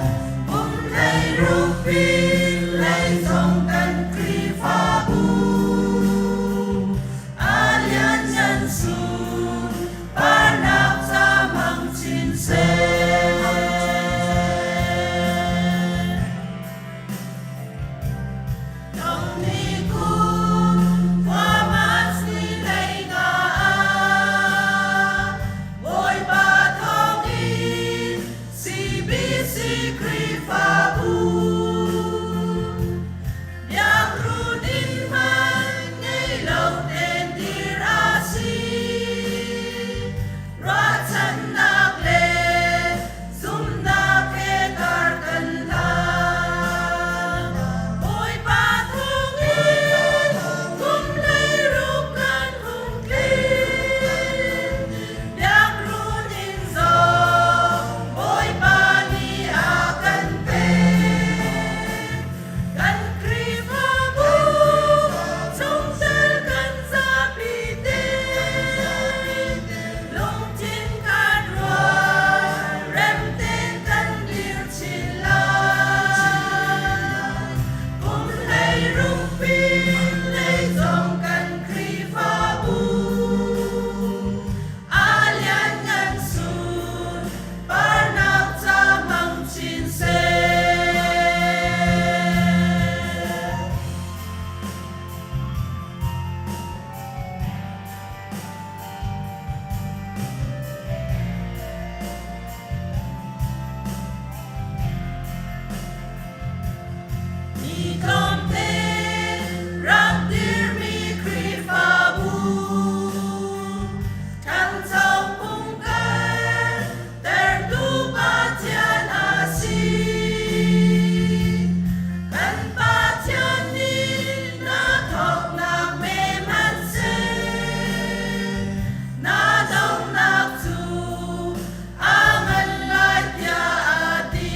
Um hlei rukpi lei zong kan Khrihfabu a lianngan sun parnak ca hmang chin seh. Dongni kum khuamas ni lei nga ah Bawipa thawngin CBC Khrihfabu Biakruun in man ngei lo tein dir a si. Ruahchannak le zumhnak he kar kan hlang. Bawipa thawngin kum hleiruk kan hung tling. Biakruun in zong Bawipa nih a kan pek. Kan Khrihfabu chungtel kan zapi te lungthin kan rual rem tein kan dir chin lai. Kum hleiruk pin lei zong kan Khrihfabu a lianngan sun parnak ca hmang chin seh. Mi tlawmte rak dirmi Khrihfabu ṭhangcho pungkal tertu Pathian a si. Kan Pathian nih na thawknak me hmanhseh, na donghnak cu a ngan lai tiah a ti.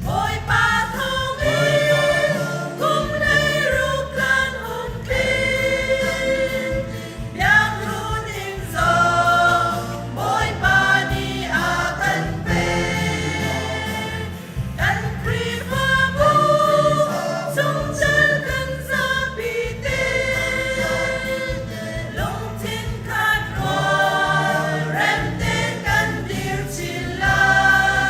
Bawipa thawngin kum hleiruk kan hung tling. Biakruun in zong Bawipa nih a kan pek. Kan Khrihfabu chungtel kan zapi te lungthin khat rual rem tein kan dir chin lai.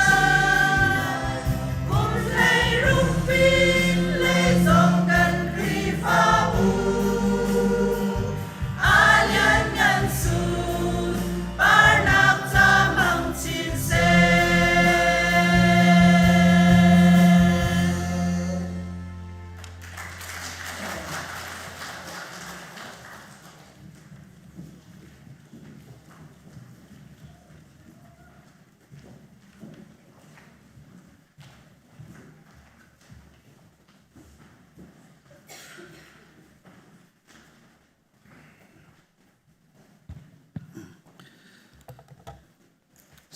Kum hleiruk pin lei zong kan Khrihfabu a lianngan sun parnak ca hmang chin seh.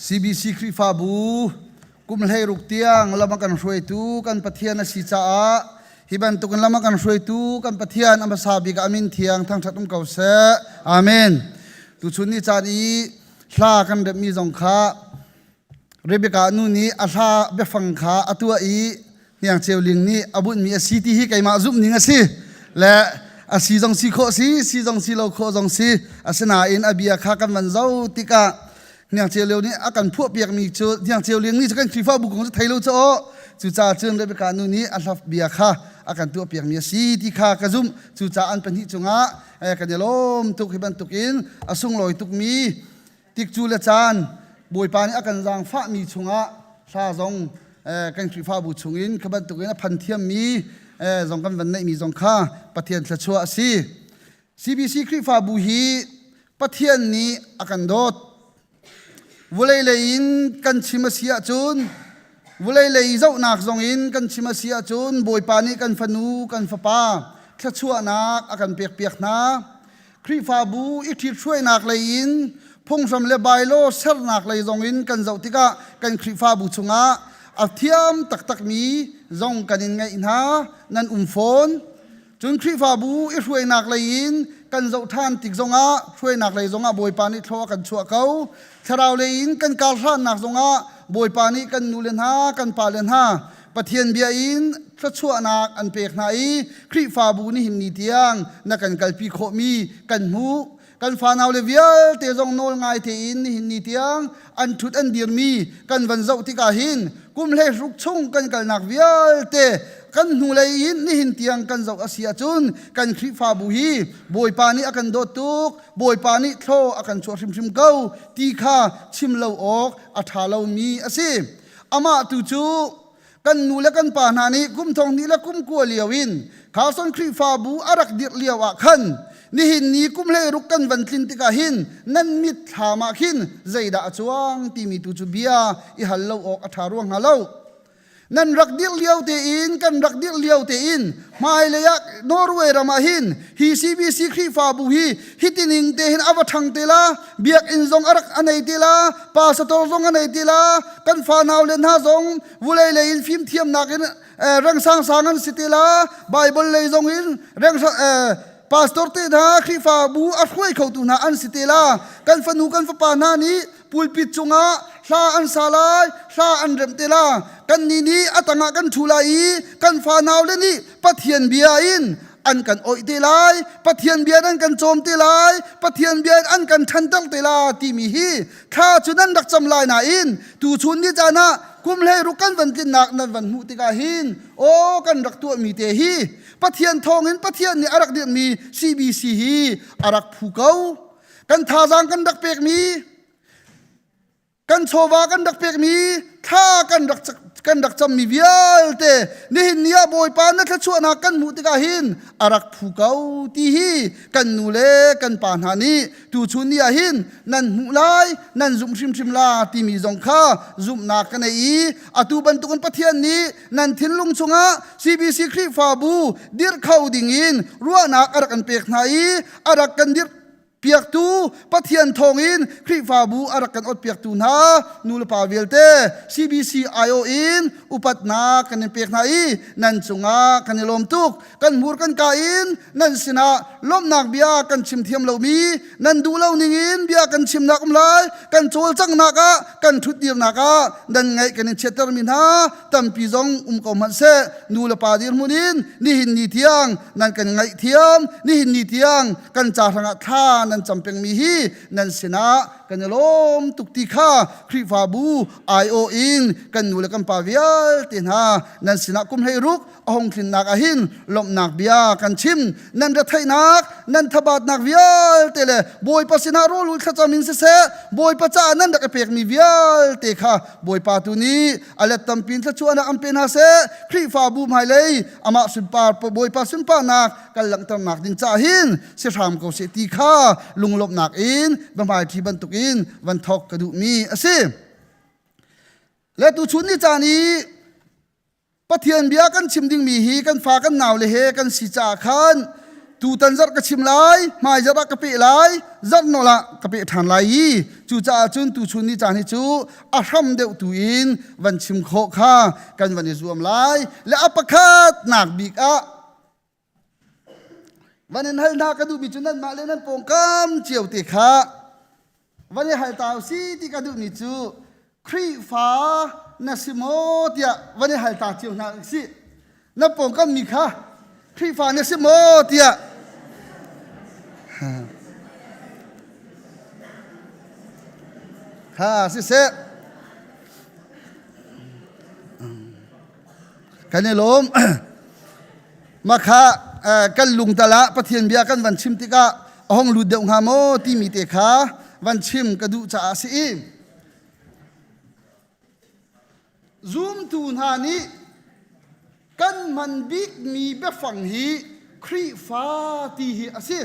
CBC Khrihfabu kum hleiruk tiang lam a kan hruaitu kan Pathian a si caah hi bantukin lam a kan hruaitu kan Pathian a hmasa bik ah a min thiang thangṭhat um ko seh. Amen. Tuchun ni caan i hla kan remhmi zong kha Rebecca nu nih a hla biafang kha a tuah i Hniang Ceu Ling nih a bunhmi a si ti hi keimah zumh ning a si. Le a si zong si khawh si, si zong si lo khawh zong si. Asinain a bia kha kan van zoh tikah Hniang Ceu Lio nih a kan phuahpiakmi cu Hniang Ceu Ling nih cu kan Khrihfabu kong cu thei lo cu aw. Cucaah cun Rebecca nu nih a hla bia kha a kan tuahpiakmi a si ti kha ka zumh. Cucaah an pahnih cungah kan i lawm tuk hi bantukin a sunglawi tukmi Tikcu le caan Bawipa nih a kan zaangfahmi chungah hla zong kan Khrihfabu chungin kha bantukin a phan thiammi zong kan van neihmi zong kha Pathian thluachuah a si. CBC Khrihfabu hi Pathian nih a kan dawt. Vulei lei in kan chim a si ahcun vulei lei zohnak zong in kan chim a si ahcun Bawipa nih kan fanu kan fapa thluachuahnak a kan pekpiak hna. Khrihfabu i ṭhithruainak lei in phunghram le bylaw sernak lei zong in kan zoh tikah kan Khrihfabu chungah. A thiam taktakmi zong kan in ngeih hna nan um fawn. Cun Khrihfabu i hruainak lei in kan zoh ṭhan tik zongah hruainak lei zongah Bawipa nih thlua a kan chuah ko. Thlarau lei in kan kar hlannak zongah Bawipa nih kan nule hna, kan pale hna Pathian bia in thluachuahnak an pek hna i Khrihfabu nihin ni tiang na kan kalpi khawhmi kan hmuh. Kan fanau le vialte zong nawl ngai tein nihin ni tiang an ṭhut an dirmi kan van zoh tikah hin kum hleihruk chung kan kalnak vialte kan hnulei in nihin tiang kan zoh a si ahcun kan Khrihfabu hi Bawipa nih a kan dawt tuk, Bawipa nih thlaw a kan chuah hrimhrim ko ti kha chim lo awk a ṭha lomi a si. Amah tu cu kan nu le kan pa hna nih kum thong hnih le kum kua lio in Carson Khrihfabu a rak dirh lio ah khan nihin ni kum hleiruk kan van tlin tikah hin nan mit thlam ah khin zeidah a cuang timi tu cu bia i hal lo awk a ṭha ruang hnga lo. Nan rak dirh lio tein kan rak dirh lio tein hmailei ah Norway ram ah hin hi CBC Khrihfabu hi hitining te hin a va ṭhang te la biakinn zong a rak a nei te la pastor zong a nei te la kan fanau le hna zong vulei lei in fimthiamnak in reng sangsang an si te la Bible lei zong in reng pastor te hna Khrihfabu a hruai khotu hna an si te la kan fanu kan fapa hna nih pulpit cungah hla an sa lai hla an remh te la kan nih nih a tangah kan ṭhu lai i kan fanau le nih Pathian bia in an kan oih te lai Pathian bia in an kan cawm te lai Pathian bia in an kan ṭhanter te la timi hi thla cu nan rak cam lai nain tuchun ni caan ah kum hleiruk kan van tlinnak nan van hmuh tikah hin aw kan rak tuahmi te hi Pathian thawngin Pathian nih a rak dirhmi CBC hi a rak phu ko kan thazaang kan rak pekmi kan chawva kan rak pekmi thla kan rak kan rak cammi vialte nihin ni ah Bawipa na thluachuahnak kan hmuh tikah hin a rak phu ko ti hi kan nu le kan pa hna nih tuchun ni ah hin nan hmuh lai nan zumh hrimhrim la timi zong kha zumhnak ka nei i atu bantukin Pathian nih nan thinlung chungah CBC Khrihfabu dirh kho dingin ruahnak a rak kan pek hna i a rak kan dirh piaktu Pathian thawngin Khrihfabu a rak kan otpiaktu hna nu le pa vialte CBC IO in upatnak kan in pek hna i nan cungah kan i lawm tuk kan hmur kan ka in nan sinah lawmhnak bia kan chim thiam lomi nan duh lo ningin bia kan chimnak um lai kan cawlcanghnak ah kan ṭhutdirnak ah nan ngaih kan in chiattermi hna tampi zong um ko hmanh seh nu le pa dirhmun in nihin ni tiang nan kan ngaihthiam nihin ni tiang kan ca hrangah thla nan cam pengmi hi nan sinah kan i lawm tuk ti kha Khrihfabu IO in kan nu le kan pa vialte hna nan sinah kum hlei ruk a hong tlinnak ah hin lawmhnak bia kan chim nan retheihnak nan thabatnak vialte le Bawipa sinah rawlul thlacam in siseh Bawipa caah nan rak i pekmi vialte kha Bawipa tu nih a let tampi in thluachuahnak an pe hna seh Khrihfabu hmailei amah sunpar Bawipa sunparnak kan langhternak ding caah hin si hram ko seh ti kha lunglawmhnak in biahmaiṭhi bantukin van thawk ka duhmi a si. Le tuchun ni caan i Pathian bia kan chim dingmi hi kan fa kan nau le he kan si caah khan tutan zarh ka chim lai, hmai zarh ah ka peh lai, zarh nawl ah ka peh ṭhan lai i cucaah cun tuchun ni caan hi cu a hram deuh tu in van chim khawh kha kan van i zuam lai. Le a pakhatnak bik ah Van in hal hna ka duhmi cu nanmah le nan pawngkam cio te kha van i hal ta si ti ka duhmi cu Khrihfa na si maw tiah van i hal ta cio hna si. Na pawngkam mi kha Khrihfa na si maw tiah kha siseh kan i lawm Mah kha kan lungtal ah Pathian bia kan van chim tikah a hong lut deuh hnga maw timi te kha van chim ka duh caah a si i zumtu hna nih kan hman bikmi biafang hi Khrihfa ti hi a si.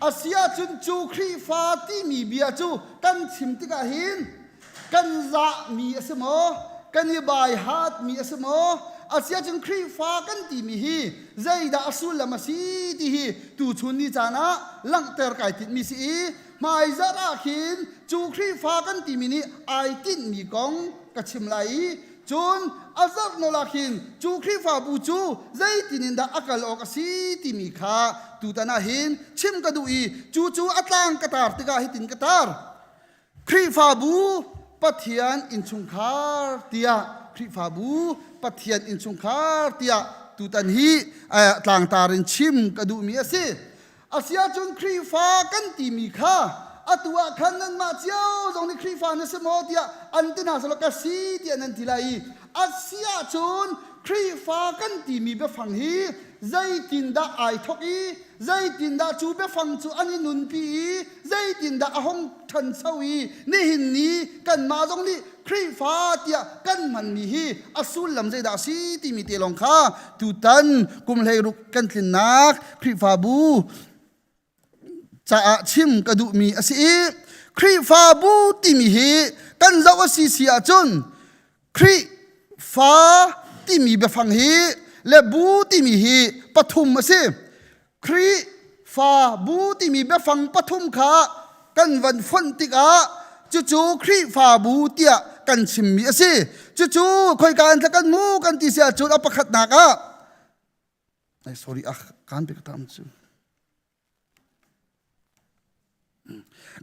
Asiahcun cu Khrihfa timi bia cu kan chim tikah hin kan zahmi a si maw? Kan i baihatmi a si maw? Asiahcun Khrihfa kan timi hi zeidah a sullam a si ti hi tuchun ni caan ah langhter kai tinhmi si i. Hmaizarh ah khin cu Khrihfa kan timi nih ai tinhmi kong ka chim lai i cun a zarh nawl ah khin cu Khrihfabu cu zeitin in dah a kal awk a si timi kha tutan ah hin chim ka duh i cu cu a tlang ka tar tikah hitin ka tar. Khrihfabu Pathian innchungkhar tiah Khrihfabu Pathian innchungkhar tiah tutan hi tlangtar in chim ka duhmi a si. Asiahcun Khrihfa kan timi kha atu ah khan nanmah cio zong nih Khrihfa na si maw tiah an ti hna selaw ka si tiah nan ti lai i a si ahcun Khrihfa kan timi biafang hi zeitindah ai thawk i zeitindah cu biafang cu an i nunpi i zeitindah a hung ṭhancho i nihin ni kanmah zong nih Khrihfa tiah kan hmanmi hi a sullam zeidah a si timi te lawng kha tutan kum 16 kan tlinnak Khrihfabu caah chim ka duhmi a si i Khrihfabu timi hi kan zoh a si si ahcun Khrihfa timi biafang hi le bu timi hi pathum a si. Khrihfabu timi biafang pathum kha kan van fonh tikah cucu Khrihfabu tiah kan chimmi a si. Cucu khoika in kan mu kan ti si ahcun a pakhatnak ah sorry ah kan pe ka tam cu.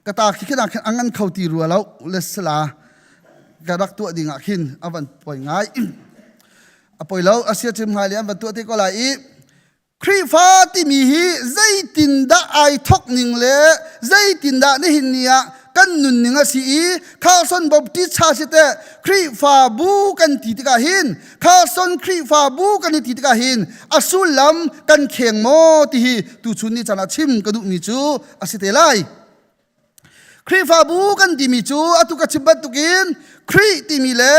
Ka ta khi khin ah khin a ngan kho ti rua lo le sala ka rak tuah ding ah khin a van poi ngai. A poi lo a sia chim ngai le an van tuah te ko lai i Khrihfa timi hi zeitindah ai thok ning le zeitindah nihin ni ah kan nunning a si i Carson Baptist Church te Khrihfabu kan ti tikah hin Carson Khrihfabu kan i ti tikah hin a sullam kan kheng maw ti hi tuchun ni caan ah chim ka duhmi cu a si te lai. Khrihfabu kan timi cu atu ka chim bantukin Khrih timi le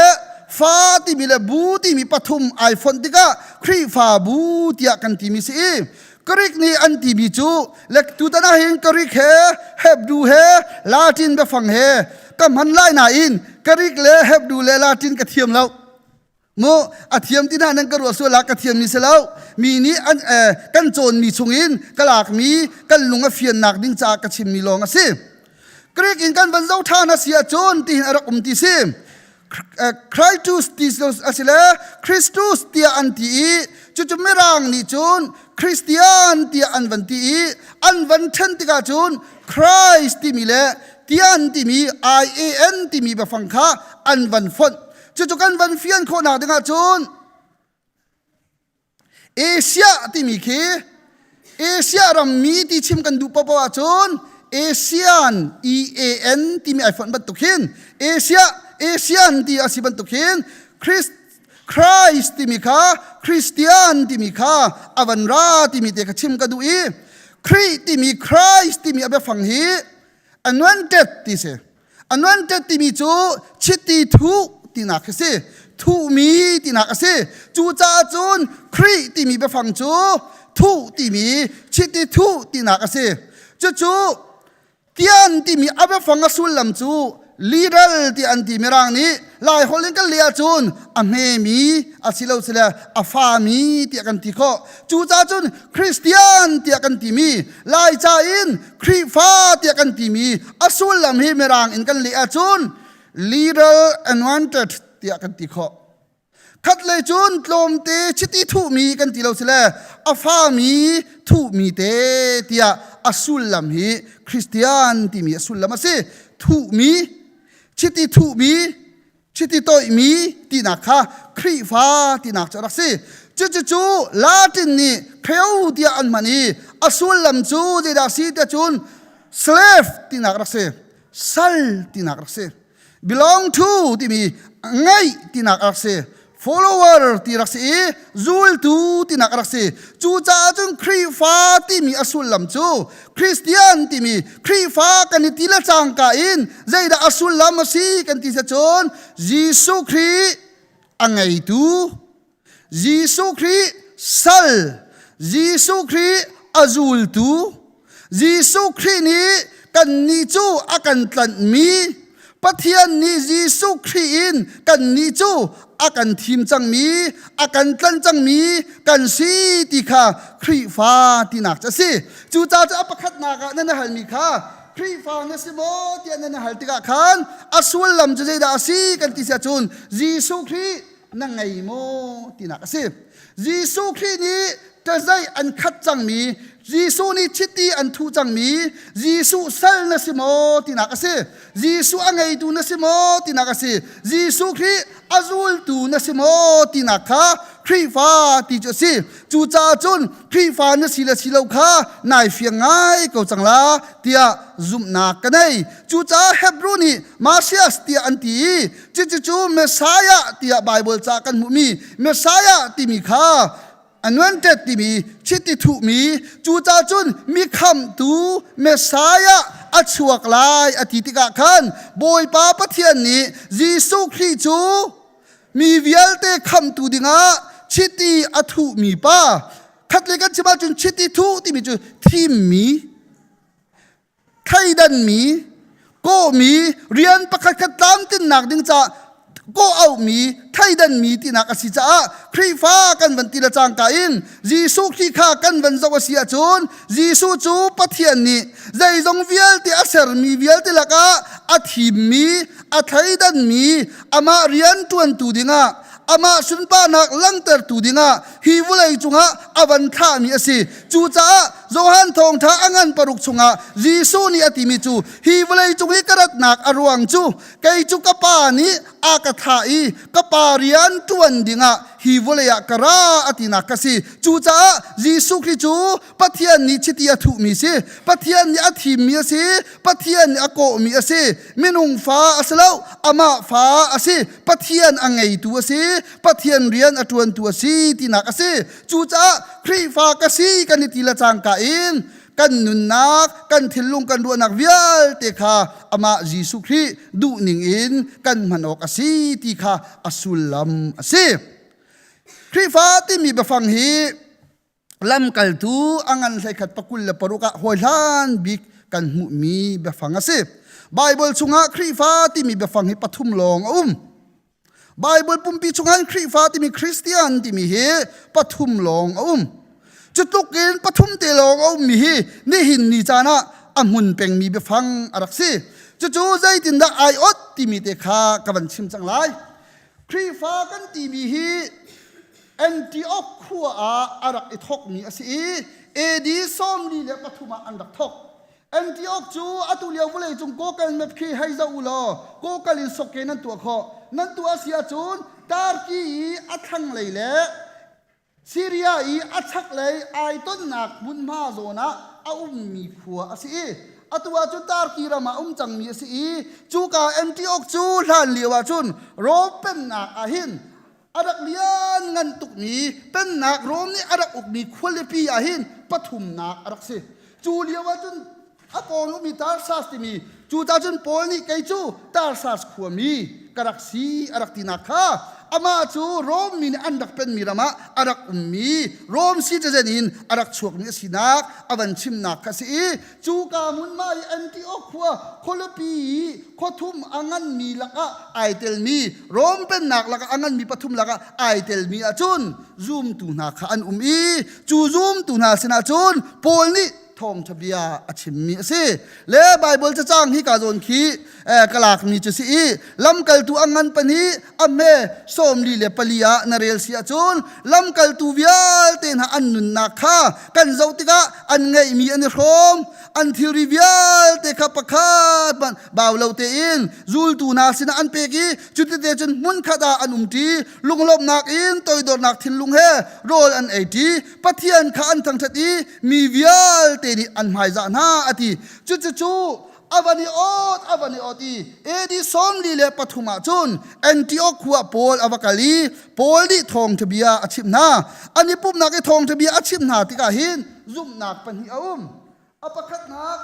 fa timi le bu timi pathum ai fonh tikah Khrihfabu tiah kan timi si i Greek nih an timi cu le tutan ah hin Greek he Hebrew he Latin biafang he ka hman lai nain Greek le Hebrew le Latin ka thiam lo. Mu a thiam ti hna nan ka ruah sual ah ka thiammi si lo mi nih an eh, kan cawnmi chungin ka lakmi kan lung a fiannak ding caah ka chimmi lawng a si Greek in kan van zoh ṭhan a si ahcun tihin a rak um ti si Christus ti a si le Christus tiah an ti i cucu Mirang nih cun Christian tiah an van ti i an van ṭhen tikah cun Christ timi le tian timi I-A-N timi biafang kha an van fonh Cucu kan van fian khawhnak dingah cun Asia timi khi Asia rammi ti chim kan duh paohpaoh ahcun ASEAN E-A-N timi ai fonh bantuk hin Asia ASEAN ti a si bantuk hin Christ Christ timi kha Christian timi kha a van ra timi te kha chim ka duh i Khrih timi Christ timi a biafang hi anointed ti si Anointed timi cu chiti thuh tinak khi si. Thuhmi tinak a si. Cucaah cun Khrih timi biafang cu thuh timi chiti thuh tinak a si. Cucu tian timi a biafang a sullam cu leader ti an ti mirang nih lai holh in kan leh ahcun a hmemi a si lo sile a fami tiah kan ti khawh cucaah cun Christian tiah kan timi Laica in Khrihfa tiah kan timi a sullam hi Mirang in kan leh ahcun little anointed tiah kan ti khawh. Khatlei cun tlawmte chiti thuhmi kan ti lo sile a fami thuhmi te tiah a sullam hi Christian timi a sullam a si. Thuhmi, chiti thuhmi, chiti toihmi tinak kha Khrihfa tinak cu a rak si. Cucucu Latin nih Creo tiah an hman i a sullam cu zeidah a si tiah cun slave tinak rak si. Sal tinak rak si. Belong to timi ngeih tinak rak si. Follower ti rak si i zultu tinak rak si. Cucaah cun Khrihfa timi a sullam cu Christian timi Khrihfa kan i ti le cangka in zeidah a sullam a si kan ti cun Jesuh Khrih a ngeitu Jesuh Khrih sal Jesuh Khrih a zultu Jesuh Khrih nih kannih cu a kan tlanhmi Pathian nih Jesuh Khrih in kannih cu a kan thim cangmi a kan tlanh cangmi kan si ti kha Khrihfa tinak cu a si. Cucaah cu a pakhatnak ah nan halmi kha. Khrihfa na si maw tiah nan hal tikah khan a sullam cu zeidah a si kan ti si ahcun Jesuh Khrih na ngei maw tinak a si. Jesuh Khrih nih ṭazaih an khat cangmi, Jesuh nih chiti an thuh cangmi, Jesuh sal na si maw tinak a si. Jesuh a ngeitu na si maw tinak a si. Jesuh Khrih a zultu na si maw tinak kha Khrihfa ti cu a si. Cucaah cun Khrihfa na si le si lo kha nai fiang ngai ko cang la tiah zumhnak ka nei. Cucaah Hebrew nih Masias tiah an ti i cucu Messiah tiah Baibal ca kan hmuhmi Messiah timi kha anointed timi chiti thuhmi cucaah cun mi khamhtu Messiah a chuak lai a ti tikah khan Bawipa Pathian nih Jesuh Khrih cu mi vialte khamhtu dingah chiti a thuhmi pa khatlei kan chim ahcun chiti thuh timi cu thimmi thleidanmi kawhmi rian pakhat khat tlamtlinnak ding caah kawh auhmi thleidanmi tinak a si caah Khrihfa kan van ti le cangka in Jesuh Khrih kha kan van zoh a si ahcun Jesuh cu Pathian nih zeizong vialte a sermi vialte lakah a thimmi a thleidanmi amah rian ṭuantu dingah amah sunparnak langhtertu dingah hi vawlei cungah a van thlahmi a si. Cucaah Johan thawngṭha a ngan paruk chungah Jesuh nih a timi cu hi vawlei cung i ka ratnak a ruang cu kei cu ka pa nih a ka thlah i ka pa rian ṭuan dingah hi vawlei ah ka ra a tinak ka si. Cucaah Jesuh Khrih cu Pathian nih chiti a thuhmi si, Pathian nih a thimmi a si, Pathian nih a kawhmi a si. Minung fa a si lo, amah fa a si. Pathian a ngeitu a si, Pathian rian a ṭuantu a si tinak a si. Cucaah Khrihfa ka si kan i ti le cangka in kan nunnak, kan thinlung, kan ruahnak vialte kha amah Jesuh Khrih duhning in kan hman awk a si ti kha a sullam a si. Khrihfa timi biafang hi lamkaltu a ngan hleikhat pakul le paruk ah hawihlan bik kan hmuhmi biafang a si. Baibal chungah Khrihfa timi biafang hi pathum lawng a um. Baibal pumpi chungah Khrihfa timi Christian timi hi pathum lawng a um. Cutluk in pathum te lawng a ummi hi nihin ni caan ah a hmun pengmi biafang a rak si. Cucu zeitindah ai ot timi te kha ka van chim cang lai. Khrihfa kan timi hi Antioch khua ah a rak i thawkmi a si i AD 43 ah an rak thawk. Antioch cu atu lio vawleicung Google Map khi hei zoh u law Google in sokke nan tuah khawh. Nan tuah a si ahcun Turkey i a thlanglei le Syria i a chaklei ai tonnak hmunhma zawn ah a ummi khua a si i atu ahcun Turkey ram ah um cangmi a si i cuka Antioch cu hlan lio ahcun Rome pennak ah hin a rak lian ngan tukmi pennak Rom nih a rak ukmi khualipi ah hin pathumnak a rak si. Cu lio ahcun a pawng ummi Tarsas timi cu ta cun Paul nih kei cu Tarsas khuami ka rak si a rak tinak kha amah cu Rom mi nih an rak penmi ram ah a rak ummi Rom citizen in a rak chuakmi a sinak a van chimnak kha a si i Cuka hmunhma i Antioch khua khualipi i khuathum a nganmi lakah ai telmi Rom pennak lakah a nganmi pathum lakah ai telmi ahcun zumtu hna kha an um i cu zumtu hna sinah cun Paul nih thawngṭha bia a chimmi a si. Le Baibal cacang hi ka zawn khi ka lakmi cu si i lamkaltu a ngan pahnih a hme 44 ah na rel si ahcun lamkaltu vialte hna an nunnak kha kan zoh tikah an ngeihmi an i hrawm an thilri vialte kha pakhat hmanh bau lo tein zultu hna sinah an pek i cutite cun hmunkhat ah an umṭi lunglawmhnak in toidornak thinlung he rawl an eiṭi Pathian kha an thangṭhat i mi vialte nih an hmaizah hna a ti cucucu a van i awt a van i awt i AD 43 ah cun Antioch khua Paul a va kal i Paul nih thawngṭha bia a chimh hna an i pumhnak i thawngṭha bia a chimh hna tikah hin zumhnak pahnih a um a pakhatnak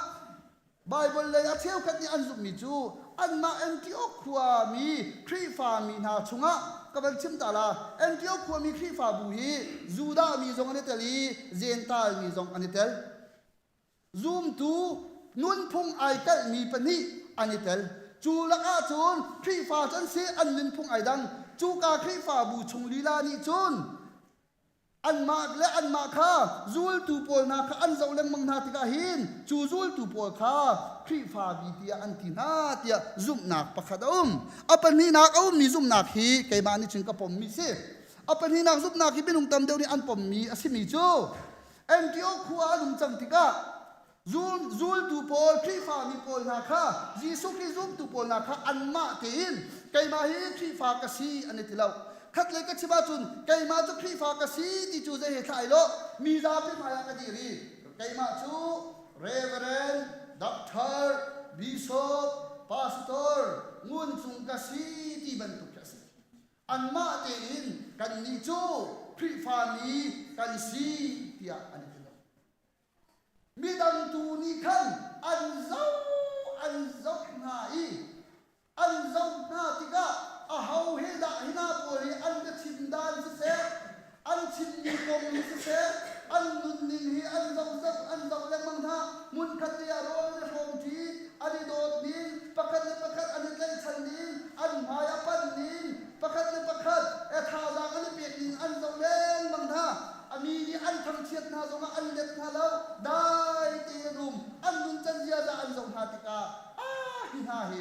Baibal lei a cheukhat nih an zumhmi cu anmah Antioch khuami Khrihfami hna chungah ka van chim ta la Antioch khuami Khrihfabu hi Judah mi zong an i tel i Jentail mi zong an i tel Zumtu nunphung ai kalhmi pahnih an i tel. Cu lakah cun Khrihfa cu an si, an nunphung ai dang. Cuka Khrihfabu chung lila nih cun. Anmah le anmah kha zultu pawl hna kha an zoh lengmang hna tikah hin cu zultu pawl kha Khrihfabi tiah an ti hna tiah zumhnak pakhat a um. A pahnihnak a ummi zumhnak hi keimah nih cun ka pommi si. A pahnihnak zumhnak hi minung tam deuh nih an pommi a simi cu Antioch khua an um cang tikah Zultu pawl, Khrihfami pawl hna kha, Jesuh Khrih zumtu pawl hna kha anmah tein keimah hi Khrihfa ka si an i ti lo. Khatlei ka chim ahcun keimah cu Khrihfa ka si ti cu zei he thlah ai lo, mi zapi hmaiah ka dir i keimah cu Reverend, Doctor, Bishop, Pastor, Ngun Cung ka si ti bantuk khi a si. Anmah tein kannih cu Khrihfami kan si tiah an i ti lo. Midang tu nih khan an zoh an zoh hna i an zoh hna tikah aho he dah hi hna pawl hi an biachim dan siseh, an chimmi kong hi siseh, an nunning hi an zoh zoh an zoh lengmang hna. Hmunkhat te ah rawl an i hrawmṭi, an i dawt ning, pakhat le pakhat an i tlaihchan ning, an hmai a panh ning, pakhat le pakhat thazaang an i pek ning an zoh lengmang hna. A mi nih an thangchiat hna zongah an let hna lo, dai tein an um. An nuncan ziaza an zoh hna tikah, ah hi hna hi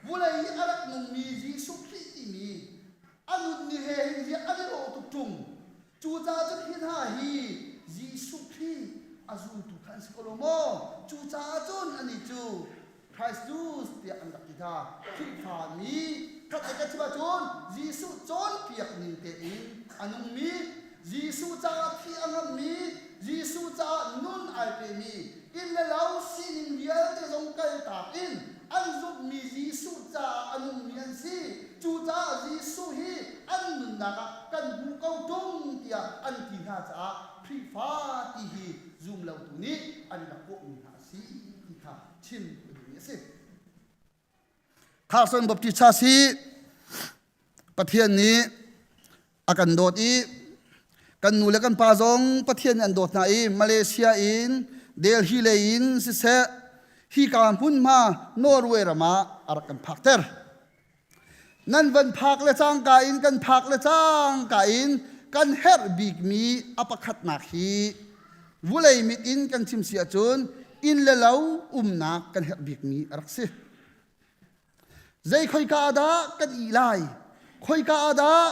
vulei i a rak nungmi Jesuh Khrih timi a nun ni he hin ziah an i lawh tuk ṭung. Cucaah cun hi hna hi Jesuh Khrih a zultu kha an si ko lo maw? Cucaah cun anih cu Christus tiah an rak ti hna. Khrihfami khat le kan chim ahcun Jesuh cawnpiak ning tein a nungmi, Jesuh caah thi a ngamhmi, Jesuh caah nun ai pemi, inn le lo sining vialte zong kaltak in an zumhmi Jesuh caah a nungmi an si. Cucaah Jesuh hi an nunnak ah kan hmu ko ṭung tiah an ti hna caah Khrihfa ti hi zumlotu nih an rak kawhmi hna a si ti kha chim ka duhmi a si. Carson Baptist Church hi Pathian nih a kan dawt i kan nu le kan pa zong Pathian nih an dawt hna i Malaysia in Delhi lei in siseh hika hmunhma Norway ram ah a rak kan phakter. Nan van phak le cangka in kan phak le cangka in kan herh bikmi a pakhatnak hi vulei mit in kan chim si ahcun inn le lo umnak kan herh bikmi a rak si. Zei khoika ah dah kan ih lai? Khoika ah dah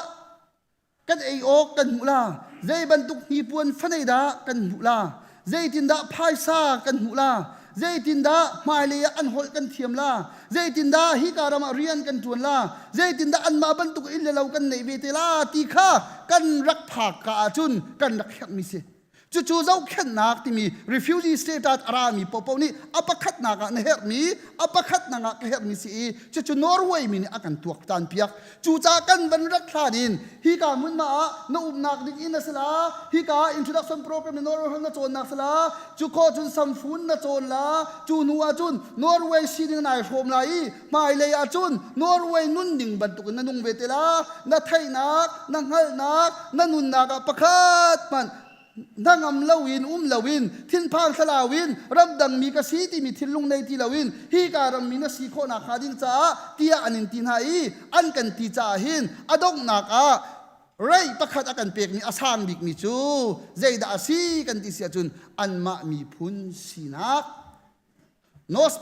Kan ei awk kan hmuh la, zei bantuk hnipuan fanei dah kan hmuh la, zeitindah phaisa kan hmuh la, zeitindah hmailei ah an holh kan thiam la, zeitindah hika ram ah rian kan ṭuan la, zeitindah anmah bantuk inn le lo kan neih ve te la ti kha kan rak phak ka ahcun kan rak herhmi si. Cucu zohkhenhnak timi refugee status a rami paohpaoh nih a pakhatnak ah na herhmi, a pakhatnak ah ka herhmi si i cucu Norway mi nih a kan tuaktan piak. Cucaah kan van rat hlan in hika hmunhma ah na umnak ding inn a si la, hika ah introduction program in Norway holh na cawnnak si la, cu khawh cun samfun na cawn la, cu hnu ah cun Norway sining nai hrawm lai i hmailei ah cun Norway nunning bantukin na nung ve te la, na theihnak, na hngalhnak, na nunnak ah pakhat hmanh hnangam loin um loin thinphang thlalau in ramdangmi ka si timi thinlung nei ti loin hika rammi na si khawhnak hnga ding caah tiah an in ti hna i an kan ti caah hin a donghnak ah rei pakhat a kan pekmi a sang bikmi cu zeidah a si kan ti si ahcun anmah miphun sinak North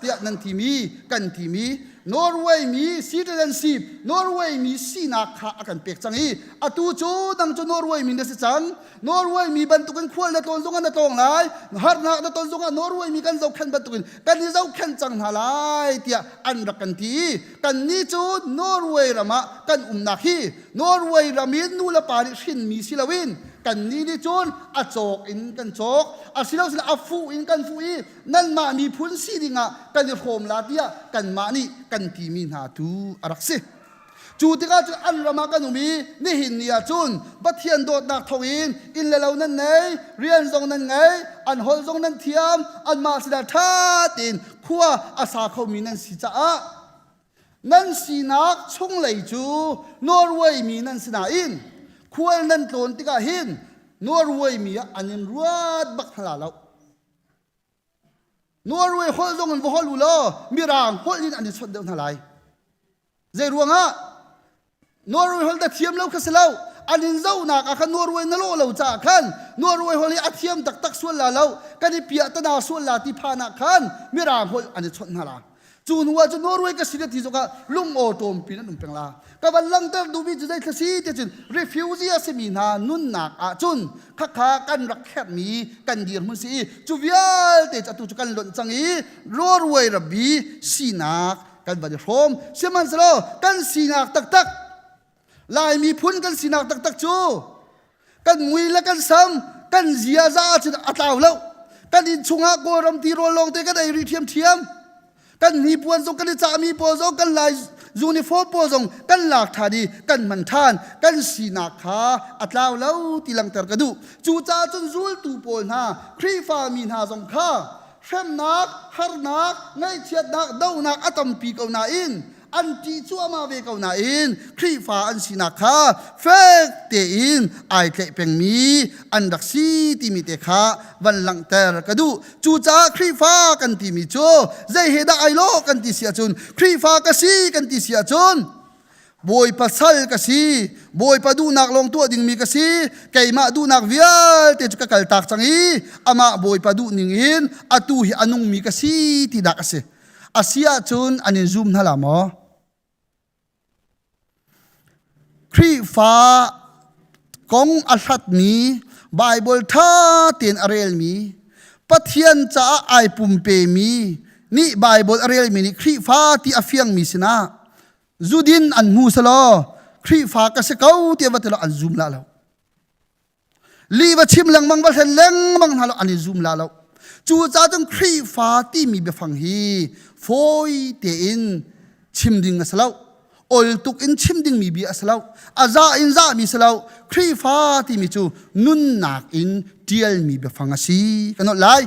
tiah nan timi kan timi Norway mi citizenship Norway mi sinak kha a kan pek cang i atu cu nang cu Norway mi na si cang Norway mi bantukin khual na tlawn zongah na tlawng lai harnak na ton zongah Norway mi kan zohkhenh bantukin kan i zohkhenh cang hna lai tiah an rak kan ti i kannih cu Norway ram ah kan umnak hi Norway ram in nu le pa nih hrinmi si loin kannih nih cun a cawk in kan cawk asilo sila a fuh in kan fuh i nanmah miphun si dingah kan i hrawm la tiah kanmah nih kan timi hna tu a rak si cu tikah cun an ram ah kan um i nihin ni ah cun Pathian dawtnak thawngin inn le lo nan nei rian zong nan ngei an holh zong nan thiam anmah sinah ṭha tein khua a sa khomi nan si caah Nan sinak chunglei cu Norway mi nan si nain khual nan tlawn tikah hin Norway mi ah an in ruat bak hna lo. Norway holh zong in va holh u law Mirang holh in an i chawnh deuh hna lai. Zei ruangah? Norway holh na thiam lo kha si lo. An in zohnak ah khan Norway na lawh lo caah khan Norway holh hi a thiam taktak sual la lo, kan i piah tana sual la ti phan ah khan Mirang holh an i chawnh hna la. Cu hnu ah cun Norway ka si na ti zongah lungawṭawm pin an um peng la. Ka van langhter duhmi cu zei thla si ti cun refugee a simi hna nunnak ah cun khakha kan rak herhmi kan dirhmun si i cu vialte cu atu cu kan lonh cang i Norway rabbi sinak kan van i hrawm. Sihmanhsehlaw kan sinak taktak Lai miphun kan sinak taktak cu kan mui le kan sam kan ziaza ahcun a tlau lo. Kan inn chungah Kawlram tirawl lawngte kan ei rih ṭhiamṭhiam. Kan hnipuan zong kan i cahmi pawl zong kan lai uniform pawl zong kan lak ṭhan i kan hman ṭhan. Kan sinak kha a tlau lo ti langhter ka duh. Cucaah cun zultu pawl hna Khrihfa mi hna zong kha hremnak, harnak, ngaihchiatnak, dohnak a tampi ko nain an ṭih cuahmah ve ko nain Khrihfa an sinak kha fek tein ai tlaih pengmi an rak si timi te kha van langhter ka duh. Cucaah Khrihfa kan timi cu zei he dah ai lawh kan ti si ahcun Khrihfa ka si kan ti si ahcun Bawipa sal ka si, Bawipa duhnak lawng tuah dingmi ka si, keimah duhnak vialte cu ka kaltak cang i amah Bawipa duh ning in atu hi a nungmi ka si tinak a si. A si ahcun an in zum hna la maw? Khrihfa kong a hlatmi, Baibal ṭha tein a relmi, Pathian caah ai pumpemi nih Baibal a relmi nih Khrihfa ti a fiangmi sinah zudin an hmu selaw Khrihfa ka si ko tiah va ti lo an zum la lo. Li va chim lengmang va hlen lengmang hna lo an i zum la lo. Cucaah cun Khrihfa timi biafang hi fawi tein chim ding a si lo. Ol tuk in chim dingmi bia a si lo. A za in zahmi si lo. Khrihfa timi cu nunnak in ṭialmi biafang a si. Kan nolh lai.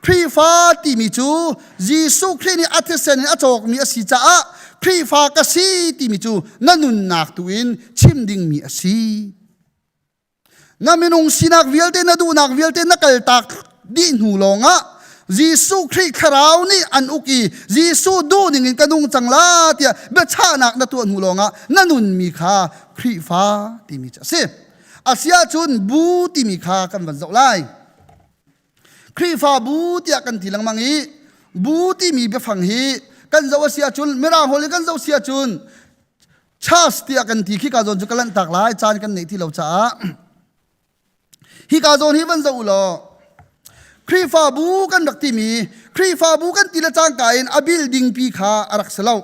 Khrihfa timi cu Jesuh Khrih nih a thisen in a cawkmi a si caah Khrihfa ka si timi cu na nunnak tu in chim dingmi a si. Na minung sinak vialte na duhnak vialte na kaltak dih hnu lawngah Jesuh Khrih thlarau nih an uk i Jesuh duh ning in ka nung cang la tiah biachahnak na tuah hnu lawngah na nunmi kha Khrihfa timi cu a si. Asiahcun bu timi kha kan van zoh lai. Khrihfabu tiah kan ti lengmang i bu timi biafang hi kan zoh a si ahcun Mirang holh in kan zoh si ahcun church tiah kan ti khi ka zawn cu ka lanhtak lai caan kan neih ti lo caah hi ka zawn hi van zoh u law Khrihfabu kan rak timi Khrihfabu kan ti le cangka in a building pi kha a rak si lo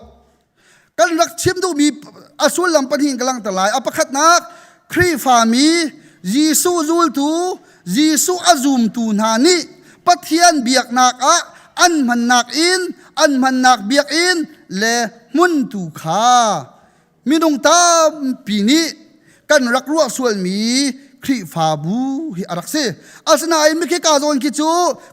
kan rak chim duhmi a sullam pahnih in ka langhter lai a pakhatnak Khrihfami Jesuh zultu Jesuh a zumtu hna nih Pathian biaknak ah an hmannak inn an hmannak biakinn le hmun tu kha minung tampi nih kan rak ruah sualmi Khrihfabu hi a rak si. Asinain mikhi ka zawn khi cu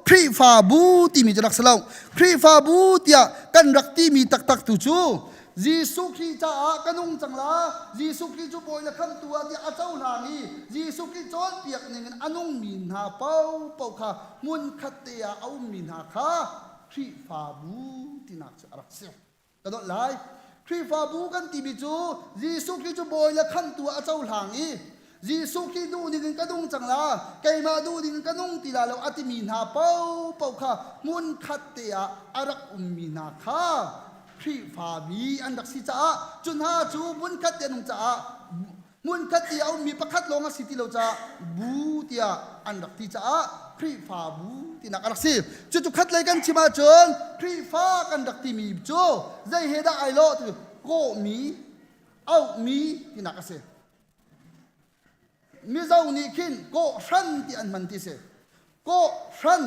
Khrihfabu timi cu rak si lo. Khrihfabu tiah kan rak timi taktak tu cu Jesuh Khrih caah ka nung cang la, Jesuh Khrih cu bawi le khamhtu ah tiah a cohlang i Jesuh Khrih cawnpiak ning in a nungmi hna paohpaoh kha hmunkhat te ah a ummi hna kha Khrihfabu tinak cu a rak si. Ka dawt lai. Khrihfabu kan timi cu Jesuh Khrih cu bawi le khamhtu ah a cohlang i Jesuh Khrih duh ning in ka nung cang la, keimah duh ning in ka nung ti la lo a timi hna paohpaoh kha hmunkhat te ah a rak ummi hna kha Khrihfami an rak si caah cu hna cu hmunkhat te an um caah hmunkhat i a ummi pakhat lawng a si ti lo caah bu tiah an rak ti caah Khrihfabu tinak a rak si. Cucu khatlei kan chim ahcun Khrihfa kan rak timi cu zei he dah ai lawh ti kawhmi, auhmi tinak a si. Mizo nih khin kawhhran ti an hman ti si. Kawhhran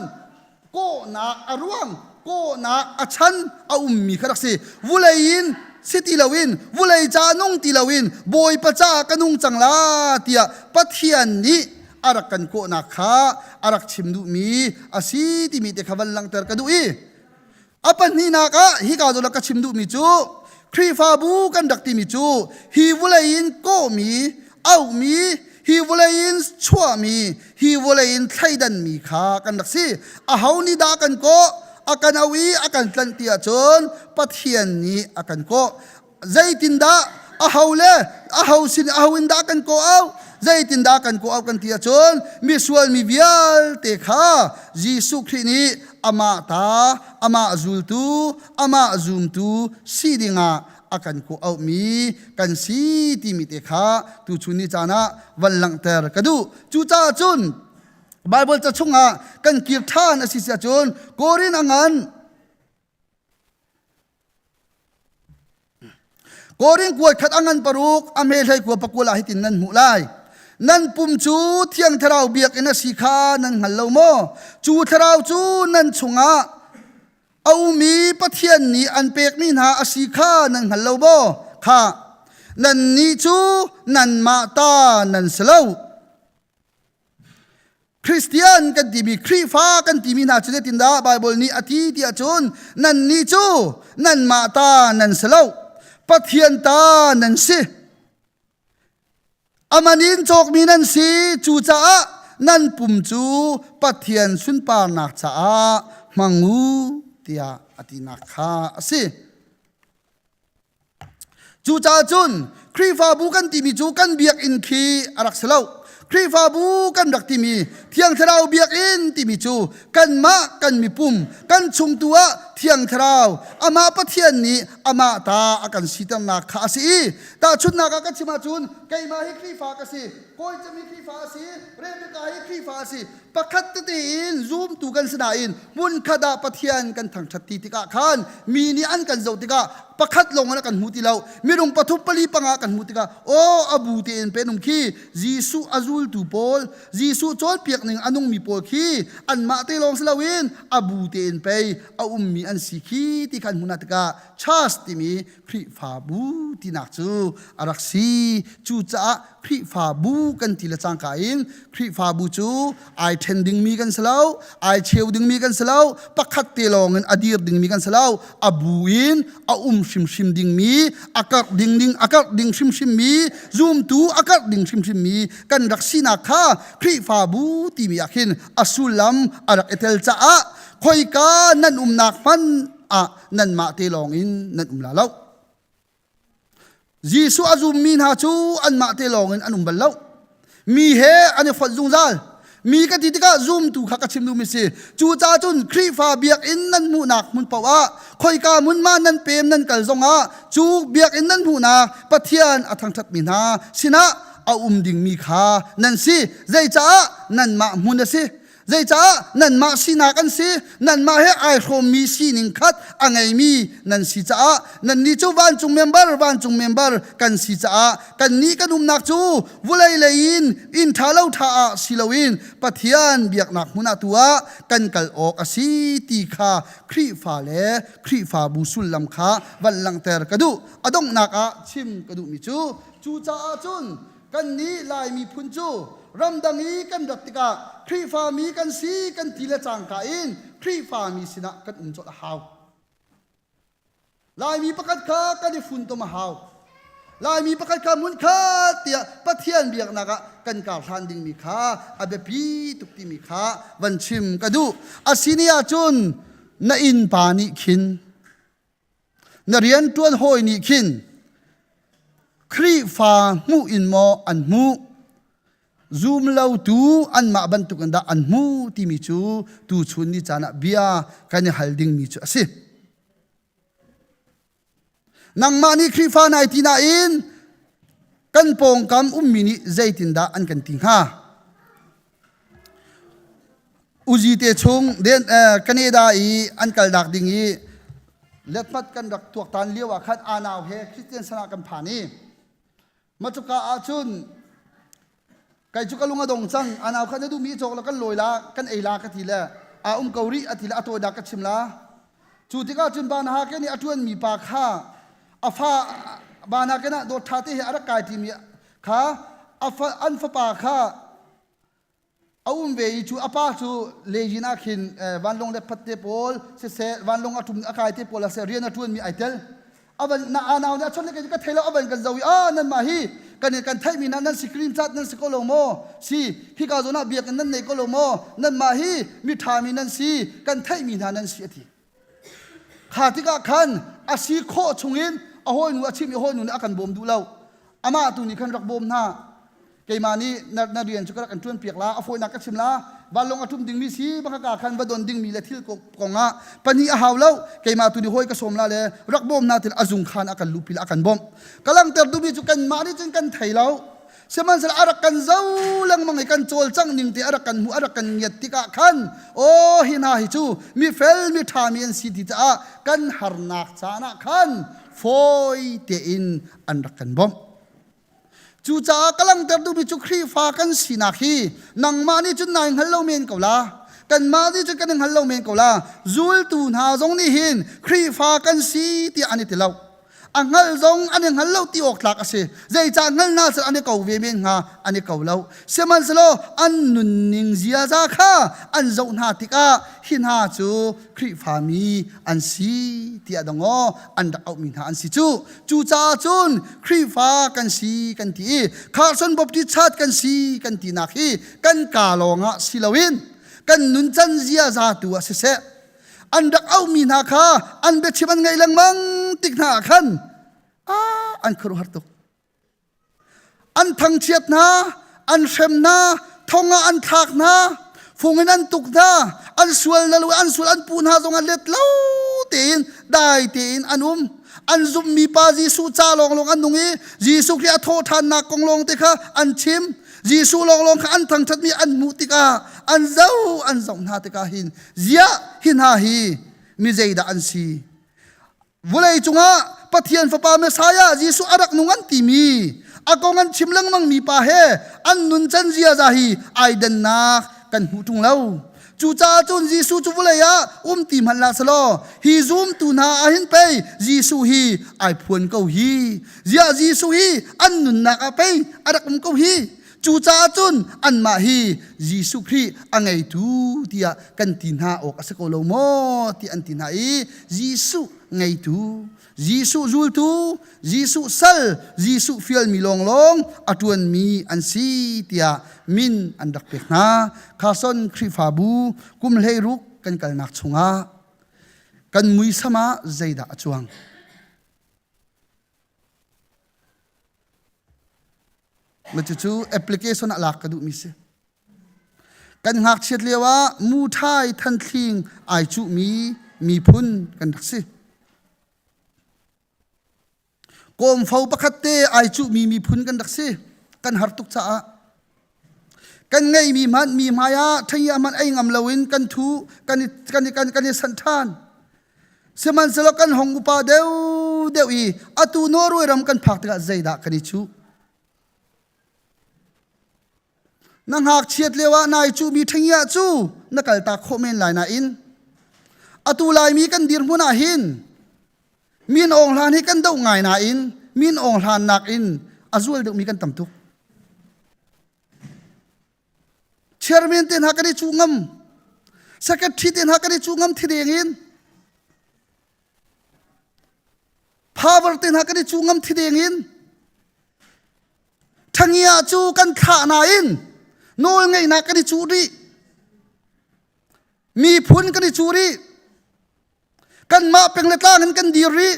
kawhnak a ruang kawhnak a chan a ummi kha rak si. Vulei in si ti loin vulei ca nung ti loin Bawipa caah ka nung cang la tiah Pathian nih a rak kan kawhnak kha a rak chim duhmi a si timi te kha van langhter ka duh i A pahnihnak ah hika zawn ah ka chim duhmi cu Khrihfabu kan rak timi cu hi vawlei in kawhmi, auhmi, hi vawlei in chuahmi, hi vawlei in thleidanmi kha kan rak si. Aho nih dah kan kawh? A kan auh i a kan tlanh ti ahcun Pathian nih a kan kawh. Zeitindah aho le aho sin aho in dah kan kawh au? Zeitindah kan kawh kan ti ahcun misual mi vialte kha Jesuh Khrih nih amah ta, amah zultu, amah zumtu si dingah a kan kawh auhmi kan si timi te kha tuchun ni caan ah van langhter ka duh. Cucaah cun Baibal ca chungah kan kir ṭhan a si si ahcun Korin a ngan Korin kuai khat a ngan paruk a hme hlei kua pakul ah hitin nan hmuh lai. Nan pum cu Thiang Thlarau biakinn a si kha nan hngal lo maw? Cu Thlarau cu nan chungah a umi Pathian nih an pekmi hna a si kha nan hngal lo maw? Kha nannih cu nanmah ta nan si lo. Christian kan timi Khrihfa kan timi hna cu zeitindah Bible nih a ti ti ahcun nannih cu nanmah ta nan si lo Pathian ta nan si aman in cawkmi nan si cucaah nan pum cu Pathian sunparnak caah hmang u tiah a tinak kha a si. Cucaah cun Khrihfabu kan timi cu kan biakinn khi a rak si lo. Khrihfabu kan rak timi Thiang Thlarau biakinn timi cu kanmah kan mipum kan chungtu ah Thiang Thlarau amah Pathian nih amah ta a kan siternak kha a si i tahchunhnak ah ka chim ahcun keimah hi Khrihfa ka si, kawi cem hi Khrihfa a si, Rebecca hi Khrihfa a si, pakhat tete in zumtu kan si nain hmunkhat ah Pathian kan thangṭhat ti tikah khan mi nih an kan zoh tikah pakhat lawng in a kan hmu ti lo minung pathum pali panga kan hmuh tikah aw a bu tein penung khi Jesuh a zultu pawl Jesuh cawnpiak ning a nungmi pawl khi anmah te lawng si loin a bu tein pei a ummi an si khi ti khan hmuh tikah church timi Khrihfabu tinak cu a rak si. Cucaah Khrihfabu kan ti le cangka in Khrihfabu cu ai ṭhen dingmi kan si lo, ai cheu dingmi kan si lo, pakhat te lawng in a dir dingmi kan si lo, a bu in a um hrimhrim dingmi, a karh ding ding a karh ding hrimhrimmi, zumtu a karh ding hrimhrimmi kan rak sinak kha Khrihfabu timi ah khin a sullam a rak i tel caah khoika nan umnak hmanh ah nanmah te lawng in nan um la lo. Jesuh a zummi hna cu anmah te lawng in an um bal lo. Mi he an i fonh zungzal. Mi ka ti tikah zumtu kha ka chim duhmi si. Cucaah cun Khrihfa biakinn nan hmuhnak hmun paoh ah khoika hmun ma nan pem nan kal zongah cu biakinn nan hmuhnak Pathian a thangṭhatmi hna sinah a um dingmi kha nan si. Zeicaah nanmah hmun a si. Zeicah nanmah sinak an si, nanmah he ai hrawmmi sining khat a ngeimi nan si caah nannih cu vancung member vancung member kan si caah kannih kan umnak cu vulei lei in inn ṭha lo ṭha ah si loin Pathian biaknak hmun ah tu ah kan kal awk a si ti kha Khrihfa le Khrihfabu sullam kha van langhter ka duh. A donghnak ah chim ka duhmi cu cucaah cun Kannih Lai miphun cu ramdang i kan rat tikah Khrihfami kan si kan ti le cangka in Khrihfami sinah kan um colh a hau. Laimi pakhat kha kan i funtom a hau. Laimi pakhat kha hmunkhat tiah Pathian biaknak ah kan kar hlan dingmi kha a biapi tuk timi kha van chim ka duh. Asini ahcun na innpa nih khin Na rianṭuan hawi nih khin Khrihfa hmuh in maw an hmuh, zum lotu anmah bantukin dah an hmuh timi cu tuchun ni caan ah bia kan i hal dingmi cu a si. Nangmah nih Khrihfa nai ti nain kan pawngkam ummi nih zeitindah an kan ti hnga? Uzi te chung den Canada i an kalnak ding i letmat kan rak tuaktan lio ah khan anau he Christian sana kan phan i macuka ahcun kai cu ka lung a dong cang anau kha na duhmi cawk la kan lawi la kan ei la ka ti le a um ko rih a ti le a tawinak ka chim la cu tikah cun Banhake nih a ṭuanmi pa kha a fa Banhake nah dawt ṭha te he a rak kai ṭimi kha an fapa kha a um ve i cu a pa cu lejin ah khin vanlawng le phat te pawl siseh vanlawng a ṭum a kai te pawl ah seh rian a ṭuanmi ai tel avan na anau nih a chawnh le ka thei lo avan kan zo i a nanmah hi kan kan theihmi hna nan si cream chat nan si ko lo maw si hika zawn ah biakinn nan nei ko lo maw nanmah hi mi ṭhami nan si kan theihmi hna nan si a ti kha tikah khan a si khawh chungin a hawinu a chim i hawinu nih a kan bawm duh lo amah tu nih khan rak bawm hna. Keimah nih na, na rian cu ka rak kan ṭuan piak la, a fawinak ka chim la, vanlawng a ṭum dingmi si, baka ka khan va don dingmi le thil kong ah pahnih a hau lo, keimah tu nih hawi ka sawm la le rak bawm na til a zung khan a kan luhpi le a kan bawmh. Ka langhter duhmi cu kanmah nih cun kan thei lo. Sihmanhsehlaw a rak kan zo lengmang i kan cawlcangh ning te a rak kan hmuh a rak kan ngiat tikah khan aw hi hna hi cu mi fel mi ṭhami an si ti caah kan harnak caan ah khan fawi tein an rak kan bawmh. Cucaah ka langhter duhmi cu Khrihfa kan sinak hi nangmah nih cun nai hngal lo men ko la. Kanmah nih cun kan i hngal lo men ko la. Zultu hna zong nih hin Khrihfa kan si tiah an i ti lo. A hngal zong an i hngal lo ti awk tlak a si. Zeicah hngal hna seh an i ko ve men hnga an i ko lo. Sihmanhsehlaw an nunning ziaza kha an zoh hna tikah hi hna cu Khrihfami an si tiah dong aw an rak auhmi hna an si cu. Cucaah cun Khrihfa kan si kan ti i Carson Baptist Church kan si kan tinak hi kan kaa lawngah si loin kan nuncan ziaza tu ah siseh an rak auhmi hna kha an biachim an ngaih lengmang tik hna ah khan ah an khuaruahhar tuk. An thangchiat hna, an hrem hna, thong ah an thlak hna, fung in an tuk hna, an sual na an sual an puh hna zong ah let lo tein dai tein an um. An zumhmi pa Jesuh ca lawnglawng an nung i Jesuh Khrih a thawhṭhannak kong lawng te kha an chim. Jesuh lawnglawng kha an thangṭhatmi an hmuh tikah an zoh an zoh hna tikah hin ziah hi hna hi mi zeidah an si? Vawlei cungah Pathian Fapa Messiah Jesuh a rak nung an timi a kong an chim lengmang mi pa he an nuncan ziaza hi ai dannak kan hmuh ṭung lo. Cucaah cun Jesuh cu vawlei ah um ti hmanh hlah selaw hi zumtu hna ah hin pei Jesuh hi ai phuan ko hi. Ziah Jesuh hi an nunnak ah pei a rak um ko hi. Cucaah cun anmah hi Jesuh Khrih a ngeitu tiah kan ti hna awk a si ko lo maw ti an ti hna i Jesuh ngeitu, Jesuh zultu, Jesuh sal, Jesuh fialmi lawnglawng a ṭuanmi an si tiah min an rak pek hna. Carson Khrihfabu kum 16 kan kalnak chungah kan muisam ah zeidah a cuang? Ma cucu application ah lak ka duhmi si. Kan ngakchiat lio ah muṭhai thanthling ai cuhmi miphun kan rak si. Kawmfo pakhat te ai cuhmi miphun kan rak si. Kan har tuk caah. Kan ngeihmi hmanh mi hmai ah ṭhengia hmanh ei ngam loin kan thu kan i, kan i, kan, kan i sanh ṭhan. Sihmanhsehlaw kan hong upa deuhdeuh i atu Norway ram kan phak tikah zeidah kan i cuh? Na ngakchiat lio ah nai cuhmi ṭhengia cu na kaltak khawh men lai nain atu Laimi kan dirhmun ah hin min awng hlan hi kan doh ngai nain min awng hlan nakin a zual deuhmi kan tam tuk. Chairman te hna kan i cuh ngam. Secretary te hna kan i cuh ngam thideng in. Power te hna kan i cuh ngam thideng in. Thangia cu kan thlah nain nawl ngeihnak kan i cuh rih. Miphun kan i cuh rih. Kanmah peng le tlang in kan dir rih.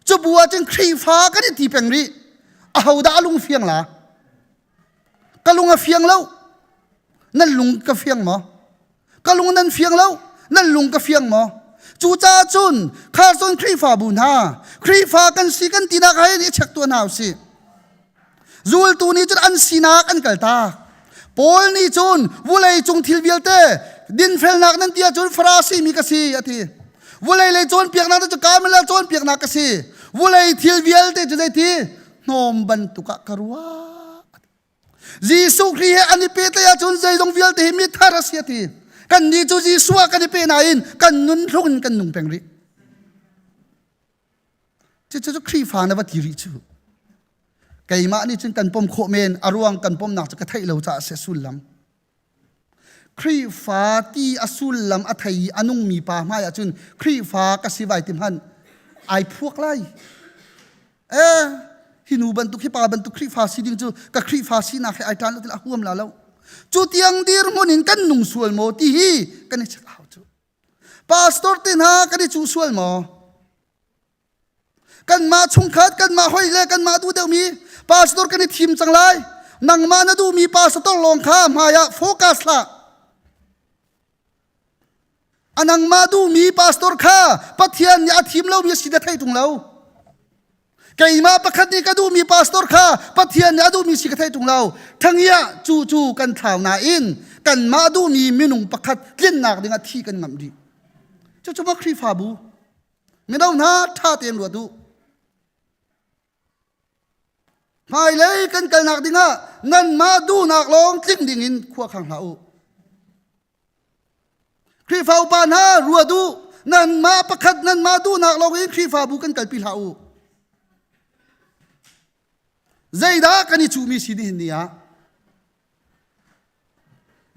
Cubu ahcun Khrihfa kan i ti peng rih. Ahodah a lung fiang la? Ka lung a fiang lo. Nan lung ka fiang maw? Ka lung nan fiang lo. Nan lung ka fiang maw? Cucaah cun Carson Khrihfabu hna, Khrihfa kan si kan tinak ah hin i check tuah hna usih. Zultu nih cun an sinak an kaltak. Paul nih cun vulei cung thil vialte dinfelnak nan ti ahcun Farasi mi ka si a ti. Vulei lei cawnpiaknak cu Carmel cawnpiaknak ka si. Vulei thil vialte cu zeiti hnawm bantuk ah ka ruah. Jesuh Khrih he an i pehtlaih ahcun zeizong vialte hi mithar a si a ti. Kannih cu Jesuh ah kan i pe nain kan nun hlung in kan nung peng rih. Cucu cu Khrihfa na va ti rih cu. Keimah nih cun kan pom khawh men, a ruang kan pomnak cu ka theih lo caah a si a sullam. Khrihfa ti a sullam a thei i a nungmi pa hmai ah cun Khrihfa ka si vai ti hmanh ai phuak lai. Eh, hi nu bantuk hi pa bantuk Khrihfa si ding cu ka Khrihfa sinak he ai ṭan lo ti a huam la lo. Cu tiang dirhmun in kan nung sual maw ti hi kan i check a hau cu. Pastor te hna kan i cuh sual maw? Kanmah chungkhat, kanmah hoi le kanmah duh deuhmi pastor kan i thim cang lai. Nangmah na duhmi pastor lawng kha hmai ah focus hlah. A nangmah duhmi pastor kha Pathian nih a thim lomi a si na thei ṭung lo. Keimah pakhat nih ka duhmi pastor kha Pathian nih a duhmi si ka thei ṭung lo. Thangiah cu cu kan thlau nain kanmah duhmi minung pakhat tlinnak dingah thi kan ngamh dih. Cucu maw Khrihfabu? Mino hna ṭha tein ruat u. Hmailei kan kalnak dingah nanmah duhnak lawng tling dingin khua khang hlah u. Khrihfa upa hna ruat u. Nanmah pakhat nanmah duhnak lawng in Khrihfabu kan kalpi hlah u. Zeidah kan i cuhmi si nihin ni ah?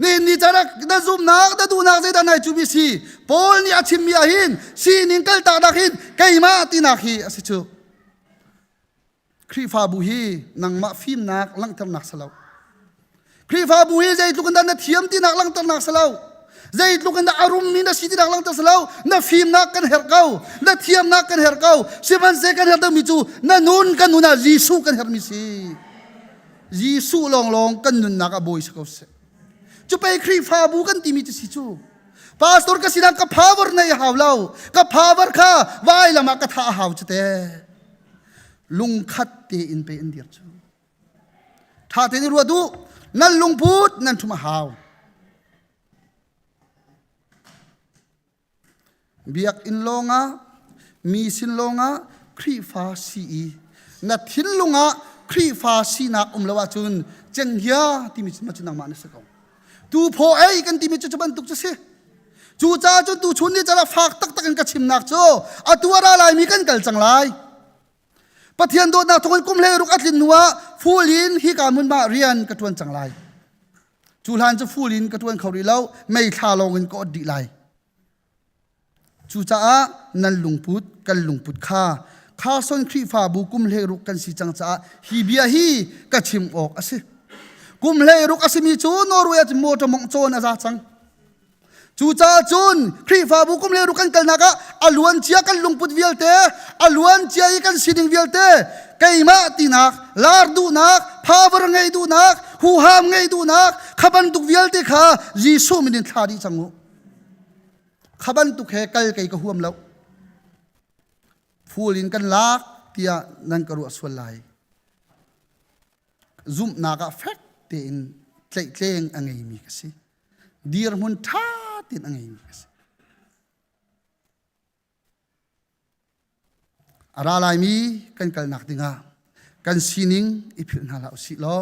Nihin ni caan ah na zumhnak na duhnak zeidah nai cuhmi si? Paul nih a chimmi ah hin sining kaltaknak hin keimah tinak hi a si cu. Khrihfabu hi nangmah fimnak langhternak si lo. Khrihfabu hi zeitluk in dah na thiam tinak langhternak si lo. Zeitluk in dah a rummi na si tinak langhter si lo. Na fimnak kan herh ko. Na thiamnak kan herh ko. Sihmanhsehlaw kan herh deuhmi cu na nun kan nun ah Jesuh kan herhmi si. Jesuh lawnglawng kan nunnak ah bawi si ko seh. Cu pei Khrihfabu kan timi cu si cu. Pastor ka sinak ka power nei hau lo. Ka power kha vailam ah ka thah a hau cu te. Lungkhat tein pe in dir cu. Tha tein ruat u. Nan lungput nan ṭhum a hau. Biakinn lawngah mi sin lawngah Khrihfa si i na thinlung ah Khrihfa sinak um lo ahcun cenghngia timi cu cu nangmah na si ko. Tu phaw ei kan timi cu cu bantuk cu si. Cucaah cun tuchun ni caan ah fak taktak in ka chimnak cu atu a ra laimi kan kal cang lai. Pathian dawtnak thawngin kum 16 a tlin hnuah full in hika hmun ah rian ka ṭuan cang lai. Cu hlan cu full in ka ṭuan kho rih lo, mei thla lawng in ka ot dih lai. Cucaah nan lungput, kan lungput kha Carson Khrihfabu kum 16 kan si cang caah hi bia hi ka chim awk a si. Kum 16 a simi cu Norway ah cun motor mawngh cawn a za cang. Cucaah cun Khrihfabu kum le ruk kan kalnak ah a luancia kan lungput vialte, a luancia i kan sining vialte, keimah tinak, lar duhnak, power ngeih duhnak, huham ngeih duhnak, kha bantuk vialte kha Jesuh min in thla dih cang u. Kha bantuk he kal kei ka huam lo. Full in kan lak tiah nan ka ruah sual lai. Zumhnak ah fek tein tlaihtleng a ngeimi ka si. Dirhmun ṭha tein a ngeimi ka si. A ra laimi kan kalnak dingah kan sining i philh hna hlah usih law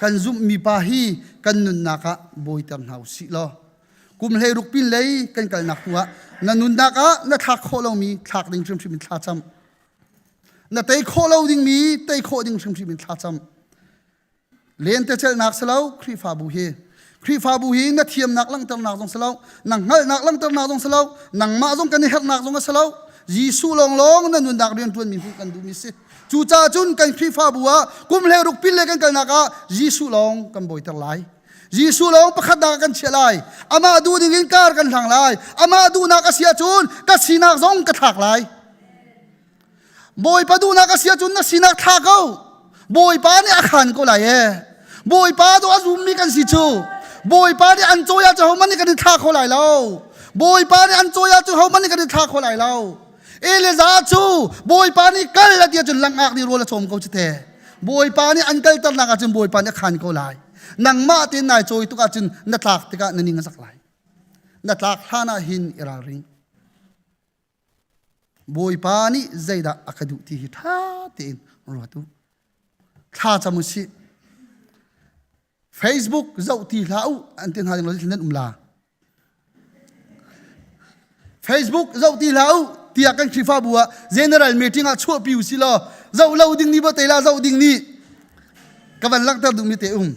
kan zumhmi pa hi kan nunnak ah bawiter hna usih law kum 16 pin lei kan kalnak hnu ah na nunnak ah na thlak khawh lomi thlak ding hrimhrim in thla cam na tei khawh lo dingmi tei khawh ding hrimhrim in thla cam Lentecelhnak si lo Khrihfabu hi. Khrihfabu hi na thiamnak langhternak zong si lo, na hngalhnak langhternak zong si lo, nangmah zong kan i herhnak zong a si lo. Jesuh lawnglawng na nunnak rianṭuanmi hmuh kan duhmi si. Cucaah cun kan Khrihfabu ah kum 16 pin le kan kalnak ah Jesuh lawng kan bawiter lai. Jesuh lawng pakhatnak ah kan chiah lai. Amah duh ding in kar kan hlang lai. Amah duhnak a si ahcun ka sinak zong ka thlak lai. Bawipa duhnak a si ahcun na sinak thla ko. Bawipa nih a khan ko lai ee. Bawipa do a zummi kan si cu. Bawipa nih an cawi ahcun hohmanh nih kan i thla kho lai lo. Bawipa nih an cawi ahcun hohmanh nih kan i thla kho lai lo. Elizah cu Bawipa nih kal a ti ahcun langak nih rawl a cawm ko cu te. Bawipa nih an kalternak ahcun Bawipa nih a khan ko lai. Nangmah tein nai cawi tuk ahcun na tlak tikah na ning a zak lai. Na tlak hlan ah hin i ralring. Bawipa nih zeidah a ka duh ti hi ṭha tein ruat u. Thla cam u sih. Facebook zoh ti hlah u an ti hna ding lo nan um la. Facebook zoh ti hlah u tiah kan Khrihfabu ah general meeting ah chuahpi u si law zoh lo ding ni ba te la zoh ding ni ka van langhter duhmi te um.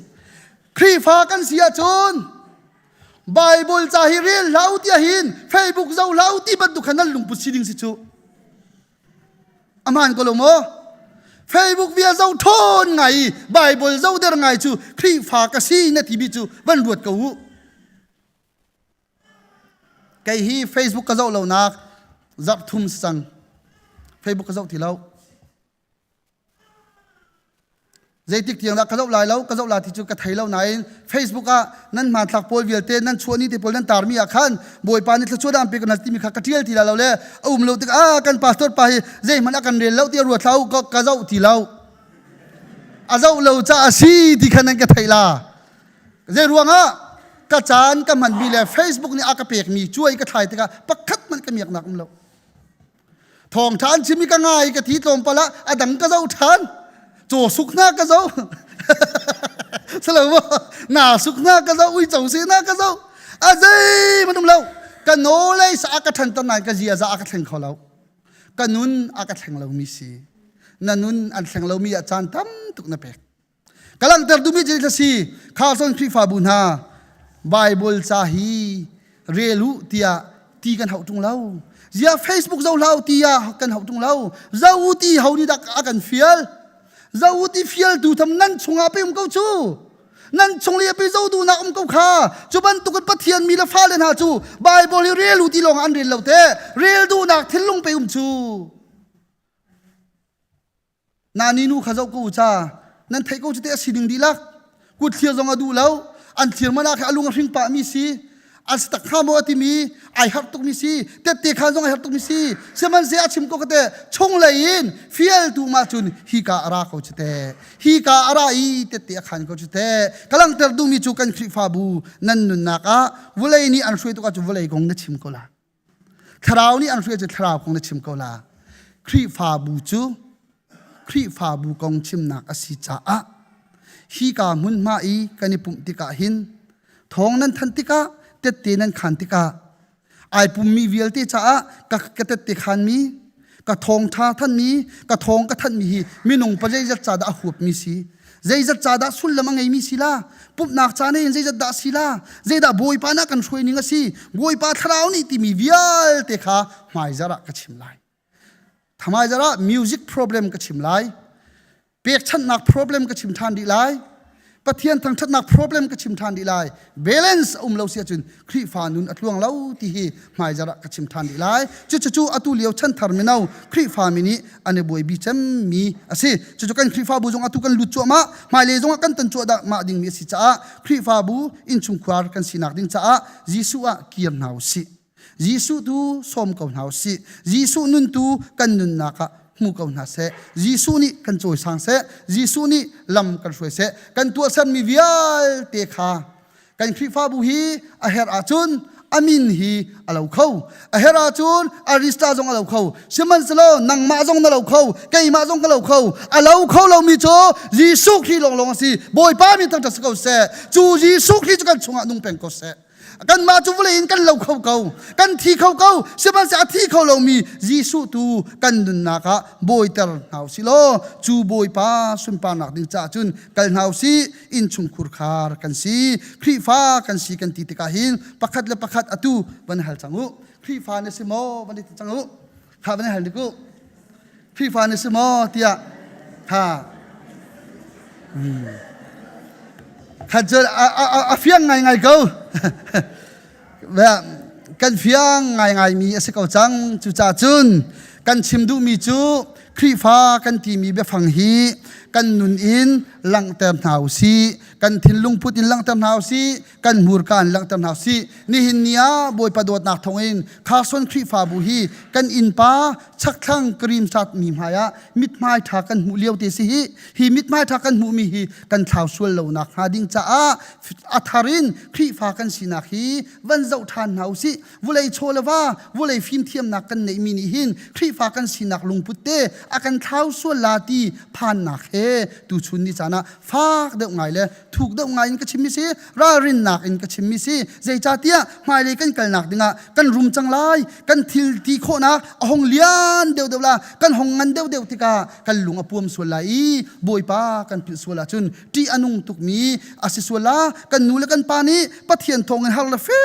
Khrihfa kan si ahcun Bible ca hi rel hlah u tiah hin Facebook zoh hlah u ti bantuk khan nan lungput si ding si cu. Aman ko lo maw? Facebook via zo ṭhawn ngai i Bible zo der ngai cu Khrihfa ka si na ti mi cu van ruat ko u. Kei hi Facebook ka zoh lonak zarh thum si cang. Facebook ka zoh ti lo. Zeitik tiang dah ka zoh lai lo, ka zoh la ti cu ka thei lo nain Facebook ah nan hmanthlak pawl vialte nan chuahni te pawl nan tarmi ah khan Bawipa nih thluachuah dah an pek na timi kha ka ṭial ti la lo le a um lo tik ah kan pastor pa hi zeihmanh a kan rel lo ti ruat hlah u ka zoh ti lo. A zoh lo ca a si ti khan nan ka theih la. Zei ruangah ka caan ka hmanmi le Facebook nih a ka pekmi cuai ka thlai tikah pakhat hmanh ka miaknak um lo. Thawngṭha an chim i ka ngai ka thi tlawmpal ah a dang ka zoh ṭhan. Caw suk hna ka zoh. Salo maw? Na suk hna ka zoh, uico si hna ka zoh. A zeihmanh um lo. Ka nawlei sa a ka ṭhanter nain ka ziaza a ka thleng kho lo. Ka nun a ka thleng lomi si. Na nun an thleng lomi ah caan tam tuk na pek. Ka langhter duhmi cu a si Carson Khrihfabu hna Bible ca hi rel u tiah ti kan hauh ṭung lo. Ziah Facebook zoh hlah u tiah kan hauh ṭung lo. Zoh u ti ho nih dah a kan fial? Zoh u ti fialtu tham nan chungah pei um ko cu. Nan chung le pei zoh duhnak um ko kha. Cu bantukin Pathian mi le fale hna cu Bible hi rel u ti lawng an rel lo te. Rel duhnak thinlung pei um cu. Nani nu kha zoh ko u ca nan theih ko cu te a sining dihlak kut thlir zong a duh lo an thlir man ah khan a lung a hring pah mi si an si tak hnga maw a timi ai harh tuk mi si tette khan zong ai harh tuk mi si sihmanhseh a chim ko ka te chunglei in fialtu mah cun hi ka a ra ko cu te hi ka a ra i tette a khan ko cu te ka langhter duhmi cu kan Khrihfabu nan nunnak ah vulei nih an hruai tuk ahcun vulei kong na chim ko la Thlarau nih an hruai cu thlarau kong na chim ko la. Khrihfabu cu Khrihfabu kong chimnak a si caah hika hmunhma i kan i pumh tikah hin thawng nan thanh tikah tette nan khan tikah ai pummi vialte caah ka, ka tette khanmi ka thawngṭha thanmi ka thawng ka thanhmi hi minung pa zeizat ca dah a huapmi si zeizat ca dah sullam a ngeimi si la pumhnak ca ne in zeizat dah si la zeidah bawipa na kan hruai ning a si bawipa thlarau nih timi vialte kha hmaizarh ah ka chim lai hmaizarh ah music problem ka chim lai pekchanhnak problem ka chim ṭhan dih lai Pathian thangṭhatnak problem ka chim ṭhan dih lai. Balance a um lo si ahcun Khrihfa nun a tluang lo ti hi hmaizarh ah ka chim ṭhan dih lai. Cucu atu lio chanthar mino Khrihfa mi nih an i buaipi cemmi a si. Cucu kan Khrihfabu zong atu kan lut cuahmah, hmailei zongah kan ton cuahmah dingmi a si caah Khrihfabu innchungkhar kan sinak ding caah Jesuh ah kir hna u sih. Jesuh tu sawm ko hna u sih. Jesuh nun tu kan nunnak ah hmu ko hna seh. Jesuh nih kan cawisang seh. Jesuh nih lam kan hruai seh. Kan tuahsermi vialte kha kan Khrihfabu hi a herh ahcun a min hi a lo kho. A herh ahcun Arista zong a lo kho. Sihmanhsehlaw nangmah zong na lo kho, keimah zong ka lo kho. A lo kho lomi cu Jesuh Khrih lawnglawng a si. Bawipa min thangṭhat si ko seh. Cu Jesuh Khrih cu kan chungah nung peng ko seh. Kanmah cu vawlei in kan lo kho ko, kan thi kho ko, sihmanhsehlaw a thi kho lomi Jesuh tu kan nunnak ah bawiter hna u sih law cu Bawipa sunparnak ding caah cun kal hna u sih innchungkhur khar kan si Khrihfa kan si kan ti tikah hin pakhat le pakhat atu van hal cang u Khrihfa na si maw van i ti cang u kha van hal nik u Khrihfa na si maw tiah kha kha cu a fiang ngaingai ko kan fiang ngaingai mi a si ko cang cucaah cun kan chim duhmi cu Khrihfa kan timi biafang hi kan nun in langhter hna u sih kan thinlung put in langhter hna u sih kan hmurka in langhter hna sih nihin ni ah Bawipa dawtnak thawngin Carson Khrihfabu hi kan innpa chakthlang karim sat mi hmai ah mithmai tha kan hmuh lio te si hi hi mithmai tha kan hmuh mi hi kan thlau sual lo nak hnga ding caah a thar in Khrihfa kan sinak hi van zoh than hna usih vulei chaw le va vulei fimthiamnak kan neih mi nih hin Khrihfa kan sinak lungput te a kan thlau sual la ti phannak he tuchun ni caan ah fak deuh ngai le thuk deuh ngai in ka chimmi si ralrinnak in ka chimmi si zeicahtiah hmailei kan kalnak dingah kan rum cang lai kan thil ti khawhnak a hong lian deuhdeuh la kan hong ngan deuhdeuh tikah kan lung a puam sual lai i bawipa kan philh sual ahcun ṭih a nung tukmi a si sual la kan nu le kan pa nih pathian thawngin har le fe.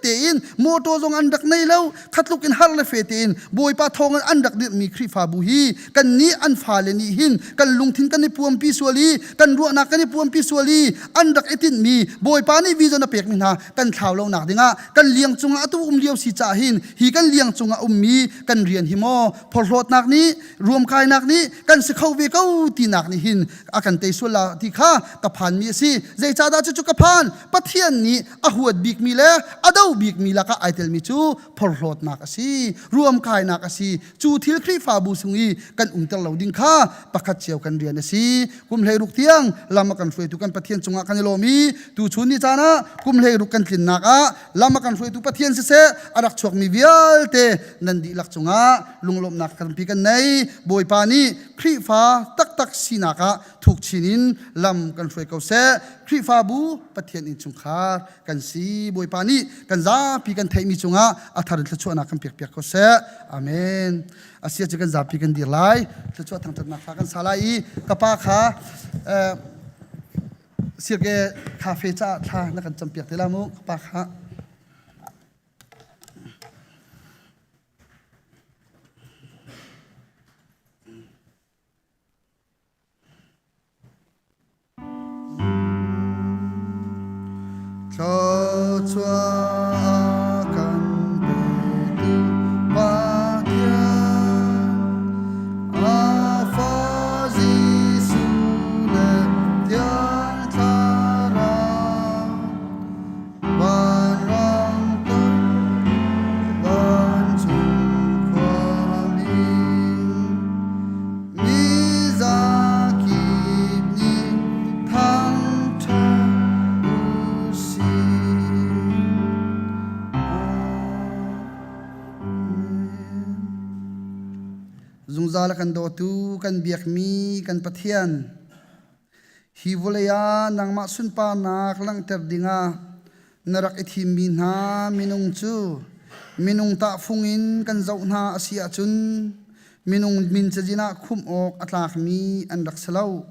tein motor zong an rak nei lo khatluk in har le fe tein Bawipa thawng in an rak dirhmi Khrihfabu hi kan nih an fale nih hin kan lungthin kan i puampi sual i kan ruahnak kan i puampi sual i an rak i tinhmi Bawipa nih vision a pekmi hna kan thlau lo nak dingah kan liang cungah atu um lio si caah hin hi kan liang cungah ummi kan rian hi maw phorhlawtnak nih ruamkainak nih kan si kho ve ko tinak nih hin a kan tei sual la ti kha ka phanmi a si. Zeicahdah cucu ka phan? Pathian nih a huat bikmi le a do bikmi lakah ai telmi cu phorhlawtnak a si, ruamkainak a si. Cu thil Khrihfabu chung i kan umter lo ding kha pakhat cio kan rian a si. Kum 16 tiang lam a kan hruaitu kan Pathian cungah kan i lawm i tuchun ni caan ah kum 16 kan tlinnak ah lam a kan hruaitu Pathian siseh a rak chuakmi vialte nan dihlak cungah lunglawmhnak tampi kan nei. Bawipa nih Khrihfa taktak sinak ah thuk chin in lam kan hruai ko seh. Khrihfabu Pathian innchungkhar kan si. Bawipa nih kan zapi kan theihmi cungah a thar in thluachuahnak kan pekpiak ko seh. Amen. Asia cu kan zapi kan dir lai. Thluachuah thangṭhatnak hla kan sa lai i ka pa kha sirke cafe caah thla na kan campiak te la mu ka pa kha. Thluachuah kan petu Pathian, a fa Jesuh le Thiang Thlarau, vanrang vancung khuami. Mizakip nih thangṭhat u sih. Amen. Zungzal a kan dawtu kan biakmi kan Pathian, Hi vawlei ah nangmah sunparnak langhter dingah na rak i thimmi hna minung cu minung tahfung in kan zoh hna a si ahcun minung min cazin ah khumh awk a tlakmi an rak si lo.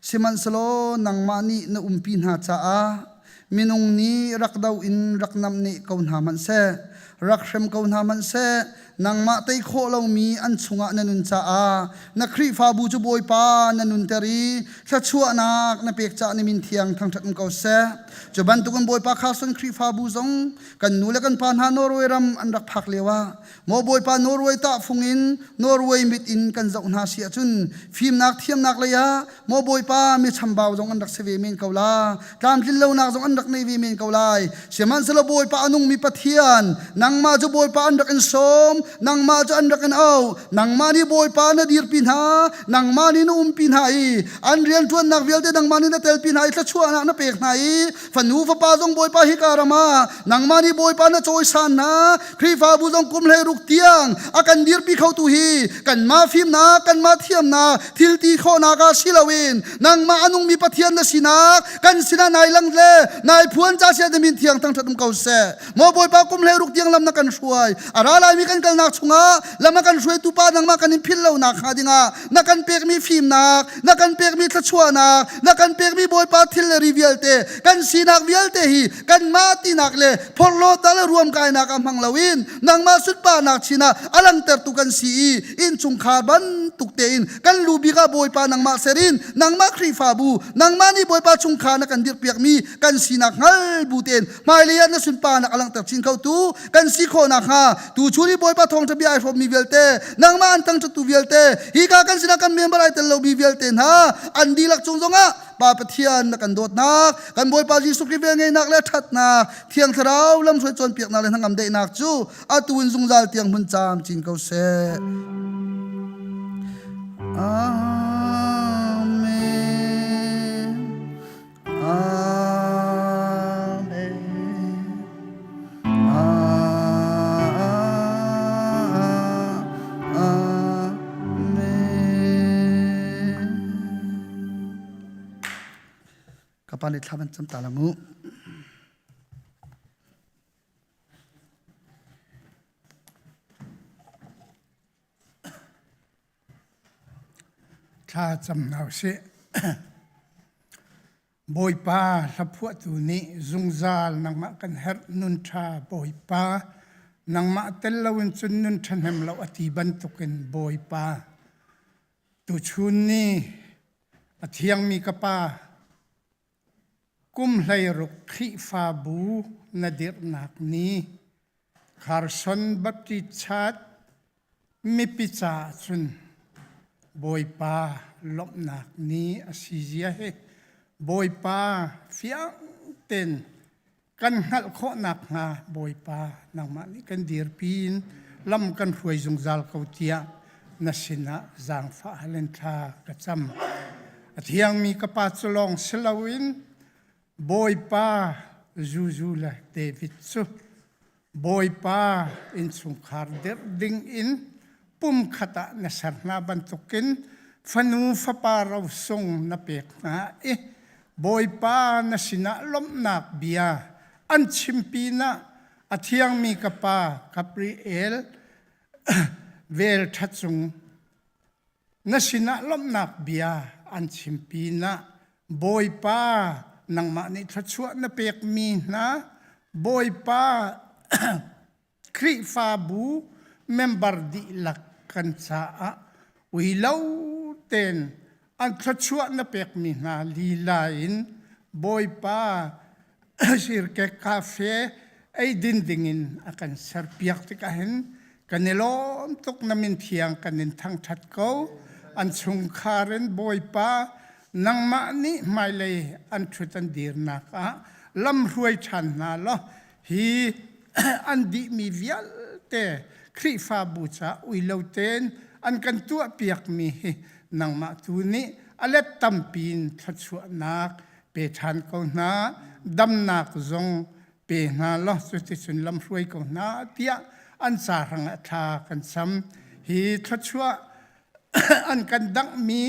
Sihmanhsehlaw nangmah nih na umpi hna caah minung nih rak do in rak namneh ko hna hmanh seh, rak hrem ko hna hmanh seh, Nangmah tei khawh lomi an chungah na nun caah na Khrihfabu cu Bawipa na nunter i thluachuahnak na pek caah na min thiang thangṭhat um ko seh. Cu bantukin Bawipa Carson Khrihfabu zong kan nu le kan pa hna Norway ram an rak phak lio ah maw Bawipa Norway tahfung in Norway mit in kan zoh hna si ahcun fimnak thiamnak lei ah Maw Bawipa, mi chambau zong an rak si ve men ko la. Tlamtlin lonak zong an rak nei ve men ko lai. Sihmanhsehlaw Bawipa a nungmi Pathian, nangmah cu Bawipa an rak in sawm, nangmah cu an rak in auh, nangmah nih Bawipa na dirpi hna, nangmah nih na umpi hna i an rianṭuannak vialte nangmah nih na telpi hna i thluachuahnak na pek hna i fanu fapa zong Bawipa hika ram ah nangmah nih Bawipa na cawisan hna. Khrihfabu zong kum 16 tiang a kan dirpi khotu hi kanmah fimnak, kanmah thiamnak, thil ti khawhnak ah si loin nangmah a nungmi Pathian na sinak kan sinah nai lang le nai phuan ca sia min thiang thangṭhat um ko seh. Maw Bawipa kum 16 tiang lam na kan hruai. A ra laimi kan kalnak chungah lam a kan hruaitu pa nangmah kan in philh lonak hnga dingah na kan pekmi fimnak, na kan pekmi thluachuahnak, na kan pekmi Bawipa thil le ri vialte, kan sinak vialte hi kanmah tinak le phorhlawtnak le ruamkainak ah hmang loin nangmah sunparnak chin ah a langtertu kan si i innchungkhar bantuk tein kan lu bik ah Bawipa nangmah ser in nangmah Khrihfabu nangmah nih Bawipa chungkhar na kan dirhpiakmi kan sinak hngal bu tein hmailei ah na sunparnak a langhter chin khotu kan si khawh nakhnga tu chun i Bawipa thawngṭha bia ai hrawmmi vialte nangmah an thangṭhattu vialte hika kan sinah kan member ai tel lomi vialte hna an dihlak cung zongah Pa Pathian na kan dawtnak, kan Bawipa Jesuh Khrih velngeihnak le ṭhatnak, Thiang Thlarau lamhruai cawnpiaknak le hnangam daihnak cu atu in zungzal tiang hmun camcin ko seh. Amen. Amen. Ka pa nih thla van cam ta la mu. Thla cam hna usih. Bawipa hlaphuahtu nih zungzal nangmah kan herh nun ṭha Bawipa nangmah tel loin cun nun ṭhahnem lo a ti bantukin Bawipa tuchun ni a thiangmi ka pa kum 16 Khrihfabu na dirhnak ni Carson Baptist Church mipi caah cun Bawipa lawmhnak ni a si zia hi Bawipa fiang tein kan hngalh khawh nakhnga Bawipa nangmah nih kan dirpi in lam kan hruai zungzal ko tiah na sinah zaangfah hal in thla ka cam. A thiangmi ka pa cu lawng si loin Bawipa Zuzu le David cu Bawipa innchungkhar dirh ding in pumkhat ah na ser hna bantukin fanu fapa rosung na pek hna i Bawipa na sinah lawmhnak bia an chim pinah a thiangmi ka pa Gabriel vel ṭha cung Na sinah lawmhnak bia an chim pinah Bawipa nangmah nih thluachuah na pekmi hna Bawipa Khrihfabu member dihlak kan caah ui lo tein an thluachuah na pekmi hna lila in Bawipa sirkek cafe eidin dingin a kan serpiak tikah hin kan i lawm tuk na min thiang kan in thangṭhat ko an chungkhar in Bawipa nangmah nih hmailei an ṭhut an dirnak ah lamhruai ṭhan hna law hi an dihmi vialte Khrihfabu ca ui lo tein an kan tuahpiakmi hi nangmah tu nih a let tampi in thluachuahnak pe ṭhan ko hna damnak zong pe hna law cuticun lamhruai ko hna tiah an ca hrangah thla kan sam hi thluachuah an kan danghmi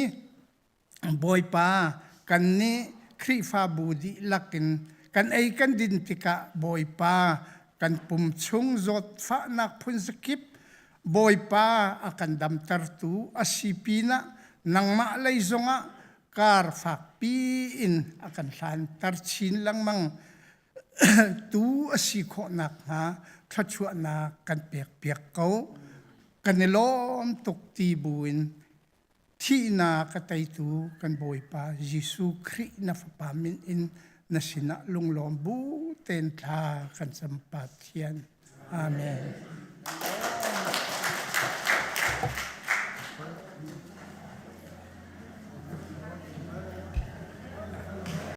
Bawipa kan nih Khrihfabu dihlak in kan ei kan din tikah Bawipa kan pum chung zawtfahnak phun zakip Bawipa a kan damtertu a si pinah nangmah lei zongah kar fakpi in a kan hlanter chin lengmang tu a si khawh nakhnga thluachuahnak kan pekpiak ko. Kan i lawm tuk ti buin thihnak a teitu kan Bawipa Jesuh Khrih na Fapa min in na sinah lunglawm bu tein thla kan cam Pathian. Amen.